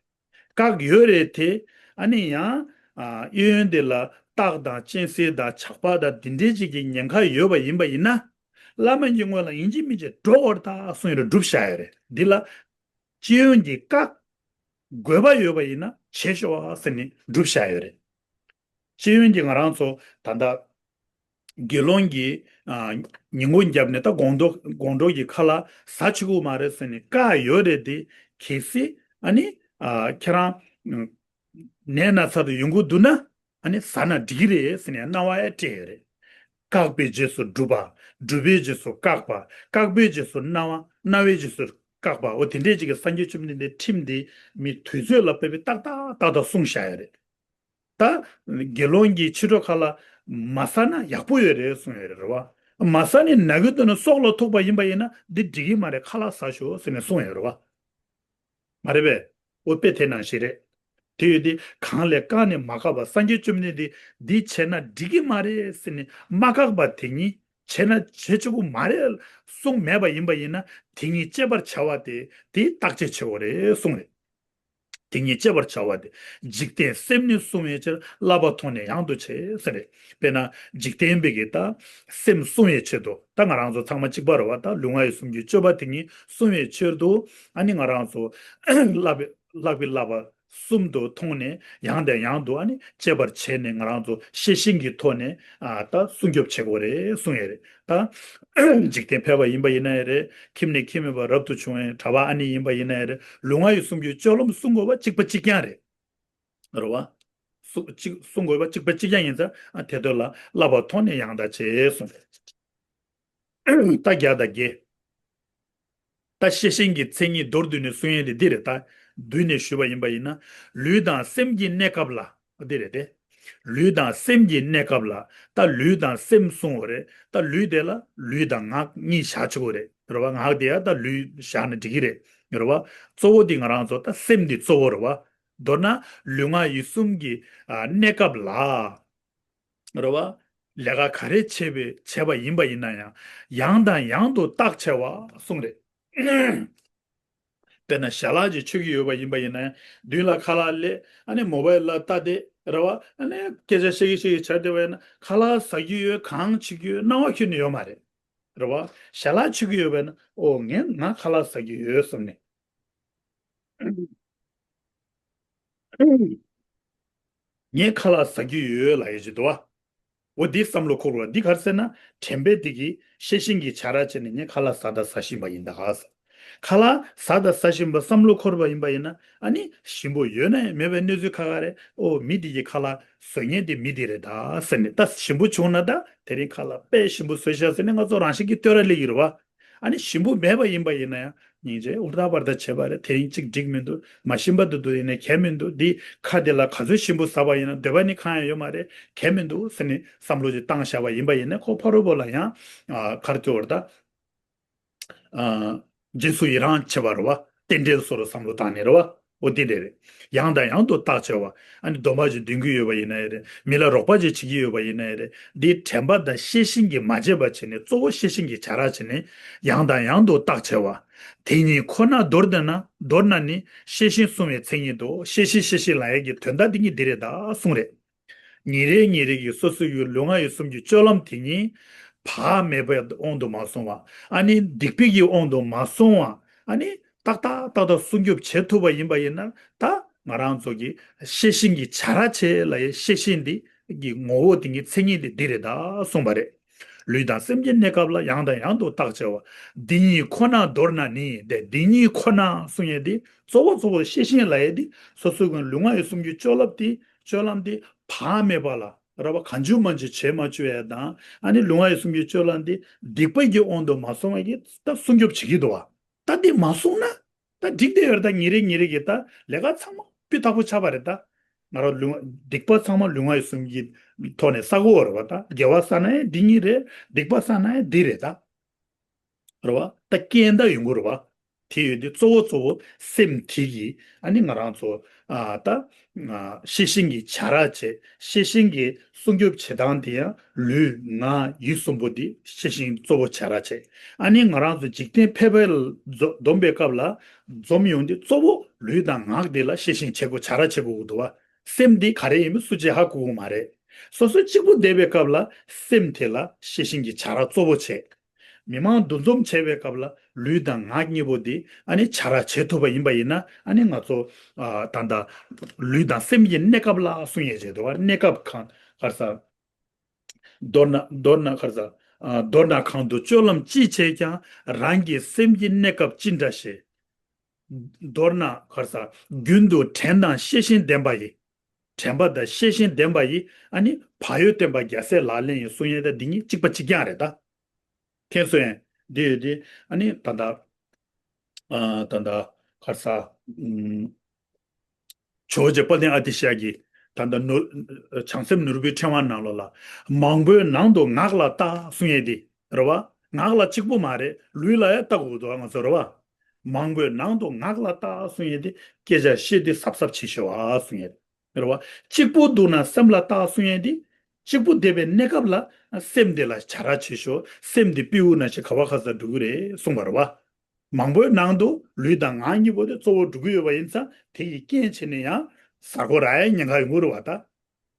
བཀག་ཡོད་རེད་དེ། ཨ་ནི་ཡང་ ཨ་གཡས་གཡོན་དེ་ལ་སྟག་དང་སྤྱན་གཟིགས་དང་ཇག་པ་དང་འདི་འདྲའི་ཅིག་གི་ཉེན་ཁ་ཡོད་པ་ཡིན་པ་ཡིན་ན། བླ་མ་གི་སྔོན་ལ་ཡིན་གཅིག་མིན་གཅིག་འགྲོ་དགོས་རེད་ད་གསུངས་ཡོད་རེད། སྒྲུབ་བཞག་ཡོད་རེད། འདི་ལ་སྤྱི་ཡོངས་ཀྱི་བཀག་དགོས་པ་ཡོད་པ་ཡིན་ན་བྱེད་ཤོག་ཟེར་ནས་སྒྲུབ་བཞག་ཡོད་རེད། སྤྱི་ཡོངས་ཀྱི་ང་རང་ཚོ་ད་ལྟ་དགེ་སློང་གི་ཨ་ཉིན་གུང་བརྒྱབ་ནས་ད་དགོང་དྲོ་དགོང་དྲོ་གི་ཁ་ལག་ཟ་བཅུག་གི་མ་རེད་ཟེར་ནས་བཀག་ཡོད་རེད་དེ། གལ་སྲིད་ཨ་ནི་ཨ་ཁྱེད་རང་ནད་ན་ཚ་དང་ཡོང་གི་འདུག་ན། ཨ་ནི་ཟ་ན་འགྲིག་གི་རེད་ཟེར་ནས་གནང་བ་ཡང་སྤྲད་ཡོད་རེད། བཀག་པའི་རྗེས་སུ་སྒྲུབ་པ། སྒྲུབ་པའི་རྗེས་སུ་བཀག་པ། བཀག་པའི་རྗེས་སུ་གནང་བ། གནང་བའི་རྗེས་སུ་བཀག་པ། འོ་དེ་འདྲས་ཅིག་གི་སངས་རྒྱས་བཅོམ་ལྡན་འདས་ཁྲིམས་དེ་མི་དུས་ཚོད་ལ་དཔག་པའི་ཏག་ཏག་ཏག་ཏག་གསུངས་བཞག་ཡོད་རེད། ད་དགེ་སློང་གིས་ཕྱི་དྲོ་ཁ་ལག་མ་ཟ་ན་ཡག་པོ་ཡོད་རེད་གསུངས་ཡོད་རེད་བ། མ་ཟ་ནས་ན་གི་འདུག་ན་སྲོག་ལ་ཐུག་པ་ཡིན་པ་ཡིན་ན་འདི་འགྲིག་གི་མ་རེད། ཁ་ལག་ཟ་ཤོག་ཟེར་ནས་གསུངས་ཡོད་རེད་བ། མ་རེད་པས། འོ་དཔེ་དེ་ནང་བཞིན་རེད། དེ་ཡོད་དེ་གང་ལས་བཀག་ནས་མ་བཀག་པ། སངས་རྒྱས་བཅོམ་ལྡན་འདས་འདི་བྱས་ན་འགྲིག་གི་མ་རེད་ཟེར་ནས་མ་བཀག་པ་དེ་ཉིད་བྱས་ན་བྱེད་ཆོག་གི་མ་རེད་གསུངས་མེད་པ་ཡིན་པ་ཡིན་ན། དེ་ཉིད་གཅད་པར་བྱ་བ་དེ་དེ་བརྟག་དཔྱད་བྱེད་དགོས་རེད་གསུངས་རེད། དེ་ཉིད་གཅད་པར་བྱ་བ་དེ། འཇིག་རྟེན་སེམས་ནི་བསྲུང་བའི་ཕྱིར། བསླབ་པ་མཐོང་ནས་ཡང་དུ་བྱེད་ཟེར་རེད། དཔེར་ན་འཇིག་རྟེན་པའི་གི་ད་སེམས་བསྲུང་བའི་ཆེད་དུ། ད་ང་རང་ཚོ་ཚང་མ་གཅིག་པ་རེད་བ། ད་ལུས་ངག་ཡིད་གསུམ་གྱི་སྤྱོད་པ་དེ་ཉིད་བསྲུང་བའི་ཕྱིར་དུ། ཨ་ནི་ང་རང་ཚོ་བསླབ་པའི་བསླབ་པའི་བསླབ་པ་གསུམ་དུ་མཐོང་ནས་ཡང་དང་ཡང་དུ་ཨ་ནི་གཅད་པར་བྱས་ནས་ང་རང་ཚོ་ཤེས་བཞིན་གྱི་ཐོག་ནས་ཨ་ད་སྲུང་སྐྱོབ་བྱེད་དགོས་རེད་གསུངས་ཡོད་རེད། ད་འཇིག་རྟེན་ཕལ་པ་ཡིན་པ་ཡིན་ན་ཡང་རེད། ཁྱིམ་ནས་ཁྱིམ་མེད་པར་རབ་ཏུ་བྱུང་བའི་གྲྭ་པ་ཨ་ནི་ཡིན་པ་ཡིན་ན་ཡང་རེད། ལུས་ངག་ཡིད་གསུམ་གྱི་སྤྱོད་ལམ་སྲུང་དགོས་པ་གཅིག་པ་གཅིག་རྐྱང་རེད། རེད་བ། སྲུང་གཅིག་སྲུང་དགོས་པ་གཅིག་པ་གཅིག་རྐྱང་ཡིན་ཙང་། ཨ་དེ་དོན་ལ་བསླབ་པ་མཐོང་ནས་ཡང་དག་བྱེད་གསུངས་རེད། རྟ་བརྒྱ་དང་བརྒྱད། ད་ཤེས་བཞིན་གྱི་མཚན་ཉིད་མདོར་བསྡུས་ནས་གསུང་ཡས་དེ་འདི་རེད། ད་བསྡུས་ནས་ཞུས་པ་ཡིན་པ་ཡིན་ན། ལུས་དང་སེམས་ཀྱི་གནས་སྐབས་ལ། འདི་རེད་དེ། ལུས་དང་སེམས་ཀྱི་གནས་སྐབས་ལ། ད་ལུས་དང་སེམས་གསུང་བ་རེད། ད་ལུས་དེ་ལ་ལུས་དང་ངག་གཉིས་བཞག་ཆོག་གི་རེད། རེད་བ། ངག་དེ་ཡང་ད་ལུས་བཞག་ན་འགྲིག་གི་རེད། རེད་བ། གཙོ་བོ་དེ་ང་རང་ཚོ་ད་སེམས་དེ་གཙོ་བོ་རེད་བ། མདོར་ན་ལུས་ངག་ཡིད་གསུམ་གྱི་ཨ་གནས་སྐབས་ལ། རེད་བ། ལས་ཀ་ག་རེ་བྱས་པའི་བྱས་པ་ཡིན་པ་ཡིན་ན་ཡང་། ཡང་དང་ཡང་དུ་བརྟག་བྱ་བ་གསུངས་རེད། དཔེར་ན་ཞལ་ལག་ཅིག་མཆོད་ཀྱི་ཡོད་པ་ཡིན་པ་ཡིན་ན་ཡང་། མདུན་ལ་ཁ་ལག་སླེབས། ཨ་ནི་མོ་བཱའིལ་ལ་ལྟ་སྟེ། རེད་བ། ཨ་ནི་སྐད་ཆ་བཤད་ཀྱི་བཤད་ཀྱི་བྱས་བསྡད་པ་ཡིན་ན། ཁ་ལག་ཟ་རྒྱུ་ཡོད། གང་བྱེད་ཀྱི་ཡོད། སྣང་བ་ཁྱོན་ནས་ཡོད་མ་རེད། རེད་བ། ཞལ་ལག་མཆོད་ཀྱི་ཡོད་པ་ཡིན་ན། ཨོ་ངས་ང་ཁ་ལག་ཟ་རྒྱུ་ཡོད་བསམ་ནས། ངས་ཁ་ལག་ཟ་རྒྱུ་ཡོད་ལབ་ཡས་ཅིག་འདུག་བ། འོ་འདི་བསམ་བློ་འཁོར་བ་འདི་ག་རེ་ཟེར་ན། དྲན་པས་འདི་གི་ཤེས་བཞིན་གྱི་བྱ་ར་བྱས་ནས་ངས་ཁ་ལག་ཟ་དང་ཟ་བཞིན་པ་ཡིན་ད་ག་ཟེར། ཁ་ལག་ཟ་དང་ཟ་བཞིན་པ་བསམ་བློ་འཁོར་བ་ཡིན་པ་ཡིན་ན། ཨ་ནི་ཞིམ་པོ་ཡོད་ན་ཡང་མེད་པའི་གནས་ཚུལ་ཁག་ཁག་རེད། ཨོ་མི་འདི་གི་ཁ་ལག་བཟོ་མཁན་དེ་མི་འདི་རེད་ད་ཟེར་ནས། ད་ཞིམ་པོ་བྱུང་ན་ད་དེ་རིང་ཁ་ལག་དཔེ་ཞིམ་པོ་བཟོས་ཤག་ཟེར་ནས་ང་ཚོ་རང་བཞིན་གྱིས་བསྟོད་ར་སླེབས་ཀྱི་རེད་བ། ཨ་ནི་ཞིམ་པོ་མེད་པ་ཡིན་པ་ཡིན་ན་ཡང་། སྙིང་རྗེ་ཨུར་ཐག་པར་ཐག་བྱས་པ་རེད། དེ་རིང་གཅིག་འགྲིག་མི་འདུག་མ་ཞིམ་པ་འདུག་འདུག་ཡིན་ནའི་གལ་མི་འདུག་འདི་ཁ་དེ་ལ་ག་ཚོད་ཞིམ་པོ་ཟ་བ་ཡིན་ན་འདོད་པ་ནི་གང་ཡང་ཡོད་མ་རེད། གལ་མི་འདུག་ཟེར་ནས་བསམ་བློ་ཅིག་བཏང་བཞག་པ་ཡིན་པ་ཡིན་ན། ཁོ་ཕ་རོལ་པོ་ལ་ཡང་ཨ་ག་རེ་ཟེར་དགོས་རེད་ད། ཨ་རྗེས་སུ་ཡི་རང་བྱེད་པ་རེད་བ། རྟེན་འབྲེལ་བཟོ་འདྲ་བསམ་བློ་བཏང་ནས་རེད་བ། འོ་དེ་འདྲ་རེད། ཡང་དང་ཡང་དུ་བརྟག་བྱ་བ། ཨ་ནི་སྡོམ་པ་ཅིག་འདོན་གྱི་ཡོད་པ་ཡིན་ན་ཡང་རེད། མི་ལ་རོགས་པ་ཅིག་བྱེད་ཀྱི་ཡོད་པ་ཡིན་ན་ཡང་རེད། འདི་དྲན་པ་དང་ཤེས་བཞིན་གྱིས་མ་བྱས་པ་བྱས་ནས། གཙོ་བོ་ཤེས་བཞིན་གྱི་བྱ་ར་བྱས་ནས་ཡང་དང་ཡང་དུ་བརྟག་བྱ་བ། དེ་ཉིད་ཁོ་ན་མདོར་བསྟན་ན། མདོར་ན་ནི་ཤེས་བཞིན་བསྲུང་བའི་མཚན་ཉིད་དོ། ཤེས་བཞིན་ཤེས་བཞིན་ལབ་ཡས་ཀྱི་དོན་དག་འདི་ཉིད་འདི་རེད་ད་གསུངས་རེད། ཉིན་རེ་ཉིན་རེ་གི་སོ་སོ་ཡི་ལུས་ངག་ཡིད་གསུམ་གྱི་སྤྱོད་ལམ་དེ་ཉིད་བག་མེད་པའི་དབང་དུ་མ་སོང་བ། ཨ་ནི་སྡིག་པའི་གི་དབང་དུ་མ་སོང་བ། ཨ་ནི་ཏག་ཏག་ཏག་ཏག་སྲུང་སྐྱོབ་བྱེད་ཐུབ་པ་ཡིན་པ་ཡིན་ན། ད་ང་རང་ཚོ་གི་ཤེས་བཞིན་གྱི་བྱ་ར་བྱེད་ལབ་ཡས་ཤེས་བཞིན་འདི་གི་ངོ་བོ་དེ་ཉིད་མཚན་ཉིད་དེ་འདི་རེད་ད་གསུངས་པ་རེད། ལུས་དང་སེམས་ཀྱི་གནས་སྐབས་ལ་ཡང་དང་ཡང་དུ་བརྟག་བྱ་བ། འདི་ཉིད་ཁོ་ན་མདོར་ན་ནི། དེ་འདི་ཉིད་ཁོ་ན་གསུང་ཡས་དེ། གཙོ་བོ་གཙོ་བོ་ཤེས་བཞིན་ལབ་ཡས་དེ་སོ་སོའི་ལུས་ངག་ཡིད་གསུམ་གྱི་སྤྱོད་ལམ་དེ། སྤྱོད་ལམ་དེ་བག་མེད་པ་ལ། རེད་བ། གང་བྱུང་མང་བྱུང་བྱེད་མ་བཅུག་ཡས་དང་། ཨ་ནི་ལུས་ངག་ཡིད་གསུམ་གྱི་སྤྱོད་ལམ་དེ་སྡིག་པ་གི་དབང་དུ་མ་སོང་བ་གི་ད་སྲུང་སྐྱོབ་བྱེད་ཀྱི་འདུག་བ། ད་དེ་མ་སྲུང་ན་ད་འགྲིག་བསྡད་ཡོད་རེད། ད་ཉིན་རེ་ཉིན་རེ་གི་ད་ལས་ཀ་ཚང་མ་སྤུས་དག་པོ་ཆགས་པ་རེད་ད། ང་རང་ལུས་སྡིག་པ་ཚང་མ་ལུས་ངག་ཡིད་གསུམ་གྱི་ཐོག་ནས་བསགས་ཀྱི་ཡོད་རེད་བ། ད་དགེ་བ་བསགས་ན་ཡང་འདི་ཉིད་རེད། སྡིག་པ་བསགས་ན་ཡང་འདི་རེད་ད། རེད་བ། ད་རྐྱེན་ད་ཡོང་གི་རེད་བ། དེ་ཡོད་དུས་གཙོ་བོ་གཙོ་བོ་སེམས་དེ་གིས་ཨ་ནི་ང་རང་ཚོ་ཨ་ད་ཨ་ཤེས་བཞིན་གྱི་བྱ་ར་བྱེད། ཤེས་བཞིན་གྱི་སྲུང་སྐྱོབ་བྱེད་སྟངས་དེ་ཡང་ལུས་ངག་ཡིད་གསུམ་པོ་དེ་ཤེས་བཞིན་གཙོ་བོ་བྱ་ར་བྱེད། ཨ་ནི་ང་རང་ཚོ་འཇིག་རྟེན་ཕལ་པ་ལ་འཛོ་འཛོམས་པའི་སྐབས་ལ་འཛོམས་ཡོང་དུས་གཙོ་བོ་ལུས་དང་ངག་དེ་ལ་ཤེས་བཞིན་བྱེད་དགོས། བྱ་ར་བྱེད་དགོས་ཀྱི་འདུག་བ། སེམས་འདི་ག་རེ་ཡིན་མིན་སུ་གཅིག་ཧ་གོ་གི་མ་རེད། སོ་སོ་གཅིག་པུ་བསྡད་པའི་སྐབས་ལ་སེམས་དེ་ལ་ཤེས་བཞིན་གྱི་བྱ་ར་གཙོ་བོ་བྱས། མི་མང་འདུ་འཛོམས་བྱས་པའི་སྐབས་ལ་ལུས་དང་ངག་གཉིས་པོ་འདི་ཨ་ནི་བྱ་ར་བྱེད་ཐུབ་པ་ཡིན་པ་ཡིན་ན། ཨ་ནི་ང་ཚོ་ཨ་ད་ལྟ་ལུས་དང་སེམས་ཀྱི་གནས་སྐབས་ལ་གསུང་ཡས་བྱས་འདུག་བ། གནས་སྐབས་གང་གར་ས། མདོར་ན་མདོར་ན་གར་ས། ཨ་མདོར་ན་གང་དུ་སྤྱོད་ལམ་ཅི་བྱས་ཀྱང་། རང་གི་སེམས་ཀྱི་གནས་སྐབས་ཅི་འདྲ་ཞེས། མདོར་ན་གར་ས། རྒྱུན་དུ་དྲན་དང་ཤེས་བཞིན་ལྡན་པ་ཡིས། དྲན་པ་དང་ཤེས་བཞིན་ལྡན་པ་ཡིས་ཨ་ནི་བག་ཡོད་བསྟེན་པ་རྒྱལ་སྲས་ལག་ལེན་ཡིན་གསུང་ཡས་དང་འདི་གཉིས་གཅིག་པ་གཅིག་རྐྱང་རེད་ད། མཁྱེན་སོང་ངས། འདི་ཡོད་དེ་ཨ་ནི་ད་ལྟ་ཨ་ད་ལྟ་གར་ས། ཨུམ། ཇོ་བོ་རྗེ་དཔལ་ལྡན་ཨ་ཏི་ཤ་གིས་ད་ལྟ་ནོར་བྱང་སེམས་ནོར་བུའི་ཕྲེང་བ་ནང་ལོགས་ལ། མང་པོའི་ནང་དུ་ངག་ལ་བལྟ་གསུང་ཡས་དེ་རེད་བ། ངག་ལ་གཅིག་པུ་མ་རེད། ལུས་ལ་ཡང་བལྟ་དགོས་འདུག་ང་ཚོ་རེད་བ། མང་པོའི་ནང་དུ་ངག་ལ་བལྟ་གསུང་ཡས་དེ་སྐད་ཆ་བཤད་དེ་གཟབ་གཟབ་བྱེད་ཤོག་ཨ་གསུང་ཡས་རེད་བ། གཅིག་པུ་འདུག་ན་སེམས་ལ་བལྟ་གསུང་ཡས་དེ། གཅིག་པུ་བསྡད་པའི་གནས་སྐབས་ལ་སེམས་དེ་ལ་བྱ་ར་བྱེད་ཤོག་སེམས་དེ་སྤྲེའུ་ནང་བཞིན་ག་བ་ག་ས་འགྲོ་གི་རེད་གསུངས་པ་རེད་བ། མང་པོའི་ནང་དུ་ལུས་དང་ངག་གཉིས་པོ་དེ་གཙོ་བོ་འགྲོ་གི་ཡོད་པ་ཡིན་ཙང་། དེ་ཡི་རྐྱེན་བྱས་ནས་ཡང་གཟའ་འཁོར་ར་ཡའི་ཉེན་ཁ་ཡོང་གི་རེད་བ་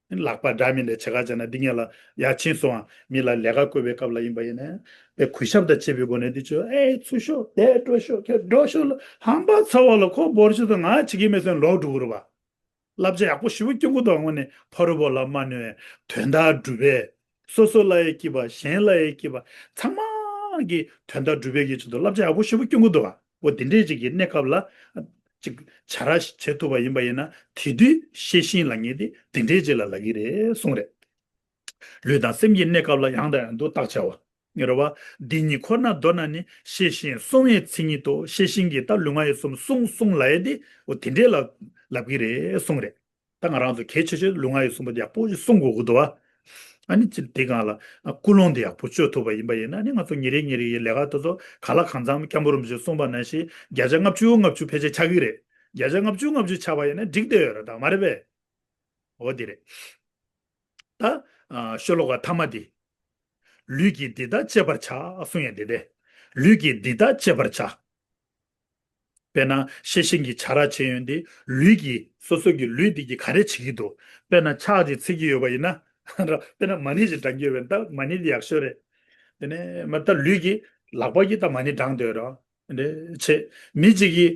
ད། ལག་པ་འདྲ་མི་འདྲ་བྱེད་ཁ་བྱས་ན་འདི་ངས་ལ་ཡ་ཕྱིན་སོང་ཨ། མི་ལ་ལས་ཀ་བསྐོས་པའི་སྐབས་ལ་ཡིན་པ་ཡིན་ན་དཔེ་གུས་ཞབས་དང་བཅས་པའི་སྒོ་ནས་འདི་ཚོ་ཨེ་ཚུར་ཤོག་དེ་འགྲོ་ཤོག་ཁྱོད་འགྲོ་ཤོག་ལ་ཧམ་པ་ཚ་བ་ལ་ཁོ་འབོར་ཆུ་དང་ང་བྱེད་ཀྱི་མེད་ཟེར་ལོག་འགྲོ་གི་རེད་བ། བསླབ་བྱ་ཡག་པོ་ཞེ་པོ་སྐྱོན་གྱི་འདུག་དངོས་གནས་ཕ་རོལ་པོ་ལ་མ་གནོད། དོན་དག་སྒྲུབ་པའི། སོ་སོ་ལ་ཡང་སྐྱིད་པ་གཞན་ལ་ཡང་སྐྱིད་པ། ཚང་མ་གི་དོན་དག་སྒྲུབ་པའི་གི་ཆེད་དུ་བསླབ་བྱ་ཡག་པོ་ཞེ་པོ་སྐྱོན་གྱི་འདུག་འོ་དེ་འདྲའི་ཅིག་གི་གནས་སྐབས་ལ་ཅིག་བྱ་ར་བྱེད་ཐུབ་པ་ཡིན་པ་ཡིན་ན། དེ་དུས་ཤེས་བཞིན་ལབ་མཁན་དེ་དེ་འདྲའི་ཅིག་ལ་ལབ་ཀྱི་རེད་གསུངས་རེད། ལུས་དང་སེམས་ཀྱི་གནས་སྐབས་ལ་ཡང་དང་ཡང་དུ་བརྟག་བྱ་བ། ངེས་རེད་བ། འདི་ཉིད་ཁོ་ན་མདོར་ན་ནི་ཤེས་བཞིན་གསུང་བའི་མཚན་ཉིད་དོ། ཤེས་བཞིན་གྱིས་ད་ལུས་ངག་ཡིད་གསུམ་གསུང་གསུང་ལབ་ཡས་དེ་འོ་དེ་འདྲས་ལ་ལབ་ཀྱི་རེད་གསུངས་རེད། ད་ང་རང་ཚོ་གལ་ཆེ་ཤོས་ལུས་ངག་ཡིད་གསུམ་པོ་དེ་ཡག་པོ་ཞིག་གསུང་དགོས་ཀྱི་འདུག་བ། ཨ་ནི་ཅི་དེ་སྒང་ལ་ཨ་ཀུན་སློང་དེ་ཡག་པོ་བཅོས་ཐུབ་པ་ཡིན་པ་ཡིན་ན་ནི་ང་ཚོ་ཉིན་རེ་ཉིན་རེ་ཡི་ལས་ཀ་དེ་ཚོ་ག་ལ་གང་འཚམ་སྐྱབས་མགོན་རིན་པོ་ཆེས་གསུངས་པ་ནང་བཞིན་བརྒྱ་ཆ་ལྔ་བཅུ་ལྔ་བཅུ་ཕལ་ཆེར་ཆགས་ཀྱི་རེད། བརྒྱ་ཆ་ལྔ་བཅུ་ལྔ་བཅུ་ཆགས་པ་ཡིན་ན་འགྲིག་བསྡད་ཡོད་རེད་ད་མ་རེད་པས། འོ་དེ་རེད། ད་ཨ་ཤོ་ལོ་ཀ་ཐ་མ་དེ། ལུས་ཀྱིས་འདི་ལྟར་དཔྱད་པར་བྱ་གསུང་ཡས་དེ་སྟེ། ལུས་ཀྱིས་འདི་ལྟར་དཔྱད་པར་བྱ། དཔེར་ན་ཤེས་བཞིན་གྱི་བྱ་ར་བྱེད་ཡོན་ཏེ་ལུས་ཀྱིས་སོ་སོ་གི་ལུས་འདི་གིས་ག་རེ་བྱེད་ཀྱི་འདུག་དཔེར་ན་ཕྱག་ཅིག་འཚལ་གྱི་ཡོད་པ་ཡིན་ན། དཔེར་ན་མ་ཎི་ཅིག་བགྲང་གི་ཡོད་པ་ཡིན་ན་ད་མ་ཎི་འདི་ཡག་ཤོས་རེད། དེ་ནས་མ་ད་ལུས་ཀྱིས་ལག་པ་གིས་ད་མ་ཎི་བགྲང་སྡོད་རོགས། འདྲ་བྱེད། མི་གཅིག་གིས་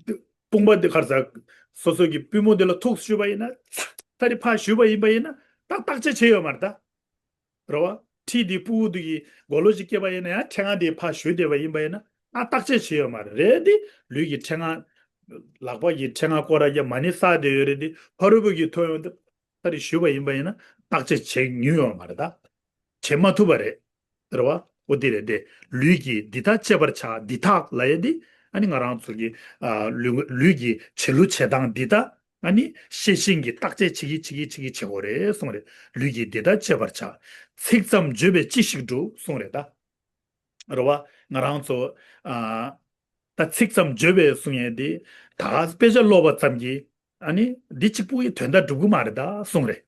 དཔུང་པ་འདི་གར་ཟ། སོ་སོ་གི་པུས་མོ་འདི་ལ་ཐུག་གཞུས་པ་ཡིན་ན། ཚ་ཚ་རེ་ཕར་གཞུས་པ་ཡིན་པ་ཡིན་ན་ད་བརྟག་དཔྱད་བྱས་ཡོད་མ་རེད་ད། རེད་བ། ཁྲིད་དེ་ཕྲུ་གུ་དེ་གི་མགོ་ལོག་ཅིག་སྐྱེས་པ་ཡིན་ན་ཡང་ཕྲེང་བ་དེ་ཕར་གཞུས་བསྡད་པ་ཡིན་པ་ཡིན་ན་ད་བརྟག་དཔྱད་བྱས་ཡོད་མ་རེད། རེད་དེ་ལུས་ཀྱི་ཕྲེང་བ། ལག་པ་གི་ཕྲེང་བ་སྐོར་ར་རྒྱབ་མ་ཎི་བསགས་བསྡད་ཡོད་རེད་དེ་ཕ་རོལ་པོ་གི་ཐོ་ཡོང་དེ་ད་རེ་གཞུས་པ་ཡིན་པ་ཡིན་ན་བརྟག་དཔྱད་བྱེད་མྱོང་ཡོད་མ་རེད་ད། བྱེད་མ་ཐུབ་པ་རེད། རེད་བ། འོ་དེ་རེད་དེ། ལུས་ཀྱིས་འདི་དག་དཔྱད་པར་བྱ། འདི་དག་ལབ་ཡས་དེ། ཨ་ནི་ང་རང་ཚོ་གི་ཨ་ལུས་ལུས་ཀྱི་བྱེད་ལུགས་བྱེད་སྟངས་འདི་དག་ཨ་ནི་ཤེས་བཞིན་གྱི་བརྟག་དཔྱད་བྱེད་ཀྱི་བྱེད་ཀྱི་བྱེད་ཀྱི་བྱེད་དགོས་རེད་གསུངས་རེད། ལུས་ཀྱིས་འདི་དག་དཔྱད་པར་བྱ། ཚིག་ཙམ་བརྗོད་པས་ཅི་ཞིག་འགྲུབ་གསུངས་རེད་ད། རེད་བ། ང་རང་ཚོ་ཨ་ད་ཚིག་ཙམ་བརྗོད་པས་གསུང་ཡས་དེ་ད་དཔེ་ཆ་ཀློག་པ་ཙམ་གྱིས་ཨ་ནི་འདི་གཅིག་པུ་ཡིས་དོན་དག་འགྲུབ་ཀྱི་མ་རེད་ད་གསུངས་རེད།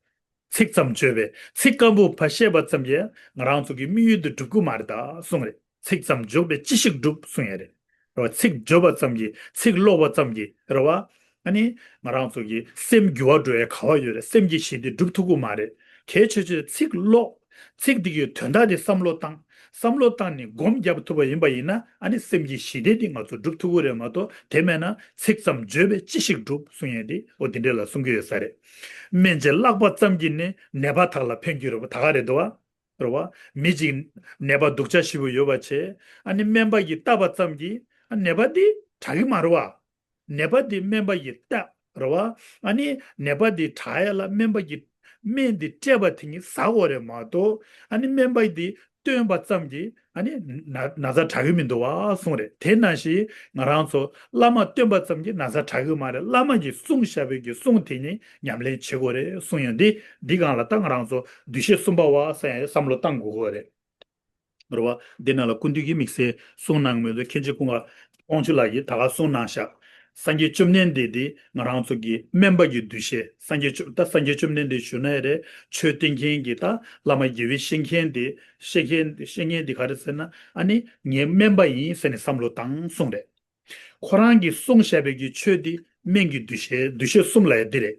ཚིག་ཙམ་བརྗོད་པས་ཚིག་སྐམ་པོ་ཕར་བཤད་པ་ཙམ་གྱིས་ང་རང་ཚོ་གི་དམིགས་ཡུལ་དེ་འགྲུབ་ཀྱི་མ་རེད་ད་གསུངས་རེད། ཚིག་ཙམ་བརྗོད་པས་ཅི་ཞིག་འགྲུབ་གསུང་ཡས་རེད། རེད་བ། ཚིག་བརྗོད་པ་ཙམ་གྱིས་ཚིག་ཀློག་པ་ཙམ་གྱིས་རེད་བ། ཨ་ནི་ང་རང་ཚོ་གི་སེམས་འགྱུར་བ་འགྲོ་ཡས་ག་བ་ཡོད་རེད། སེམས་ཀྱི་ཞི་བདེ་འགྲུབ་ཐུབ་ཀྱི་མ་རེད། གལ་ཆེ་ཆེ་ཚིག་ཀློག་ཚིག་འདི་གི་དོན་དག་དེ་བསམ་བློ་བཏང་། བསམ་བློ་བཏང་ནས་སྒོམ་རྒྱབ་ཐུབ་པ་ཡིན་པ་ཡིན་ན་ཨ་ནི་སེམས་ཀྱི་ཞི་བདེ་འདི་ང་ཚོ་སྒྲུབ་ཐུབ་ཀྱི་རེད་མ་གཏོགས། དེ་མེད་ན་ཚིག་ཙམ་བརྗོད་པས་ཅི་ཞིག་འགྲུབ་གསུང་ཡས་དེ་འོ་དེ་འདྲས་ལ་གསུང་གི་ཡོད་ས་རེད། སྨན་གྱིས་བཀླགས་པ་ཙམ་གྱིས་ནི་ནད་པ་དག་ལ་ཕན་གྱི་རེད་པ། ད་ག་རེད་འདུག་བ། རེད་བ། མི་གཅིག་ནད་པ་སྡུག་ཅག་ཞེ་པོ་ཡོད་པ་བྱས་ཨ་ནི་སྨན་པ་གིས་བལྟས་པ་ཙམ་གྱིས་ཨ་ནད་པ་འདི་དྲག་གི་མ་རེད་བ། ནད་པ་འདི་སྨན་པ་གིས་བལྟས་རེད་བ། ཨ་ནི་ནད་པ་འདི་དྲག་ཡ་ལ་སྨན་པ་གིས་སྨན་འདི་སྤྲད་པ་དེ་ཉིད་ཟ་དགོས་རེད་མ་གཏོགས། ཨ་ནི་སྨན་པ་འདི་སྟོན་པ་ཙམ་གྱིས་ཨ་ནི་ན་ན་ཚ་དྲག་གི་མི་འདུག་བ་གསུངས་རེད། དེ་ནང་བཞིན་ང་རང་ཚོ་བླ་མ་སྟོན་པ་ཙམ་གྱིས་ན་ཚ་དྲག་གི་མ་རེད། བླ་མ་གིས་གསུངས་བཞག་པའི་གི་གསུང་དེ་ཉིད་ཉམས་ལེན་བྱེད་དགོས་རེད་གསུངས་ཡོད་འདི། འདི་སྒང་ལ་ད་ང་རང་ཚོ་འདུས་བྱས་གསུམ་པ་བ་ས་ཡང་བསམ་བློ་བཏང་དགོས་ཀྱི་རེད། རེད་བ། འདི་ནང་ལ་སྐུ་མདུན་གྱིས་དམིགས་བསལ་གསུང་གནང་མེད་དུ་མཁན་ཆེན་ཀུན་དགའ་དབང་ཕྱུག་ལགས་ཀྱིས་ད་ག་གསུང་གནང་ཤག་སངས་རྒྱས་བཅོམ་ལྡན་འདས་འདི་ང་རང་ཚོ་གི་སྨན་པ་གི་འདུ་ཤེས། སངས་རྒྱས་བཅོམ་ད་སངས་རྒྱས་བཅོམ་ལྡན་འདས་ཞུ་ན་ཡང་རེད། ཆོས་སྟོན་མཁན་གྱི་ད་བླ་མ་དགེ་བའི་བཤེས་མཁན་འདི། བཤེས་མཁན་བཤེས་མཁན་འདི་ག་རེ་ཟེར་ན་ཨ་ནི་ངའི་སྨན་པ་ཡིན་ཟེར་ནས་བསམ་བློ་བཏང་གསུངས་རེད། ཁོ་རང་གིས་གསུངས་བཞག་པའི་གི་ཆོས་འདི་སྨན་གྱི་འདུ་ཤེས། འདུ་ཤེས་གསུམ་ལ་ཡང་འདི་རེད།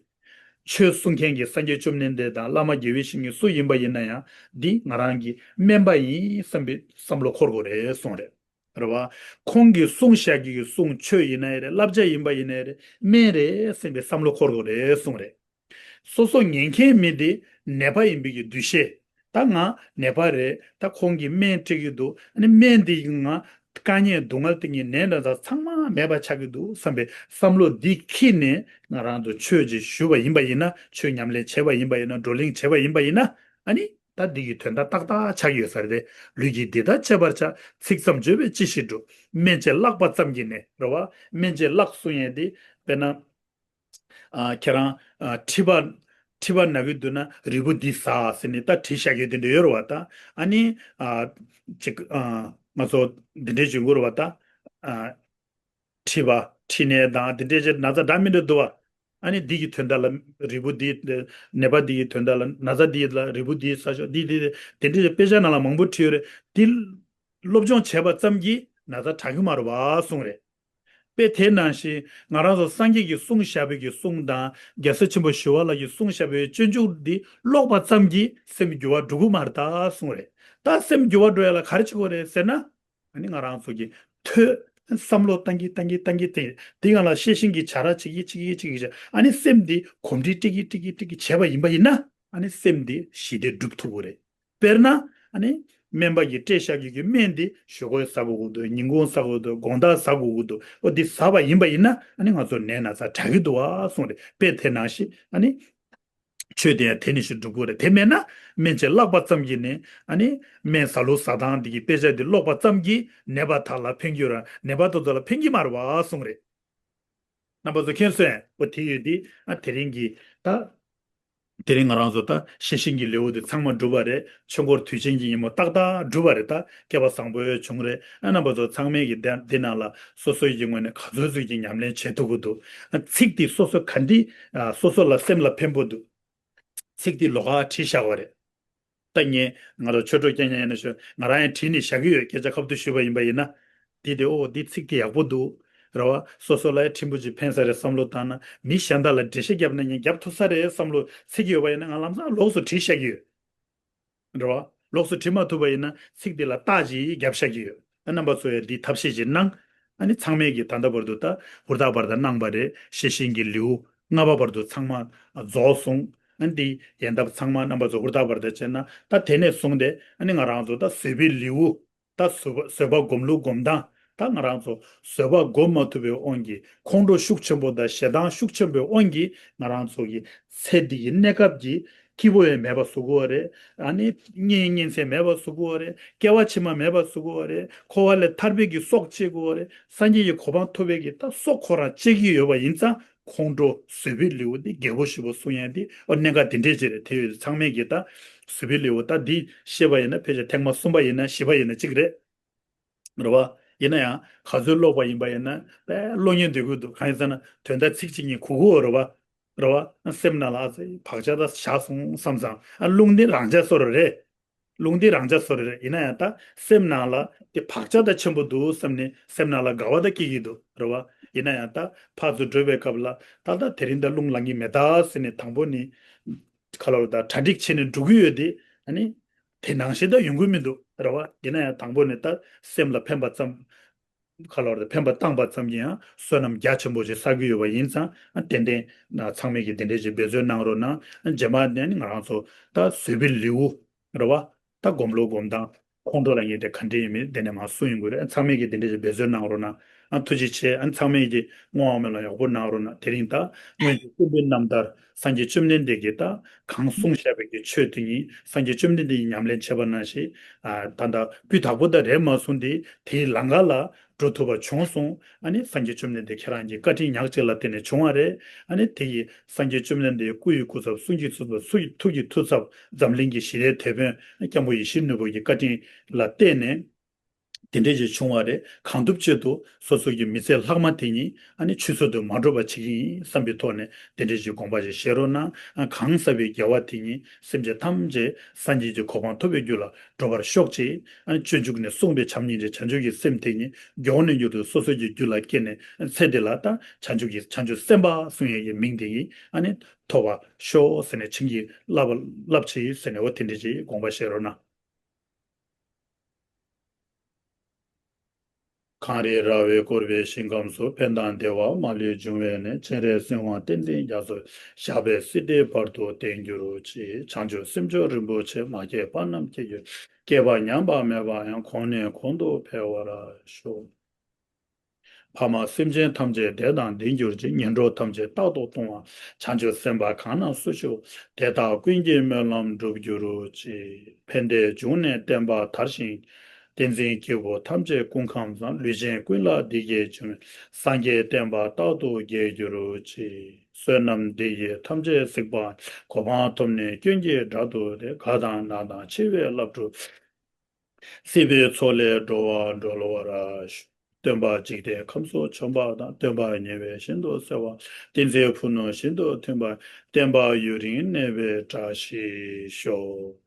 ཆོས་གསུང་མཁན་གྱི་སངས་རྒྱས་བཅོམ་ལྡན་འདས་དང་བླ་མ་དགེ་བའི་བཤེས་གཉེན་སུ་ཡིན་པ་ཡིན་ན་ཡང་འདི་ང་རང་གི་སྨན་པ་ཡིན་བསམ་པའི་བསམ་བློ་འཁོར་དགོས་རེད་གསུངས་རེད། རེད་བ། ཁོང་གིས་གསུངས་བཞག་རྒྱུ་གི་གསུང་ཆོས་ཡིན་ན་ཡང་རེད། བསླབ་བྱ་ཡིན་པ་ཡིན་ན་ཡང་རེད། སྨན་རེད་བསམ་པའི་བསམ་བློ་འཁོར་དགོས་རེད་གསུངས་རེད། སོ་སོ་ཉན་མཁན་མི་དེ་ནད་པ་ཡིན་པའི་གི་འདུ་ཤེས། ད་ང་ནད་པ་རེད། ད་ཁོང་གིས་སྨན་སྤྲད་ཀྱི་འདུག་ཨ་ནི་སྨན་འདི་ང་དཀའ་ངལ་སྡུག་བསྔལ་དེ་གཉིས་ནད་འདྲ་ཚང་མ་མེད་པ་ཆགས་ཀྱི་འདུག་བསམ་པའི་བསམ་བློ་འདི་འཁྱེར་ནས་ང་རང་ཚོ་ཆོས་ཅིག་ཞུ་བ་ཡིན་པ་ཡིན་ན། ཆོས་ཉམས་ལེན་བྱས་པ་ཡིན་པ་ཡིན་ན། བགྲོ་གླེང་བྱས་པ་ཡིན་པ་ཡིན་ན། ཨ་ནི་ད་འདི་གི་དོན་དག་ཏག་ཏག་ཆགས་ཀྱི་ཡོད་ས་རེད་དེ། ལུས་ཀྱིས་འདི་ལྟར་བྱེད་པར་བྱ། ཚིག་ཙམ་བརྗོད་པས་ཅི་ཞིག་འགྲུབ། སྨན་དཔྱད་བཀླགས་པ་ཙམ་གྱིས་ནི་རེད་བ། སྨན་དཔྱད་བཀླགས་གསུང་ཡས་འདི་དཔེར་ན། ཨ། ཁྱེད་རང་། ཨ། མཁྲིས་པ། མཁྲིས་པ་ན་གི་འདུག་ན་རིལ་བུ་འདི་ཟ་ཟེར་ནས་ད་བྲིས་བཞག་ཡོད་དེ་འདྲ་ཡོད་རེད་བ་ད། ཨ་ནི། ཨ། ཅིག་ཨ། ང་ཚོ་འདི་འདྲའི་བྱུང་གི་རེད་བ་ད། ཨ། མཁྲིས་པ། མཁྲིས་ནད་དང་འདི་འདྲའི་ཅིག་ན་ཚ་འདྲ་མི་འདྲ་འདུག་བ། ཨ་ནི་འདི་གི་དོན་དག་ལ་རིལ་བུ་འདི། ནད་པ་འདི་གི་དོན་དག་ལ། ན་ཚ་འདི་ལ་རིལ་བུ་འདི་ཟ་ཤོག་འདི་འདི་འདི་འདྲའི་དཔེ་ཆ་ནང་ལ་མང་པོ་བྲིས་ཡོད་རེད། འདི་སློབ་སྦྱོང་བྱས་པ་ཙམ་གྱིས་ན་ཚ་དྲག་གི་མ་རེད་བ་གསུངས་རེད། དཔེ་དེ་ནང་བཞིན་ང་རང་ཚོ་སངས་རྒྱས་ཀྱིས་གསུངས་བཞག་པའི་གི་གསུང་དང་རྒྱལ་སྲས་ཆེན་པོ་ཞི་བ་ལྷ་གིས་གསུངས་བཞག་པའི་སྤྱོད་འཇུག་འདི་ཀློག་པ་ཙམ་གྱིས་སེམས་འགྱུར་བ་འགྲོ་གི་མ་རེད་ད་གསུངས་རེད། ད་སེམས་འགྱུར་བ་འགྲོ་ཡ་ལ་ག་རེ་བྱེད་དགོས་རེད་ཟེར་ན། ཨ་ནི་ང་རང་ཚོ་གི་ཐོས། བསམ་བློ་བཏང་གི་བཏང་གི་བཏང་གི་བཏང་གི་དེ་སྒང་ལ་ཤེས་བཞིན་གྱི་བྱ་ར་བྱེད་ཀྱི་བྱེད་ཀྱི་བྱེད་ཀྱི་བྱེད། ཨ་ནི་སེམས་འདི་གོམས་འདྲིས་སྤྲད་ཀྱི་སྤྲད་ཀྱི་སྤྲད་ཀྱི་བྱས་པ་ཡིན་པ་ཡིན་ན། ཨ་ནི་སེམས་འདི་ཞི་བདེ་སྒྲུབ་ཐུབ་ཀྱི་རེད། དཔེར་ན། ཨ་ནི་སྨན་པ་གིས་སྤྲད་བཞག་རྒྱུ་གི་སྨན་འདི་ཞོགས་ཀས་ཟ་དགོས་ཀྱི་འདུག་ཉིན་གུང་ཟ་དགོས་ཀྱི་འདུག་དགོང་དག་ཟ་དགོས་ཀྱི་འདུག་ཨོ་འདི་ཟ་བ་ཡིན་པ་ཡིན་ན་ཨ་ནི་ང་ཚོ་ནད་ན་ཚ་དྲག་གི་འདུག་ཨ་གསུངས་རེད། དཔེ་དེ་ནང་བཞིན་ཨ་ནི། ཆོས་དེ་ཡང་དེ་ནི་ཞིག་སྒྲུབ་དགོས་རེད། དེ་མེད་ན་སྨན་དཔྱད་བཀླགས་པ་ཙམ་གྱིས་ནི་ཨ་ནི་སྨན་ཟ་ལུགས་ཟ་སྟངས་འདི་གི་དཔེ་ཆ་འདི་ཀློག་པ་ཙམ་གྱིས་ནད་པ་དག་ལ་ཕན་གྱི་ཡོད་ར། ནད་པ་དེ་ཚོ་ལ་ཕན་གྱི་མ་རེད་བ་གསུངས་རེད། རྣམ་པ་ཚོ་མཁྱེན་སོང་ངས། འོ་དེ་ཡོད་དེ། ཨ་དེ་རིང་གི་ད། དེ་རིང་ང་རང་ཚོ་ད་ཤེས་བཞིན་གྱི་ལེའུ་དེ་ཚང་མ་འགྲུབ་པ་རེད། ཆོས་འཁོར་དུས་ཆེན་གྱི་ཉིན་མོ་ཏག་ཏག་འགྲུབ་པ་རེད། ད་སྐལ་བ་བཟང་པོ་བྱུང་རེད། ཨ་རྣམ་པ་ཚོ་ཚང་མས་ཀྱི་དེ་འདི་ནང་ལ་སོ་སོའི་ཀྱི་ངོས་ནས་ག་ཚོད་ཚོད་ཀྱི་ཉམས་ལེན་བྱེད་ཐུབ་ཀྱི་འདུག་ཨ་ཚིག་དེ་སོ་སོ་ག་འདི། ཨ་སོ་སོ་ལ་སེམས་ལ་ཕན་པོ་འདུག་ཚིག་འདི་ལོགས་ཀ་བྲིས་བཞག་པ་རེད། ད་ངས་ང་རང་ཆོས་གྲོགས་རྐྱང་རྐྱང་ཡིན་ན་ཞུ། ང་རང་ཡང་བྲིས་ནས་བཞག་གི་ཡོད། སྐད་ཆ་ཁ་ཐུག་ཞུས་པ་ཡིན་པ་ཡིན་ན། འདི་དེ་ཨོ་འདི་ཚིག་དེ་ཡག་པོ་འདུག་རེད་བ། སོ་སོ་ལ་ཡང་ཕྲན་བུ་ཅིག་ཕན་ས་རེད་བསམ་བློ་བཏང་ན། མི་གཞན་དག་ལ་འགྲེལ་བཤད་བརྒྱབ་ན་ངས་བརྒྱབ་ཐུབ་ས་རེད་བསམ་བློ་འཚོལ་གྱི་ཡོད་པ་ཡིན་ན། ང་ལམ་སང་ལོགས་སུ་བྲིས་བཞག་གི་ཡོད། རེད་བ། ལོགས་སུ་བྲིས་མ་ཐུབ་པ་ཡིན་ན་ཚིག་དེ་ལ་རྟགས་ཅིག་བརྒྱབ་བཞག་གི་ཡོད། ཨ་རྣམ་པ་ཚོ་ཡང་འདི་ཐབས་ཤེས་ཅིག་གནང་། ཨ་ནི་ཚང་མས་ཀྱི་ད་ལྟ་བར་དུ་ད་ཧུར་ཐག་པར་ད་གནང་པ་རེད། ཤེས་བཞིན་གྱི་ལེའུ་ལྔ་པ་བར་དུ་ཚང་མ་རྫོགས་སོང་། ཨ་འདི་ཡན་འདབ་ཚང་མ་རྣམ་པ་ཚོ་ཧུར་ཐག་པར་ད་བྱས་ན། ད་དེ་ནས་བཟུང་སྟེ་ཨ་ནི་ང་རང་ཚོ་ད་བཟོད་པའི་ལེའུ། ད་བཟོད་པ་བཟོད་པ་སྒོམ་ལུགས་སྒོམ་སྟངས། ད་ང་རང་ཚོ་བཟོད་པ་སྒོམ་མ་ཐུབ་པའི་དབང་གིས་ཁོང་ཁྲོ་ཤུགས་ཆེན་པོ་དང་ཞེ་སྡང་ཤུགས་ཆེན་པོའི་དབང་གིས་ང་རང་ཚོ་གི་ཚེ་འདི་གི་གནས་སྐབས་ཀྱི་སྐྱིད་པོ་ཡང་མེད་པ་བཟོ་དགོས་པ་རེད། ཨ་ནི་གཉེན་ཉེ་ཚན་མེད་པ་བཟོ་དགོས་པ་རེད། སྐྱེ་བ་ཕྱི་མ་མེད་པ་བཟོ་དགོས་པ་རེད། འཁོར་བ་ལས་ཐར་པའི་གི་སྲོག་བཅད་དགོས་པ་རེད། སངས་རྒྱས་ཀྱི་གོ་འཕང་ཐོབ་པའི་གི་ད་སྲོག་ཁོ་རང་བཅད་ཀྱི་ཡོད་པ་ཡིན་ཙང་། ཁོང་ཁྲོ་བཟོད་པའི་ལེའུ་འདི་རྒྱས་པོ་ཞེ་པོ་གསུང་ཡ་འདི་ཨོ་གནད་འགག་འདི་འདྲས་ཅིག་རེད། དེ་ཡོད་ཚང་མས་ཀྱི་ད་བཟོད་པའི་ལེའུ་ད་འདི་ཤེས་པ་ཡིན་ན་ཕལ་ཆེར་ཐེངས་མ་གསུམ་པ་ཡིན་ན་བཞི་པ་ཡིན་ན་གཅིག་རེད། རེད་བ། ཡིན་ན་ཡང་ག་ཚོད་ཀློག་པ་ཡིན་པ་ཡིན་ན་དཔེ་ཀློག་སྙིང་འདོད་ཀྱི་འདུག་གང་ཡིན་ཟེར་ན་དོན་དག་ཚིག་གཅིག་གཉིས་གོ་གི་ཡོད་རེད་བ། རེད་བ། སེམས་ནང་ལ་ཨ་ཙི་བག་ཆགས་ད་བཞག་སོང་བསམ་ཙང་ཨ་རླུང་འདི་རང་འཇགས་བཟོ་འདྲ་རེད། རླུང་འདི་རང་འཇགས་བཟོ་འདྲ་རེད། ཡིན་ན་ཡང་ད་སེམས་ནང་ལ་དེ་བག་ཆགས་ད་ཆེན་པོ་འདུག་བསམ་ནས་སེམས་ནང་ལ་དགའ་བ་ད་སྐྱེ་གི་འདུག་རེད་བ། ཡིན་ན་ཡང་ད་ཕར་ཚུར་བགྲོད་པའི་སྐབས་ལ་ད་ད་དེ་རིང་ད་རླུང་ལངས་ཀྱི་མེད་ད་ཟེར་ནས་དང་པོ་ནི་ག་ལ་རེད་ད་གྲ་སྒྲིག་བྱས་ནས་འགྲོ་གི་ཡོད་དེ། ཨ་ནི། དེ་ནང་བཞིན་ད་ཡོང་གི་མི་འདུག་རེད་བ། ཡིན་ན་ཡང་དང་པོ་ནས་ད་སེམས་ལ་ཕན་པ་ཙམ། ཁ་ལོར་དུ་ཕན་པ་བཏང་པ་ཙམ་གྱིས་ཡང་བསོད་ནམས་རྒྱ་ཆེན་པོ་ཞིག་བསགས་ཀྱི་ཡོད་པ་ཡིན་ཙང་། ཏན་ཏན་ཚང་མས་ཀྱིས་དེ་འདྲའི་ཞིག་འབད་བརྩོན་གནང་རོགས་གནང་། རྗེས་མ་ནས་ནི་ང་རང་ཚོ་ད་བཟོད་པའི་ལེའུ་རེད་བ། ད་སྒོམ་ལུགས་སྒོམ་སྟངས་ཁོང་ཁྲོ་ལ་ངེས་ཏེ་ག་འདྲ་ཡིན་མིན་དེ་ནས་མར་གསུངས་ཡོང་གི་རེད། ཚང་མས་ཀྱིས་དེ་འདྲའི་ཞིག་འབད་བརྩོན་གནང་རོགས་གནང་། ཐུགས་རྗེ་ཆེ། ཚང་མས་ཀྱིས་བསྔོ་བ་སྨོན་ལམ་ཡག་པོ་གནང་རོགས་གནང་། དེ་རིང་ད་སྔོན་གྱི་སྐུ་འབུལ་རྣམ་ཐར་སངས་རྒྱས་བཅོམ་ལྡན་འདས་ཀྱིས་ད་གང་གསུངས་བཞག་པའི་གི་ཆོས་དེ་ཉིད་སངས་རྒྱས་བཅོམ་ལྡན་འདས་ཀྱིས་ཉམས་ལེན་བྱས་པ་ནང་བཞིན། ཨ། ད་ལྟ་སྤུས་དག་པོ་ད་རེད་མ་གསུངས་ཏེ་དེའི་ལམ་ཁ་ལ་འགྲོ་ཐུབ་པ་བྱུང་སོང་། ཨ་ནི་སངས་རྒྱས་བཅོམ་ལྡན་འདས་ཁྱེད་རང་གི་བཀའ་དྲིན་ཉག་གཅིག་ལ་བརྟེན་ནས་བྱུང་བ་རེད། ཨ་ནི་དེ་ཡིས་སངས་རྒྱས་བཅོམ་ལྡན་འདས་སྐུ་ཡི་སྐུ་ཚབ། གསུང་གི་གསུང་ཚབ། ཐུགས་ཀྱི་ཐུགས་ཚབ། འཛམ་གླིང་གི་ཞི་བདེའི་དེད་དཔོན་སྐྱབས་མགོན་ཡིད་བཞིན་ནོར་བུ་གི་བཀའ་དྲིན་ལ་བརྟེན་ནས། དེ་འདྲས་ཅིག་བྱུང་བ་རེད། གང་ཐུབ་ཆེད་དུ་སོ་སོ་གི་མི་ཚེ་ལྷག་མ་དེ་ཉིད་ཨ་ནི་ཆུད་ཟོས་དུ་མ་འགྲོ་བ་བྱེད་ཀྱི་ཡིན་བསམ་པའི་ཐོག་ནས་དེ་འདྲས་ཅིག་དགོངས་པ་ཞིག་བཞེས་རོགས་གནང་། གང་ཟག་པའི་དགེ་བ་དེ་ཉིད་སེམས་ཅན་ཐམས་ཅད་སངས་རྒྱས་ཀྱི་གོ་འཕང་ཐོབ་པའི་རྒྱུ་ལ་འགྲོ་བར་ཤོག་ཅིག་ཨ་ནི་སྤྱོད་འཇུག་ནས་གསུངས་པའི་བྱམས་སྙིང་རྗེ་བྱང་ཆུབ་ཀྱི་སེམས་དེ་ཉིད་མགྱོགས་ནས་མྱུར་དུ་སོ་སོ་གི་རྒྱུད་ལ་སྐྱེས་ནས་ཚེ་འདི་ལ་ད་བྱང་ཆུབ་ཀྱི་བྱང་ཆུབ་སེམས་དཔའ་གསུང་ཡས་ཀྱི་མིང་དེ་ཡིས་ཨ་ནི་ཐོབ་པར་ཤོག་ཟེར་ནས་བྱིན་གྱིས་བརླབས་བརླབས་ཆེ་ཟེར་ནས་འོ་དེ་འདྲས་ཅིག་དགོངས་པ་བཞེས་རོགས་གནང་། གངས་རི་ར་བས་བསྐོར་བའི་ཞིང་ཁམས་སུ། ཕན་དང་བདེ་བ་མ་ལུས་འབྱུང་བའི་གནས། སྤྱན་རས་གཟིགས་དབང་བསྟན་འཛིན་རྒྱ་མཚོ། ཞབས་པད་སྲིད་མཐའི་བར་དུ་བརྟན་གྱུར་ཅིག་བྱང་ཆུབ་སེམས་མཆོག་རིན་པོ་ཆེ། མ་སྐྱེས་པ་རྣམས་སྐྱེ་གྱུར་ཅིག་སྐྱེས་པ་ཉམས་པ་མེད་པ་ཡང་། གོང་ནས་གོང་དུ་འཕེལ་བར་ཤོག་ཕ་མ་སེམས་ཅན་ཐམས་ཅད་བདེ་དང་ལྡན་གྱུར་ཅིག་ངན་འགྲོ་ཐམས་ཅད་རྟག་ཏུ་ལྟུང་བ། བྱང་ཆུབ་སེམས་དཔའ་གང་ན་སུ་བཞུགས། དེ་དག་ཀུན་གྱི་སྨོན་ལམ་འགྲུབ་གྱུར་ཅིག་ཕན་བདེའི་འབྱུང་གནས་བསྟན་པ་དར་ཞིང་། བསྟན་འཛིན་སྐྱེས་བུ་ཐམས་ཅད་སྐུ་ཁམས་བཟང་། ལུས་ཅན་ཀུན་ལ་བདེ་སྐྱིད་འབྱུང་། སངས་རྒྱས་བསྟན་པ་རྟག་ཏུ་རྒྱས་གྱུར་ཅིག་བསོད་ནམས་འདི་ཡིས་ཐམས་ཅད་གཟིགས་པ། གོ་འཕང་ཐོབ་ནས་སྐྱོན་གྱི་དགྲ་བཏུལ་ཏེ། རྒ་དང་ན་དང་འཆི་བའི་རླབས་འཁྲུགས། སྲིད་པའི་མཚོ་ལས་འགྲོ་བ་སྒྲོལ་བར་ཤོག་སྟོན་པ་འཇིག་རྟེན་ཁམས་སུ་བྱོན་པ་དང་། སྟོན་པ་ཉེ་བའི་ཞིང་དུ་གསལ་བ། བསྟན་འཛིན་ཕུ་ནུ་ཞིང་དུ་ཐིམ་པ། བསྟན་པ་ཡུན་རིང་གནས་པའི་བཀྲ་ཤིས་ཤོག